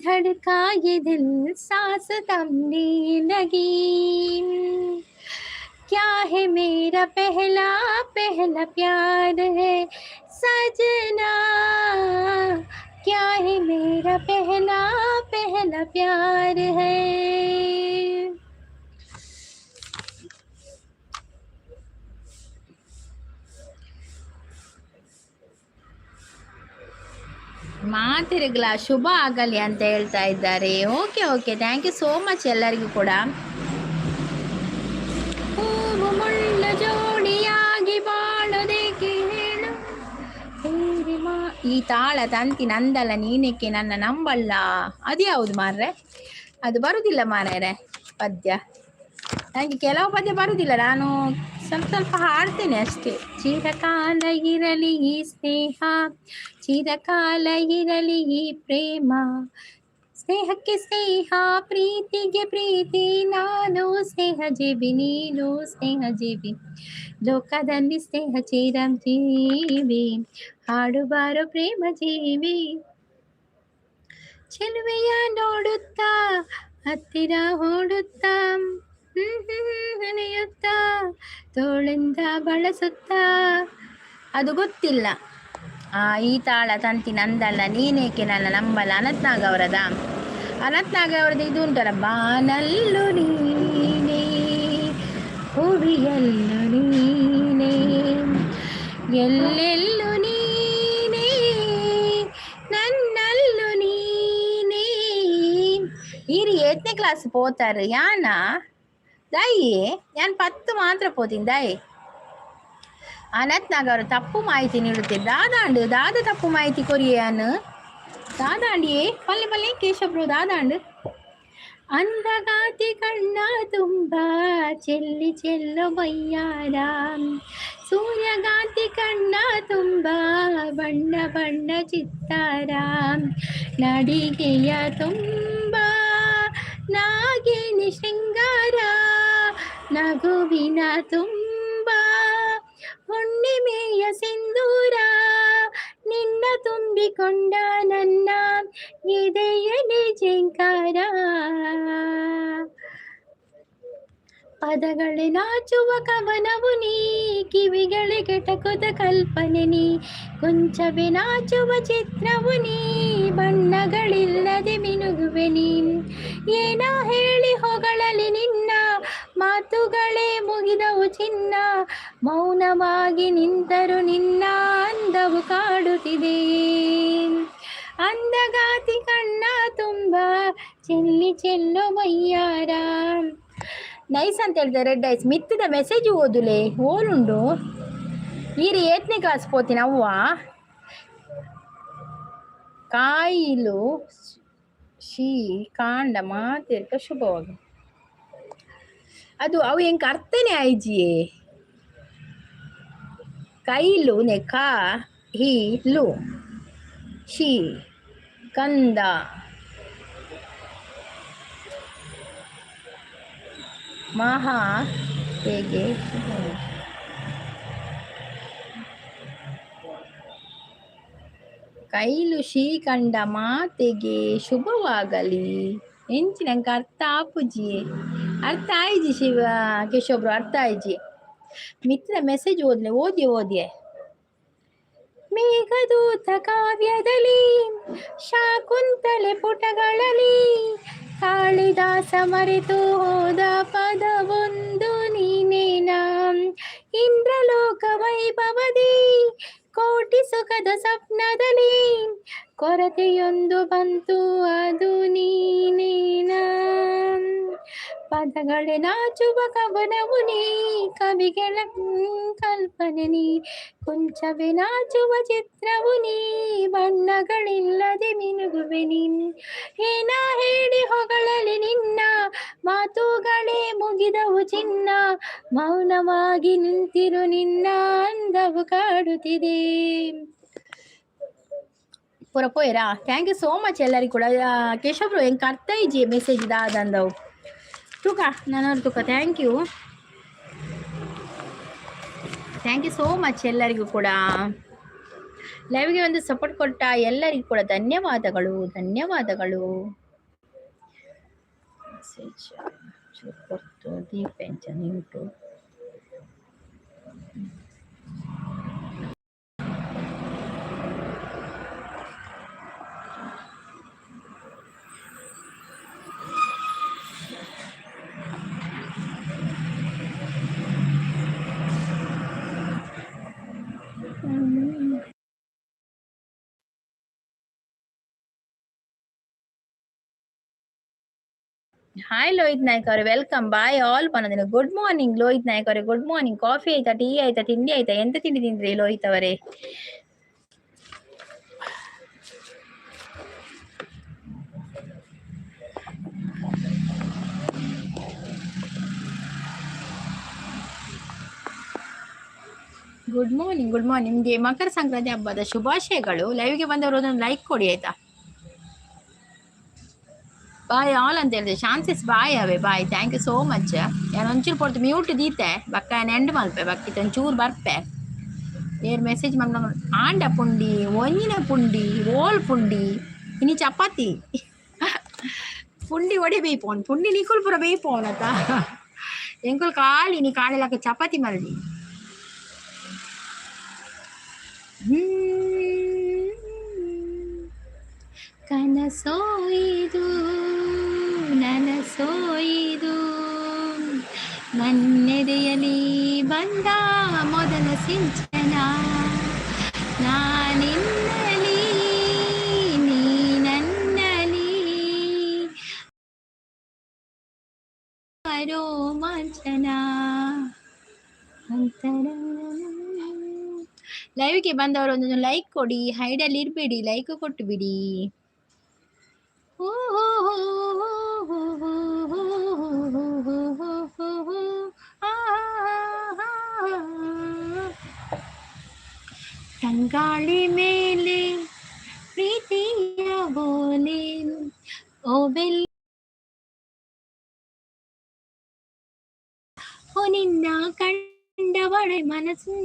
धड़का ये दिल, सांस थमने लगी, क्या है मेरा पहला पहला प्यार है सजना, क्या है मेरा पहला पहला प्यार है. ಮಾತಿರುಗ್ಲ ಶುಭ ಆಗಲಿ ಅಂತ ಹೇಳ್ತಾ ಇದ್ದಾರೆ. Okay okay, thank you so much ಎಲ್ಲರಿಗೂ ಕೂಡ. ಹೂವು ಮುಳ್ಳು ಜೋಡಿಯಾಗಿ ಬಾಳೋದೇಕೆ ಹೇಳು. ಈ ತಾಳ ತಂತಿ ನಂದಲ್ಲ, ನೀನೇಕೆ ನನ್ನ ನಂಬಲ್ಲ. ಅದ್ಯಾವುದು ಮಾರ್ರೆ? ಅದು ಬರುದಿಲ್ಲ ಮಾರ್ರೆ ಪದ್ಯ ನನಗೆ. ಕೆಲವು ಪದ್ಯ ಬರುದಿಲ್ಲ, ನಾನು ಸ್ವಲ್ಪ ಸ್ವಲ್ಪ ಹಾಡ್ತೇನೆ ಅಷ್ಟೇ. ಚಿರಕಾಲ ಇರಲಿ ಈ ಸ್ನೇಹ, ಚಿರಕಾಲ ಇರಲಿ ಈ ಪ್ರೇಮ. ಸ್ನೇಹಕ್ಕೆ ಸ್ನೇಹ, ಪ್ರೀತಿಗೆ ಪ್ರೀತಿ. ನಾನು ಸ್ನೇಹ ಜೀವಿ, ನೀನು ಸ್ನೇಹ ಜೀವಿ. ಲೋಕದಲ್ಲಿ ಸ್ನೇಹ ಚಿರಂಜೀವಿ. ಹಾಡುಬಾರೋ ಪ್ರೇಮ ಜೀವಿ. ಚೆಲುವೆಯ ನೋಡುತ್ತಾ ಹತ್ತಿರ ಓಡುತ್ತಾ, ನೆನೆಯುತ್ತಾ, ತೋಳಿಂದ ಬಳಸುತ್ತಾ. ಅದು ಗೊತ್ತಿಲ್ಲ. ಈ ತಾಳ ತಂತಿ ನಂದಲ್ಲ, ನೀನೇಕೆ ನನ್ನ ನಂಬಲ್ಲ. ಅನಂತ್ನಾಗ್ ಅವರದ, ಅನಂತ್ನಾಗ್ ಅವರದ್ದು ಇದು ಉಂಟಲ್ಲ, ಬಾನಲ್ಲು ನೀನೇ, ಹುವಿಯಲ್ಲು ನೀನೇ, ಎಲ್ಲೆಲ್ಲು ನೀನೇ, ನನ್ನಲ್ಲು ನೀನೇ. ಈರಿ ಏತ್ನೇ ಕ್ಲಾಸ್ ಪೋತಾರೆ ಯಾನ ದಾಯಿ? ಯಾನ್ 10 ಮಾತ್ರ ಪೋತೀನಿ ದಾಯಿ. ಅನಂತ್ನಾಗ್ ಅವರು ತಪ್ಪು ಮಾಹಿತಿ ನೀಡುತ್ತಿದ್ದ. ದಾದಾಂಡು ದಾದ ತಪ್ಪು ಮಾಹಿತಿ ಕೊರಿಯಾನು ದಾದಾಂಡಿಯೇ ಪಲ್ಲೆ ಪಲ್ಲೆ ಕೇಶಬ್ರು ದಾದಾಂಡು. ಅಂದಗಾತಿ ಕಣ್ಣ ತುಂಬ ಚೆಲ್ಲಿ ಚೆಲ್ಲೋ ಬಯ್ಯಾರ, ಸೂರ್ಯಗಾಂತಿ ಕಣ್ಣ ತುಂಬ ಬಣ್ಣ ಬಣ್ಣ ಚಿತ್ತಾರ. ನಡಿಗೆಯ ತುಂಬ ನಾಗಿಣಿ ಶೃಂಗಾರ, ನಗುವಿನ ತುಂಬ ಹುಣ್ಣಿಮೆಯ ಸಿಂಧೂರ. ನಿನ್ನ ತುಂಬಿಕೊಂಡ ನನ್ನ ಎದೆಯಲಿ ಝೇಂಕಾರ. ಪದಗಳೇ ನಾಚುವ ಕವನವು ನೀ, ಕಿವಿಗಳಿಗೆ ಟಕುದ ಕಲ್ಪನೆ ನೀ. ಕೊಂಚವೇ ನಾಚುವ ಚಿತ್ರವು ನೀ, ಬಣ್ಣಗಳಿಲ್ಲದೆ ಮಿನುಗುವೆ ನೀ. ಏನ ಹೇಳಿ ಹೊಗಳಲಿ ನಿನ್ನ, ಮಾತುಗಳೇ ಮುಗಿದವು ಚಿನ್ನ. ಮೌನವಾಗಿ ನಿಂತರು ನಿನ್ನ ಅಂದವು ಕಾಡುತ್ತಿದೆ. ಅಂದಗಾತಿ ಕಣ್ಣ ತುಂಬ ಚೆಲ್ಲಿ ಚೆಲ್ಲೋ ವಯ್ಯಾರ. ನೈಸ್ ಅಂತ ಹೇಳ್ತಾರೆ ರೆಡ್ ಐಸ್. ಮಿತ್ತದ ಮೆಸೇಜ್ ಓದುಲೆ ಓಲುಂಡು. ಈರು ಏತ್ನೇ ಕ್ಲಾಸ್ ಪೋತಿನ ಅವ್ವ? ಕಾಯಿಲು ಶೀ ಕಾಂಡ ಮಾತೆರ್ಕ ಶುಭವಾಗ. ಅದು ಅವು ಎಂಕ್ ಅರ್ಥನೇ ಆಯ್ಜಿಯೇ. ಕೈಲು ನೆ ಕಾ ಹಿ ಲು she ಕಂದ ಮಹಾ ಹೇಗೆ ಕೈಲು ಶ್ರೀಕಂಡ ಮಾತೆಗೆ ಶುಭವಾಗಲಿ. ಎಂಚಿನಂಕ ಅರ್ಥ ಆಪುಜಿ, ಅರ್ಥ ಆಯ್ಜಿ ಶಿವ ಕೇಶವಬ್ರು, ಅರ್ಥ ಆಯ್ಜಿ. ಮಿತ್ರ ಮೆಸೇಜ್ ಓದ್ಲೆ, ಓದಿ ಓದಿಯೇ. ಮೇಘದೂತ ಕಾವ್ಯದಲ್ಲಿ, ಶಾಕುಂತಲೆ ಪುಟಗಳಲ್ಲಿ, ಕಾಳಿದಾಸ ಮರೆತು ಹೋದ ಪದವೊಂದು ನೀನೇನ. ಇಂದ್ರಲೋಕ ವೈಭವದಿ, ಕೋಟಿ ಸುಖದ ಸ್ವಪ್ನದಲ್ಲಿ, ಕೊರತೆಯೊಂದು ಬಂತು ಅದು ನೀನೇನ. ಪದಗಳೇ ನಾಚುವ ಕವನವು ನೀ, ಕವಿಗಳ ಕಲ್ಪನೆ ನೀ. ಕೊಂಚವೇ ನಾಚುವ ಚಿತ್ರವು ನೀ, ಬಣ್ಣಗಳಿಲ್ಲದೆ ಮಿನುಗುವೆ ನೀ. ಏನ ಹೇಳಿ ಹೊಗಳಲಿ ನಿನ್ನ, ಮಾತುಗಳೇ ಮುಗಿದವು ಚಿನ್ನ. ಮೌನವಾಗಿ ನಿಂತಿರು ನಿನ್ನ ಅಂದವು ಕಾಡುತ್ತಿದೆ. ಪೂರ ಪೋಯರಾ? Thank you so much ಎಲ್ಲರಿಗೂ ಕೂಡ. ಕೇಶವ್ರು, ಎಂಕ್ ಅರ್ಥ ಇಜ್ಜಿ ಮೆಸೇಜ್ ದಾದಂದವು. ತೂಕ ನಾನು ತೂಕ. Thank you, thank you so much ಎಲ್ಲರಿಗೂ ಕೂಡ. ಲೈವ್ಗೆ ಒಂದು ಸಪೋರ್ಟ್ ಕೊಟ್ಟ ಎಲ್ಲರಿಗೂ ಕೂಡ ಧನ್ಯವಾದಗಳು, ಧನ್ಯವಾದಗಳು. ಮೆಸೇಜ್ ಕೊಡ್ತು ದೀಪೆಂಚ ನಿಂಟು. ಹಾಯ್ ಲೋಹಿತ್ ನಾಯ್ಕ ಅವರೇ, welcome. Bye all ಬಂದಿನ. ಗುಡ್ ಮಾರ್ನಿಂಗ್ ಲೋಹಿತ್ ನಾಯ್ಕ ಅವರೇ, ಗುಡ್ ಮಾರ್ನಿಂಗ್. ಕಾಫಿ ಆಯ್ತಾ, ಟೀ ಆಯ್ತಾ, ತಿಂಡಿ ಆಯ್ತಾ? ಎಂತ ತಿಂಡಿ ತಿಂದ್ರಿ ಲೋಹಿತ್ ಅವರೇ? Good morning, good morning. ನಿಮಗೆ ಮಕರ ಸಂಕ್ರಾಂತಿ ಹಬ್ಬದ ಶುಭಾಶಯಗಳು. ಲೈವ್ಗೆ ಬಂದವರು ಒಂದೊಂದು ಲೈಕ್ ಕೊಡಿ ಆಯ್ತಾ? ಬಾಯ್ ಆಲ್ ಅಂತ ಹೇಳಿದೆ. ಶಾನ್ಸಿಸ್ ಬಾಯ್ ಅವೇ, bye. Thank you so much. ಯಾರು ಒಂಚೂರು ಪೊರ್ತು ಮ್ಯೂಟ್ ದೀತೆ ಬಕ್ಕ ಎಂಡ್ ಮಲ್ಪೆ ಬಕ್ಕಿತ ಒಂಚೂರು ಬರ್ಪೆ. ಏರ್ ಮೆಸೇಜ್ ಮಲ್ನ ಆಂಡ ಪುಂಡಿ ಒಂಜಿನ ಪುಂಡಿ ಓಲ್ ಪುಂಡಿ ಇನಿ ಚಪಾತಿ ಪುಂಡಿ ಒಡೆ ಬೇಯ್ಪೋನ್ ಪುಂಡಿ ನಿಕುಲ್ ಪೂರ ಬೇಯ್ಪೋನ್ ಅತ್ತ. ಎಂಕುಲ್ ಖಾಲಿ ನೀ ಕಾಣಲಾಕ ಚಪಾತಿ ಮಲ್ದಿ. ಕನಸೋಯಿದು ನನಸೋಯಿದು, ನನ್ನೆದೆಯಲಿ ಬಂದ ಮೊದಲ ಸಿಂಚನ. ನಾನಿನ್ನಲಿ ನೀ ನನ್ನಲಿ ರೋಮಾಂಚನ ಅಂತರ. ಲೈವ್ಗೆ ಬಂದವರು ಒಂದೊಂದು ಲೈಕ್ ಕೊಡಿ, ಹೈಡಲ್ಲಿ ಇರಬೇಡಿ, ಲೈಕ್ ಕೊಟ್ಟು ಬಿಡಿ. ಹೋ ಹೋ ಹೋ ಹೋ ಹೋ ಹೋ ಹೋ ಹೋ ಹೋ ಹೋ ಹೋ ಆ ಆ ಆ. ತಂಗಾಳಿ ಮೇಲೆ ಪ್ರೀತಿಯ ಬೋಲೆ, ಓ ಬೆಲ್ ಓ ನಿನ್ನ ಕಂಡವಳೆ ಮನಸ್ಸು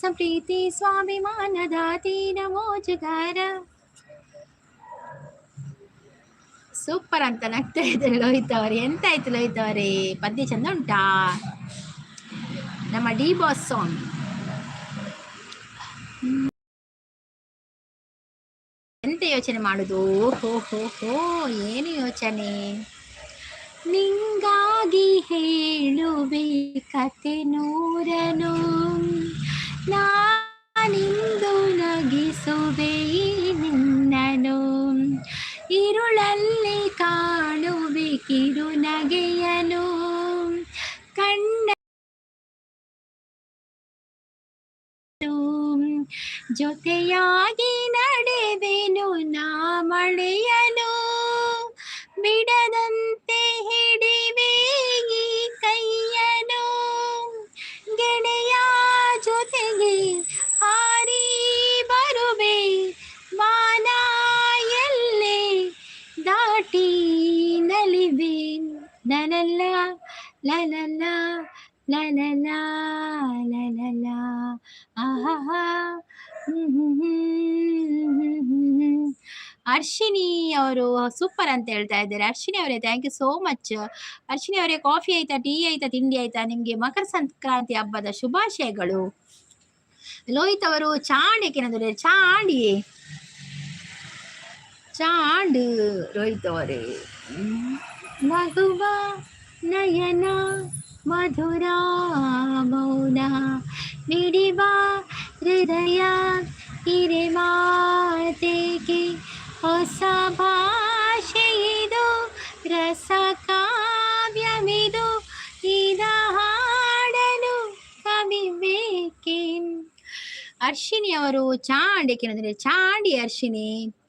ಸಂಪ್ರೀತಿ ಸ್ವಾಭಿಮಾನದ ತೀರ ಮೋಜುಗಾರ. ಸೂಪರ್ ಅಂತ ನಗ್ತಾ ಇದ್ದಾರೆ ಲೋಹಿತ್ ಅವರೇ. ಎಂತ ಆಯ್ತು ಲೋಹಿತ್ ಅವರೇ? ಪದ್ಯ ಚಂದ ಉಂಟಾ? ನಮ್ಮ ಡಿ ಬಾಸ್ ಸಾಂಗ್. ಎಂತ ಯೋಚನೆ ಮಾಡುದು? ಹೋ ಹೋ ಹೋ, ಏನು ಯೋಚನೆ? ನಿಂಗಾಗಿ ಹೇಳುವೆ ಕತೆ ನೂರನು, ನಾನಿಂದು ನಗಿಸುವೆ ನಿನ್ನನು, ಇರುಳಲ್ಲಿ ಕಾಣುವೆ ಕಿರು ನಗೆಯನು, ಕಣ್ಣ ಜೊತೆಯಾಗಿ ನಡೆವೆನು ನಾ ಮಳೆಯನು, ಬಿಡದಂತೆ ಹಿಡಿವೆ ಈ ಕೈಯನು, ಗೆಳೆಯ ಜೊತೆಗೆ ಹಾರಿ ಬರುವೆ, ಬಾನ ಎಲ್ಲೆ ದಾಟಿ ನಲಿವೆ, ಲಲಲ್ಲ ಲಲಲ್ಲ ಲಲಲ ಲಲಲ ಆಹಾ. ಅರ್ಶಿನಿ ಅವರು ಸೂಪರ್ ಅಂತ ಹೇಳ್ತಾ ಇದ್ದಾರೆ. ಅರ್ಶಿನಿ ಅವರೇ, thank you so much. Arshini ಅವರೇ, ಕಾಫಿ ಆಯ್ತಾ, ಟೀ ಆಯ್ತಾ, ತಿಂಡಿ ಆಯ್ತಾ? ನಿಮಗೆ ಮಕರ ಸಂಕ್ರಾಂತಿ ಹಬ್ಬದ ಶುಭಾಶಯಗಳು. ಲೋಹಿತ್ ಅವರು ಚಾಂಡ್, ಚಾಂಡಿ ಚಾಂಡ್ ರೋಹಿತ್ ಅವರೇ. ನಗುವ ನಯನ ಮಧುರ ಮೌನ ಮಿಡಿವ ಹೃದಯ ಹಿರೆ ಮಾತೆಗೆ, ಹೊಸ ಭಾಷೆಯಿದು, ರಸ ಕಾವ್ಯವಿದು, ಇದ ಹಾಡಲು ಕವಿ ಬೇಕೆ? ಅರ್ಶಿನಿ ಅವರು ಚಾಂಡ್ ಏಕೆಂದ್ರೆ ಚಾಂಡಿ. ಅರ್ಶಿನಿ,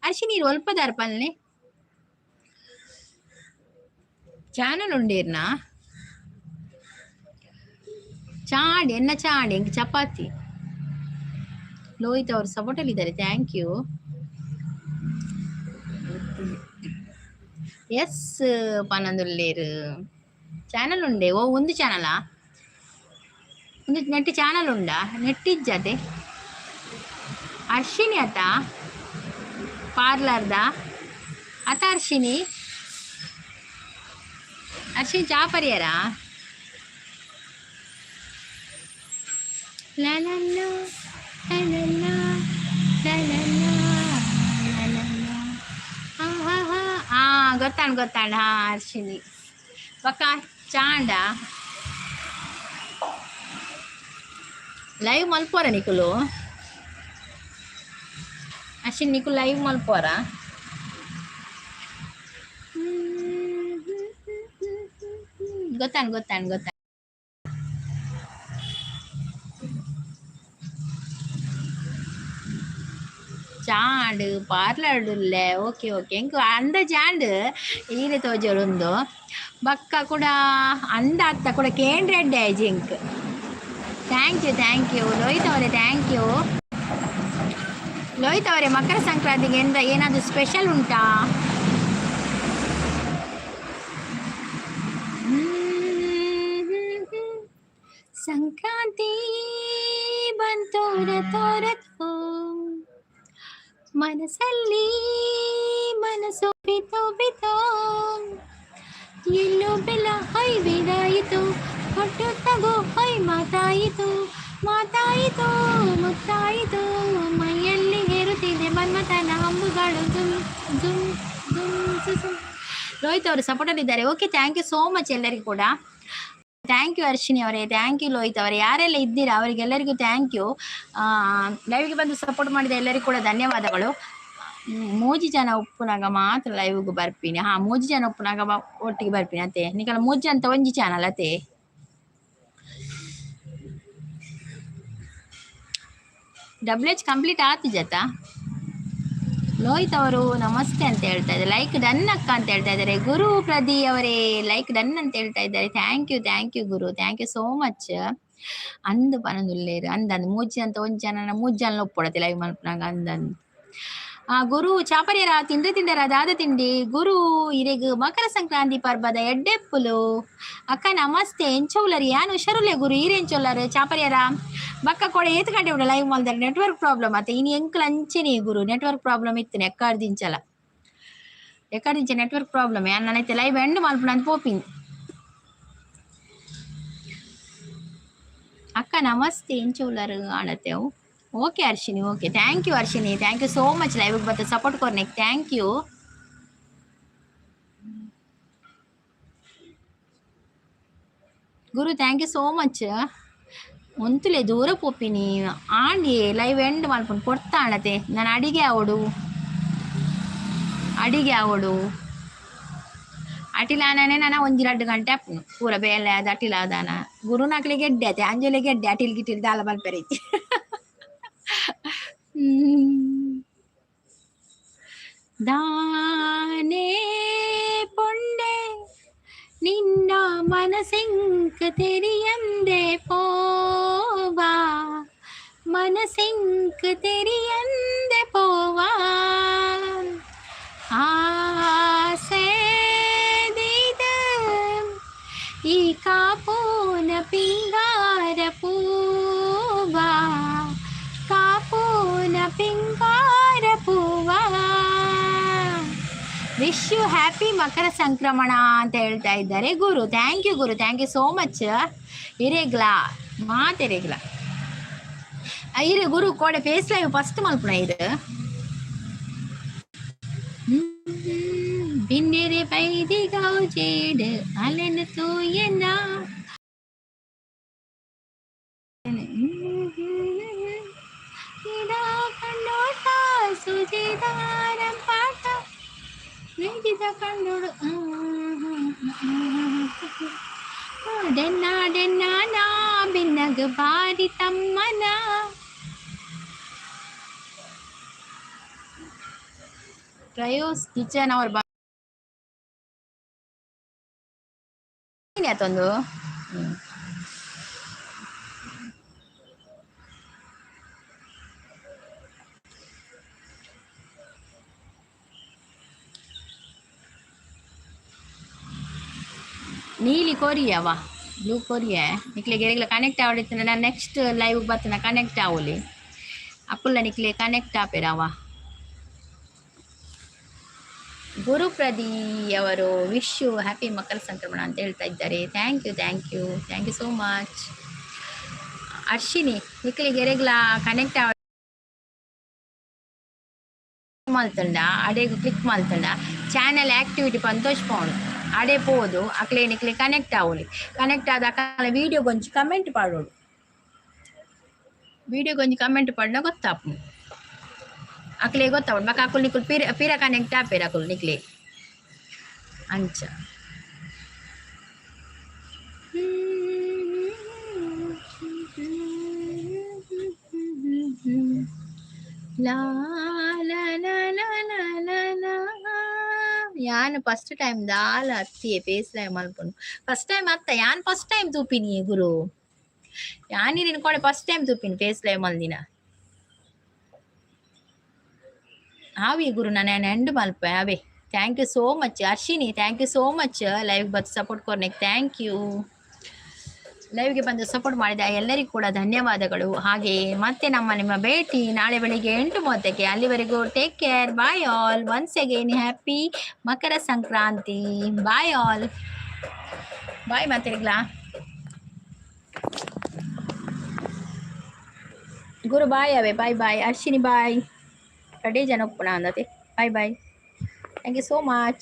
ಅರ್ಶಿನಿ ಒಲ್ಪದಾರ್ ಪಲ್ನೆ ಚಾನಲ್ ಉಂಡೇರ್ನಾ? ಚಾಂಡ್ ಎನ್ನ ಚಾಂಡ್ ಎಂಕ್ ಚಪಾತಿ. ಲೋಹಿತ್ ಅವರು ಸಪೋರ್ಟ್ ಅಲ್ಲಿ ಇದ್ದಾರೆ, thank U. S ಪನೊಂದುಲ್ಲೇರು. ಚಾನಲ್ ಉಂಡೆ? ಓ, ಒಂದು ಚಾನಲಾ? ಒಂದು ನೆಟ್ ಚಾನಲ್ ಉಂಡಾ? ನೆಟ್ ಇಜ್ಜತೆ. ಅರ್ಶಿನಿ ಅತ ಪಾರ್ಲರ್ದ ಅತ? ಅರ್ಶಿನಿ, ಅರ್ಶಿನಿ ಚಾ ಪರಿಯರಾ? ಲಲಲ್ಲ ಲಲಲ್ಲ ಲಲಲ್ಲ ಲಲಲ್ಲ ಆಹಾ. ಆ, ಗೊತ್ತಾಂಡ್ ಗೊತ್ತಾಂಡ್. ಹಾ, ಅರ್ಶಿನಿ ಬಕ್ಕ ಚಾಂಡ. ಲೈವ್ ಮಲ್ಪೋರ ನಿಕುಲು? ಅಶ್ವಿನಿ, ನಿಕುಲು ಲೈವ್ ಮಲ್ಪೋರ? ಗೊತ್ತಾಂಡ್ ಗೊತ್ತಾಂಡ್ ಗೊತ್ತಾಂಡ್. ಚಾಂಡ್ ಪಾರ್ಲರ್ಡುಲ್ಲೆ. ಓಕೆ ಓಕೆ, ಎಂಕ್ ಅಂದಾಜಾಂಡ್ ಈರೆ ತೋಜೊಡುಂದು. ಬಕ್ಕ ಕೂಡ ಅಂದ ಅತ್ತ ಕೂಡ ಕೇಂದ್ರ zinc. Thank you, thank you Lohith ಅವರೇ, thank you Lohith ಅವರೇ. ಮಕರ ಸಂಕ್ರಾಂತಿಗೆ ಎಂದ ಏನಾದರೂ ಸ್ಪೆಷಲ್ ಉಂಟಾ? ಸಂಕ್ರಾಂತಿ ಬಂತು ತೋರತೋ, ಮನಸ್ಸಲ್ಲಿ ಮನಸ್ಸು ಬಿತೋ ಬಿತೋ, ಎಲ್ಲೋ ಬೆಲ್ಲ ಹೊಯ್ ಬೇಡಾಯಿತು, ಕೊಟ್ಟು ತಗೋ ಹೊಯ್ ಮಾತಾಯಿತು ಮಾತಾಯಿತು ಮುತ್ತಾಯಿತು, ಮೈಯಲ್ಲಿ ಹೇರುತ್ತಿದೆ ಮನ್ಮಥನ ಅಂಬುಗಳು, ಜುಮ್ ಜುಮ್ ಜುಮ್ ಜುಮ್. ಲೋಹಿತ್ ಅವರು ಸಪೋರ್ಟ್ ಇದ್ದಾರೆ. Okay, thank you so much ಎಲ್ಲರಿಗೂ ಕೂಡ. Thank you Arshini ಅವರೇ, thank you Lohith ಅವರೇ. ಯಾರೆಲ್ಲ ಇದ್ದೀರಾ ಅವರಿಗೆಲ್ಲರಿಗೂ thank you. ಲೈವ್ಗೆ ಬಂದು ಸಪೋರ್ಟ್ ಮಾಡಿದ ಎಲ್ಲರಿಗೂ ಕೂಡ ಧನ್ಯವಾದಗಳು. ಮೂಜಿ ಜನ ಉಪ್ಪುನಾಗ ಮಾತ್ರ ಲೈವ್ಗೆ ಬರ್ಪಿನಿ. ಹಾ, ಮೂಜಿ ಜನ ಉಪ್ಪುನಾಗ ಒಟ್ಟಿಗೆ ಬರ್ಪಿನಿ ಅತ್ತೆ. ನಿಕಲ ಮೂಜಿ ಅಂತ ಒಂಜಿ ಚಾನಲ್ ಅತ್ತೆ. ಡಬ್ಲ್ಯೂ ಎಚ್ ಕಂಪ್ಲೀಟ್ ಆತು ಜತ. ಲೋಹಿತ್ ಅವರು ನಮಸ್ತೆ ಅಂತ ಹೇಳ್ತಾ ಇದ್ದಾರೆ. ಲೈಕ್ ಡನ್ ಅಕ್ಕ ಅಂತ ಹೇಳ್ತಾ ಇದ್ದಾರೆ. ಗುರು ಪ್ರದಿ ಅವರೇ, ಲೈಕ್ ಡನ್ ಅಂತ ಹೇಳ್ತಾ ಇದ್ದಾರೆ. Thank you, thank you Guru, thank you so much. ಅಂದ್ ಪನೊಂದುಲ್ಲೆರ್ ಅಂದ್ ಮೂಜಿ ಅಂತ ಒಂಜಿ ಜನ ಮೂಜಿ ಜನ ಒಪ್ಪೊಡತೆ ಲೈವ್ ಮಲ್ಪುನಗ ಅಂದಂದ್. ಆ ಗುರು ಚಾಪರ್ಯರ ತಿಂಡ್ರೆ ತಿಂಡರ ದಾದ ತಿಂಡಿ. ಗುರು ಇರೆಗ್ ಮಕರ ಸಂಕ್ರಾಂತಿ ಪರ್ಬದ ಎಡ್ಡೆಪ್ಪುಲು. ಅಕ್ಕ ನಮಸ್ತೆ, ಎಂಚ ಉಲ್ಲರ್? ಯಾನ್ ಹುಷಾರುಲ್ಲೆ ಗುರು, ಈರ್ ಎಂಚ ಉಲ್ಲರ್? ಚಾಪರ್ಯರ ಬಕ್ಕ ಕೊಡೆ ಏತ್ ಗಂಟೆ ಉಂಡು ಲೈವ್ ಮಲ್ದರೆ? ನೆಟ್ವರ್ಕ್ ಪ್ರಾಬ್ಲಮ್ ಅತ್ತ ಇನಿ ಎಂಕ್ಲ ಅಂಚೆನೆ ಗುರು, ನೆಟ್ವರ್ಕ್ ಪ್ರಾಬ್ಲಮ್ ಇತ್ತನೆ ಎಕ್ಕಾಡ್ದಿಂಚಲ ಎಕ್ಕಡ್ದಿಂಚ ನೆಟ್ವರ್ಕ್ ಪ್ರಾಬ್ಲಮ್. ಯಾನ್ ನನ್ನೈತೆ ಲೈವ್ ಎಂಡ್ ಮಲ್ಪುನ ಅಂತ ಪೋಪಿನಿ. ಅಕ್ಕ ನಮಸ್ತೆ, ಎಂಚ ಉಲ್ಲರ್ ಆಣತೆವು? Okay Harshini, okay, thank you Harshini, thank you so much. Live ಬತ್ತ ಸಪೋರ್ಟ್ ಕೊರ್ನೆಕ್ thank you Guru, thank you so much. ಒಂತುಲೆ ದೂರ ಪೋಪಿನಿ ಆಂಡಿ ಲೈವ್ ಎಂಡ್ ಮಲ್ಪುನು ಪೊರ್ತ ಆಣತೆ. ನಾನು ಅಡಿಗೆ ಆವೊಡು, ಅಡಿಗೆ ಆವೊಡು. ಅಟಿಲಾನನೆ ನನ ಒಂಜಿ ರಡ್ಡ್ ಗಂಟೆ ಆಪುಂಡು ಪೂರ ಬೇಲೆ ಆದ್ ಅಟಿಲ ಆದಾನ. ಗುರುನಕ್ಲೆಗ್ ಎಡ್ಡೆ ಆತೆ, ಅಂಜೊಲೆಗ್ ಎಡ್ಡೆ, ಅಟಿಲ್ ಗಿಟಿಲ್ ದಾಲ ಮಲ್ಪೆರೆ ಇಜ್ಜಿ. ದಾನೆ ಪೊಂಡೆ ನಿನ್ನ ಮನಸೆಂಕ್ ತೆರಿಯಂದೆ ಪೋವಾ, ಮನಸೆಂಕ್ ತೆರಿಯಂದೆ ಪೋವಾ, ಆಸೆ ಈ ಕಾಪೋನ ಪಿಂಗಾರ ಪೂವಾ, ಕಾಪೋನ ಪಿಂಗಾರ ಪೂವಾ. Wish you happy Makara Sankramana ಅಂತ ಹೇಳ್ತಾ ಇದ್ದಾರೆ ಗುರು. Thank you Guru, thank you so much. ಇರೇಗ್ಲಾ ಮಾತೆರೆಗ್ಲಾ ಇರೆ ಗುರು ಕೋಡೆ ಫೇಸ್ ಲೈವ್ ಫಸ್ಟ್ ಮಲ್ಪುಣ ಇರು. ಬಿನ್ನೆರೆ ಬೈದಿ ಗೌಜೇಡ್ ಅಲೆನ್ ತೂಯೆನ ಕಂಡೋಟ ಸುಜಿದಾರಂ ಪಾಟ ನೆಂಜಿದ ಕಂಡೋಡು ಡೆನ್ನ ಡೆನ್ನ ನಾ ಬಿನ್ನಗ ಬಾರಿ ತಮ್ಮನ. ಟ್ರಯೋಸ್ ಕಿಚನ್ ಅವ್ರ ಆತೊಂದು. ನೀಲಿ ಕೊರಿಯವಾ ಬ್ಲೂ ಕೊರಿಯಾ ನಿಕ್ಲೆಗ್ ಎರೆಗ್ಲ ಕನೆಕ್ಟ್ ಆವಡಿತ್ತಂಡ ನಾನು ನೆಕ್ಸ್ಟ್ ಲೈವ್ ಬತ್ತನ ಕನೆಕ್ಟ್ ಆವೊಲಿ. ಅಕುಲ್ಲ ನಿಕ್ಲೆ ಕನೆಕ್ಟ್ ಆಪೆರವ. ಗುರುಪ್ರದಿ ಅವರು wish you happy Makara Sankramana ಅಂತ ಹೇಳ್ತಾ ಇದ್ದಾರೆ. Thank you, thank you, thank you so much. Harshini ನಿಕ್ಲೆಗ್ ಎರೆಗ್ಲ ಕನೆಕ್ಟ್ ಆವ ಮಲ್ತುಂಡ ಅಡೆಗ್ ಕ್ಲಿಕ್ ಮಲ್ತುಂಡ ಚಾನೆಲ್ ಆಕ್ಟಿವಿಟಿ ಪಂತೋಷ್ ಪೋಂಡು ಅಡೆ ಪೋದು ಅಕ್ಲೆ ನಿಕ್ಲೆ ಕನೆಕ್ಟ್ ಆವೊಲಿ. ಕನೆಕ್ಟ್ ಆದ ಅಕಲ್ನ ವೀಡಿಯೋಗೊಂಜಿ ಕಮೆಂಟ್ ಪಾಡೋಡು, ವೀಡಿಯೋಗೊಂಜಿ ಕಮೆಂಟ್ ಪಾಡ್ನ ಗೊತ್ತಾಪುಂಡು ಅಕ್ಲೆ ಗೊತ್ತಾಪುಂಡು. ಬೊಕ ಅಕುಲು ನಿಕುಲು ಪಿರ ಪಿರ ಕನೆಕ್ಟ್ ಆಪೆರ್ ಅಕುಲು ನಿಕ್ಲೆ ಅಂಚ. ಲಾ ಲಾ ಲಾ ಲಾ ಲಾ ಲಾ ಲಾ. ಯಾನ್ ಫಸ್ಟ್ ಟೈಮ್ ದಾಲ ಅತ್ತಿಯೆ ಫೇಸ್ ಲೈವ್ ಮಲ್ಪುನು ಫಸ್ಟ್ ಟೈಮ್ ಅತ್ತ, ಯಾನ್ ಫಸ್ಟ್ ಟೈಮ್ ತೂಪಿನಿ ಗುರು. ಯಾನ್ ಇರಿನ್ ಕೋಡೆ ಫಸ್ಟ್ ಟೈಮ್ ತೂಪಿನಿ ಫೇಸ್ ಲೈವ್ ಮಲ್ದಿನ. ಆವೆ ಗುರು, ನಾನು ಎಂಡ್ ಮಲ್ಪೆ ಅವೇ. Thank you so much Harshini, thank you so much. Live ಬಂದು ಸಪೋರ್ಟ್ ಕೊರ್ನೆಕ್ thank you. ಲೈವ್ಗೆ ಬಂದು ಸಪೋರ್ಟ್ ಮಾಡಿದ ಎಲ್ಲರಿಗೂ ಕೂಡ ಧನ್ಯವಾದಗಳು. ಹಾಗೆ ಮತ್ತೆ ನಮ್ಮ ನಿಮ್ಮ ಭೇಟಿ ನಾಳೆ ಬೆಳಿಗ್ಗೆ 8:30ಕ್ಕೆ. ಅಲ್ಲಿವರೆಗೂ take care, bye all. Once again happy Makara Sankranti. Bye all, bye ಮಾತೆರೆಗ್ಲಾ. ಗುರು ಬಾಯ್ ಅವೇ, ಬಾಯ್ ಬಾಯ್ ಅರ್ಶಿನಿ ಬಾಯ್. ಕಡೆ ಜನ ಒಪ್ಪುಣ ಅಂದತೆ. Bye bye, thank you so much.